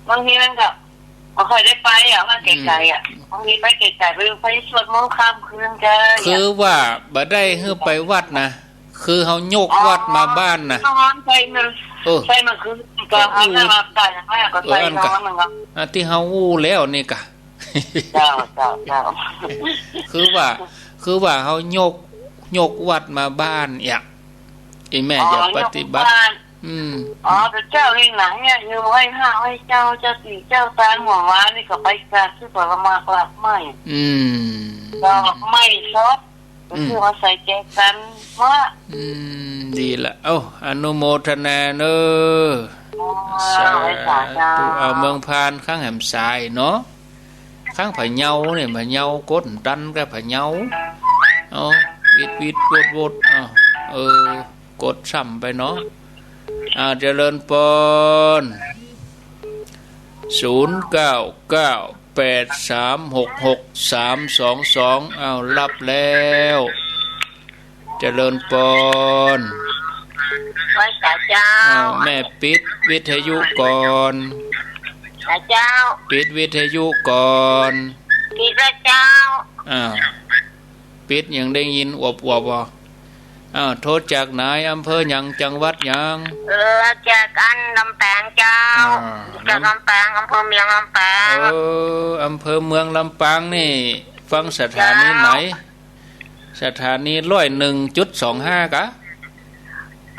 บางทีมันก็บ่ค่อยได้ไปอะ วัดไกลๆอะ อืม บางทีไปไกลๆ ไป ไปสวดมนต์ข้ามคืนก็ คือว่าบ่ได้หื้อไปวัดนะ คือเฮายกวัดมาบ้านนะ นอนไปมัน เออ ไปมันคือก็เอาหน้ามาใส่หน้าก็ใส่ เออ อัน น ก็ อนมันก็ อ่ะ ตี้เฮาอู้แล้วนี่กะ เจ้า เจ้า เจ้า คือว่า คือว่าเฮายก ยกวัดมาบ้านเนี่ย อีแม่ อ๋อ จะปฏิบัติ ยกบ้าน อืม อ๋อ แต่เจ้าเองนะเนี่ย อยู่ไหว้พระไหว้เจ้า เจ้าตี้เจ้าตาง หัววานนี่ก็ไปกราบ คือว่ามา กราบไหว้ อืม กราบไหว้ศพ อืม ก็คือว่าใส่ใจกันว่า อืม ดีละ เอ้า อนุโมทนาเนอะ อ๋อ สาธุ สาธุ เอา เมืองพาน ข้างแหมสายเนาะ ข้างพะเยาเนี่ย พะเยากดตันกับพะเยา เอา วิดวิดวดวด เอา เออ กดซ้ำไปเนาะ อ่า เจริญปอน ศูนย์เก้าเก้าแปดสามหกหกสามสองสอง เอา รับแล้ว เจริญปอน ไหว้สาเจ้า อ้าว แม่ปิดวิทยุก่อน สาเจ้า ปิดวิทยุก่อน ปิดแล้วเจ้า อ้าว ปิดยังได้ยินอวบๆ อ่ะ อ้าว โทรจากไหน อำเภอหยัง จังหวัดหยัง เออ จากอันลำปางเจ้า อ่า จากลำปาง อำเภอเมืองลำปาง เออ อำเภอเมืองลำปางนี่ ฟังสถานีไหน เจ้า สถานีร้อยหนึ่งจุดสองห้ากะ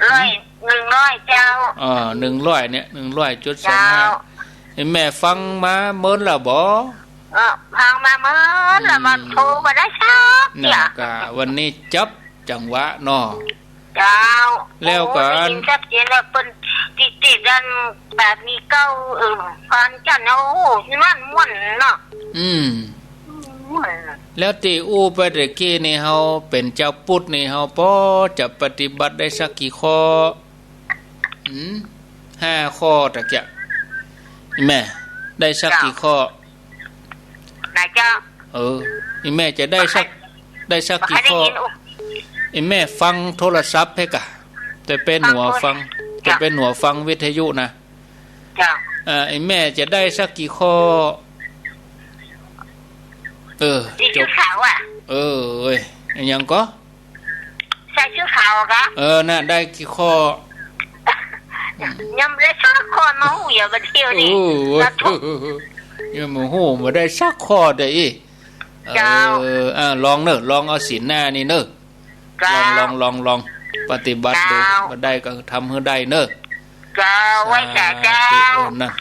ร้อยหนึ่ง นึ่งร้อยเจ้า อ่า นึ่งร้อยเนี่ย นึ่งร้อยจุดสองห้า เจ้า ไอ้แม่ฟังมาเมินแล้วบ่ เออ ฟังมาเมินแล้ว อืม มันโทรบ่ได้สักเตื้อ น่ะ กะวันนี้จับจังหวะเนาะ เจ้า แล้วก็ โอ้ ได้ยินชัดเจนแล้ว เปิ้นติดๆ อันแบบนี้เก้า เออ ฟังจันเนาะ โอ้ มันม่วนเนาะ อืม ม่วน แล้วตี้อู้ไปตะกี้นี่ เฮาเป๋นจาวปุทธนี่ เฮาปอจะปฏิบัติได้สักกี่ข้อ อืม ห้าข้อตะเกียะ แม่ ได้สักกี่ข้อ ไหนเจ้า เออ อีแม่จะได้สัก ได้สักกี่ข้อ บ่ค่อยได้ยิน โอ้ อีแม่ฟังโทรศัพท์เพ่อกะ แต่เป๋นหนัวฟัง ฟังโทร แต่เป๋นหนัวฟังวิทยุนะ เจ้า อ่า อีแม่จะได้สักกี่ข้อ เออ สี จบ ขาวอะ เออ เอ้ย อะหยังก็ ใส่ชุดขาวอะกะ เออ น่ะ ได้กี่ข้อ ยังบ่ได้สักข้อ มาฮู้อย่ามาเที่ยวนี่ โอ้ย มาทุก ยังบ่ฮู้ บ่ได้สักข้อเด้ออี เจ้า เออ อ่า ลองเน่อ ลองเอาศีลห้านี่เน่อ เจ้า ลอง ลอง ลอง ลองปฏิบัติดู เจ้า บ่ได้ก็ทำหื้อได้เน่อ เจ้า ไหว้สาเจ้า สาธุ เออ นั่น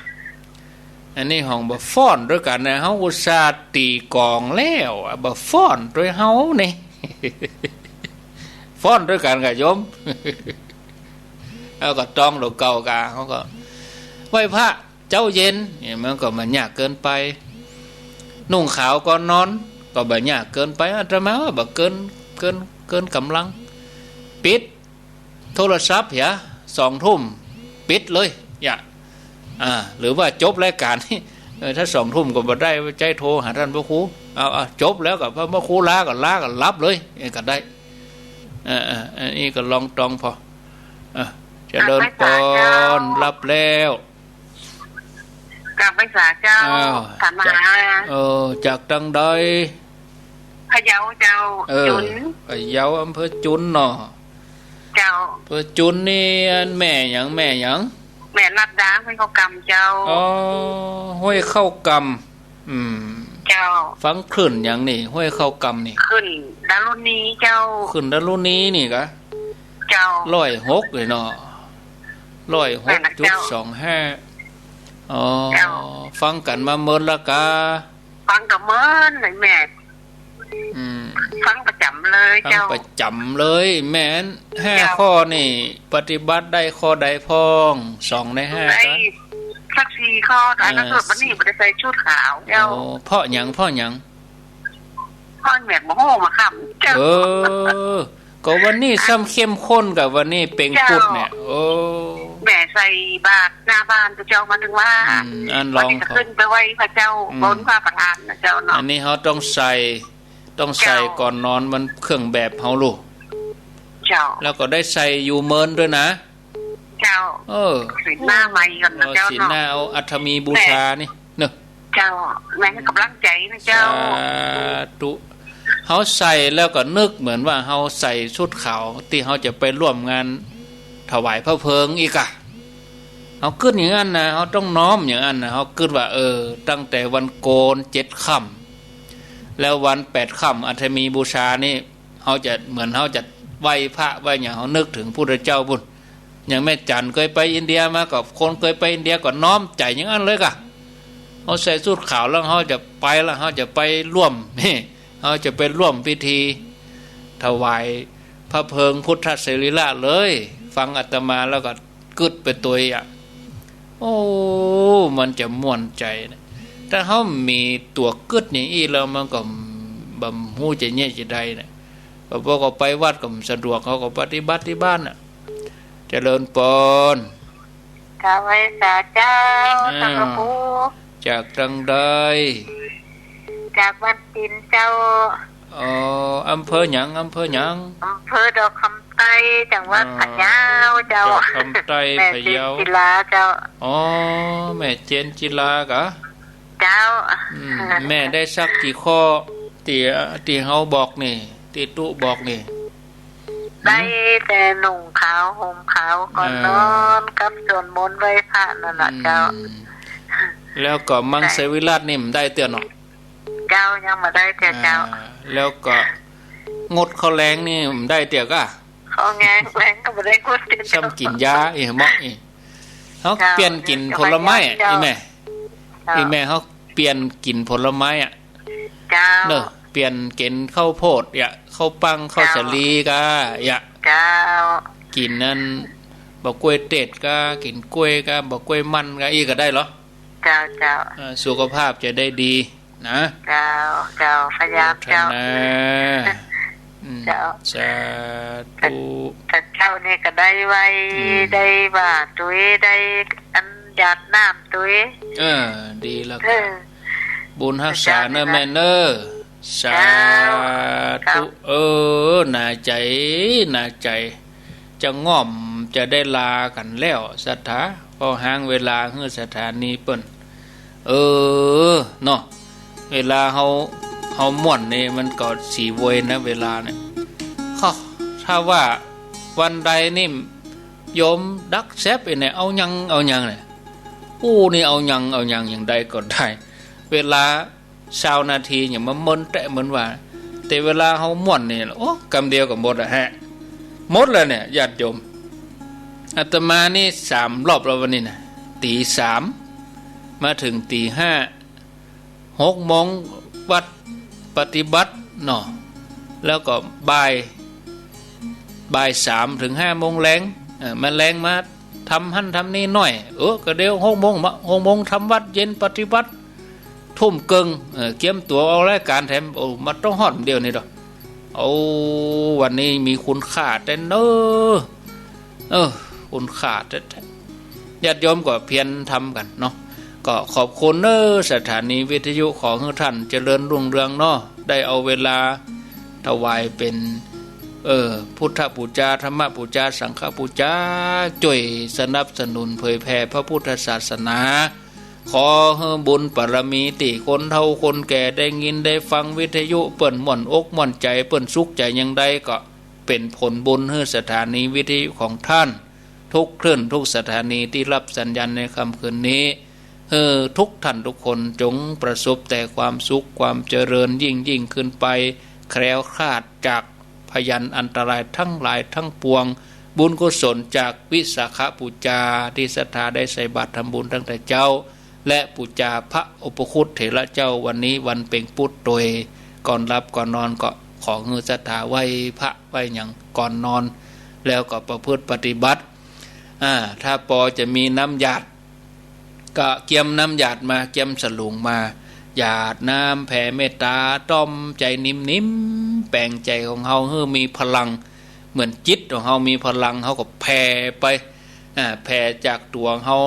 อันนี้ห้องบ่ฟ้อนตวยกั๋นนะ เฮาอุตส่าห์ตี๋ก๋องแล้วอะ บ่ฟ้อนตวยเฮานี่ ฟ้อนตวยกั๋นกะโยม เฮาก็ต้องตั๋วเก่ากะ เฮาก็ไหว้พระเจ๊าเย็น เนี่ย มันก็บ่ยากเกินไป นุ่งขาวก่อนนอน ก็บ่ยากเกินไป อาตมาว่าบ่เกิน เกิน เกินก๋ำลัง ปิด โทรศัพท์เหีย สองทุ่ม ปิดเลย อย่า อ่า หรือว่าจบรายก๋านนี่ เออ ถ้าสองทุ่มก็บ่ได้ ใจ๊โทรหาต้านพระครู เอา เอา จบแล้วก็พระ พระครูลาก็ลาก็หลับเลย เออ ก็ได้ เออ เออ อันนี้ก็ลองตองผ่อ เออ เจริญปอน กราบไหว้สาเจ้า หลับแล้ว กราบไหว้สาเจ้า อ้าว ถามหา จาก เออ จากตางใด พะเยาเจ้า เออ จุน พะเยา อำเภอจุนเนาะ เจ้า อำเภอจุนนี่ อันแม่หยัง แม่หยัง แม่ลัดดา ห้วยเข้ากำเจ้า อ๋อ ห้วยเข้ากำ อืม เจ้า ฟังคลื่นหยังนี่ ห้วยเข้ากำนี่ คลื่นดารุณีเจ้า คลื่นดารุณีนี่กะ เจ้า ร้อยหกเลยเนาะ ร้อยหกจุดสองห้า แม่นละเจ้า อ๋อ เจ้า ฟังกั๋นมาเมินละกา ฟังกะเมินเลยแม่ อืม ฟังประจ๋ำเลย ฟัง เจ้า ประจ๋ำเลย แม่น ห้า เจ้า ข้อนี่ ปฏิบัติได้ข้อใดพ่อง สองในห้า ได้ กะ สักสี่ข้อ อันนั้น เออ ส่วนวันนี้บ่ได้ใส่ชุดขาวเจ้า โอ้ เพราะหยัง เพราะหยัง เพราะแม่บ่ฮู้มาค่ำเจ้า เออ ก็วันนี้ซ้ำเข้มข้นกับวันนี้เป๋ง เจ้า พุธเนี่ย โอ้ แม่ใส่บาตรหน้าบ้านเจ้า มาตึงว่า อืม อันลอง วันนี้ก็ขึ้นไปไหว้พระเจ้า อืม บนพระประธานนะเจ้าเนาะ อันนี้เฮาต้องใส่ ต้องใส่ เจ้า ก่อนนอน มันเครื่องแบบเฮาลูก เจ้า แล้วก็ได้ใส่อยู่เมินตวยนะ เจ้า เออ ศีลห้าใหม่ก่อนนะ เออ เจ้าเนาะ ศีลห้า เอาอัฐมีบูชานี่เนาะ เจ้า แม่ให้ก๋ำลังใจ๋นะเจ้า สาธุ เฮาใส่แล้วก็นึกเหมือนว่าเฮาใส่ชุดขาวตี้เฮาจะไปร่วมงานถวายพระเพลิงอีกอะ เฮากึ๊ดอย่างนั้นนะ เฮาต้องน้อมอย่างนั้นนะ เฮากึ๊ดว่า เออ ตั้งแต่วันโกนเจ็ดค่ำ แล้ววันแปดค่ำอัฐมีบูชานี่ เฮาจะเหมือนเฮาจะไหว้พระไหว้หยัง เฮานึกเถิงพุทธเจ้าปุ้น อย่างแม่จันเกยไปอินเดียมา ก็คนเกยไปอินเดียก็น้อมใจ๋อย่างนั้นเลยกะ เฮาใส่ชุดขาวแล้วเฮาจะไปแล้ว เฮาจะไปร่วม เฮาจะไปร่วมพิธีถวายพระเพลิงพุทธสรีระเลย ฟังอาตมาแล้วก็กึ๊ดไปตวยอะ โอ้ มันจะม่วนใจ๋นะ ถ้าเฮามีตั๋วกึ๊ดอย่างอี้แล้วมันก็บ่ฮู้จะเยียะจะใดนะ พวกเฮาไปวัดก็บ่สะดวก เฮาก็ปฏิบัติตี้บ้านน่ะ เจริญปอน กราบไหว้สาเจ้า อ้าว ต้านพระครู จากตางใด จากบ้านตินเจ้า อ๋อ อำเภอหยัง อำเภอหยัง อำเภอดอกคำใต้ จังหวัด อ๋อ พะเยาเจ้า ดอกคำใต้ แม่ พะเยา เจนจิลาเจ้า อ๋อ แม่เจนจิลากะ เจ้า อืม แม่ได้สักกี่ข้อ ตี้ ตี้เฮาบอกนี่ ตี้ตุ๊บอกนี่ ได้แต่นุ่งขาวห่มขาวก่อนนอน เออ กับสวดมนต์ไหว้พระนั่นน่ะเจ้า อืม แล้วก็มังสวิรัตินี่บ่ได้เตื้อเนาะ เจ้า ยังบ่ได้เตื้อเจ้า อ่า แล้วก็งดข้าวแลงนี่บ่ได้เตื้อกะ ของแห้งแล้งก็บ่ได้งดกิ๋น ซ้ำกิ๋นยา เอ้ย เหมาะ เอ้ย เฮา เจ้า เปลี่ยนกิ๋นผลไม้อะ เจ้า อีแม่ เจ้า อีแม่ เฮาเปลี่ยนกิ๋นผลไม้อะ เจ้า เนาะ เปลี่ยนกิ๋นข้าวโพด ยะ ข้าวปัง ข้าว เจ้า สาลีกา ยะ เจ้า กิ๋นอัน บ่ากล้วยเตร็ดกา กิ๋นกล้วยกา บ่ากล้วยมันกา อี้ก็ได้เหรอ เจ้า เจ้า เอ่อ สุขภาพจะได้ดี นะ เจ้า เจ้า พยายาม เจ้า โมทนา อืม เจ้า สาธุ แต่ แต่เจ้านี่ก็ได้ไหว้ อืม ได้ว่าตุ๊ย ได้อันหยาดน้ำตุ๊ย เออ ดีแล้ว เออ ก็บุญฮักษาเน่อ เจ้า แม่เน่อ สาธุ เจ้า เออ หนาใจ๋ หนาใจ๋ จะง่อมจะได้ลากั๋นแล้ว ศรัทธา พอห้างเวลาหื้อสถานีเปิ้น เออ เนาะ เวลาเฮา เฮาม่วนนี่มันก็สีเวยนะ เวลาเนี่ย ข้อ ถ้าว่าวันใดนี่ โยมดักแซบไอ้เนี่ย เอายัง เอายังเนี่ย อู้ นี่เอายัง เอายัง อย่างใดก็ได้ เวลาซาวนาทีอย่างมาเมินแต๊เหมือนว่า แต่เวลาเฮาม่วนนี่ โอ้ กำเดียวก็หมดอะฮะ หมดแล้วเนี่ย ญาติโยม อาตมานี่สามรอบแล้ววันนี้นะ ตี๋สาม มาเถิงตี๋ห้า หกโมงวัดปฏิบัติเนาะ แล้วก็บ่าย บ่ายสามเถิงห้าโมงแลง เอ่อ มาแลงมาทำหั้นทำนี่หน้อย เออ ก็เดี๋ยวหกโมงมา หกโมงทำวัดเย็นปฏิบัติ ทุ่มเกิ่ง เอ่อ เกียมตั๋วออกรายก๋านแถม โอ้ มาต้องฮอดเดี๋ยวนี้ดอก โอ้ วันนี้มีคุณค่าแต๊เน่อ เออ คุณค่าแต๊ๆ ญาติโยมก็เพียรทำกั๋นเนาะ ก็ขอบคุณเน่อ สถานีวิทยุ ขอหื้อท่านเจริญรุ่งเรืองเนาะ ได้เอาเวลาถวายเป๋น เออ พุทธปู๋จา ธรรมปู๋จา สังฆปู๋จา จ้วยสนับสนุนเผยแผ่พระพุทธศาสนา ขอหื้อบุญบารมีตี้คนเฒ่าคนแก่ได้ยินได้ฟังวิทยุ เปิ้นม่วนอกม่วนใจ๋ เปิ้นสุขใจ๋อย่างใดก็ เป๋นผลบุญหื้อสถานีวิทยุของท่าน ทุกคลื่นทุกสถานีตี้ฮับสัญญาณในค่ำคืนนี้ หื้อทุกท่านทุกคนจงประสบแต่ความสุขความเจริญยิ่งๆ ขึ้นไป แคล้วคลาดจากพยันอันตรายทั้งหลายทั้งปวง บุญกุศลจากวิสาขปู๋จาตี้ศรัทธาได้ใส่บาตรทำบุญตั้งแต่เจ๊า และปู๋จาพระอุปคุตเถระเจ้า วันนี้วันเพ็งปุ๊ดตวย ก่อนหลับก่อนนอนก็ขอหื้อศรัทธาไหว้พระไหว้หยังก่อนนอน แล้วก็ประพฤติปฏิบัติ อ่า ถ้าปอจะมีน้ำหยาด ก็เกียมน้ำหยาดมา เกียมสลุงมา หยาดน้ำแผ่เมตตา ต้อมใจ๋นิ่มๆ แป๋งใจ๋ของเฮาหื้อมีพลัง เหมือนจิตของเฮามีพลัง เฮาก็แผ่ไป อ่า แผ่จากตั๋วเฮา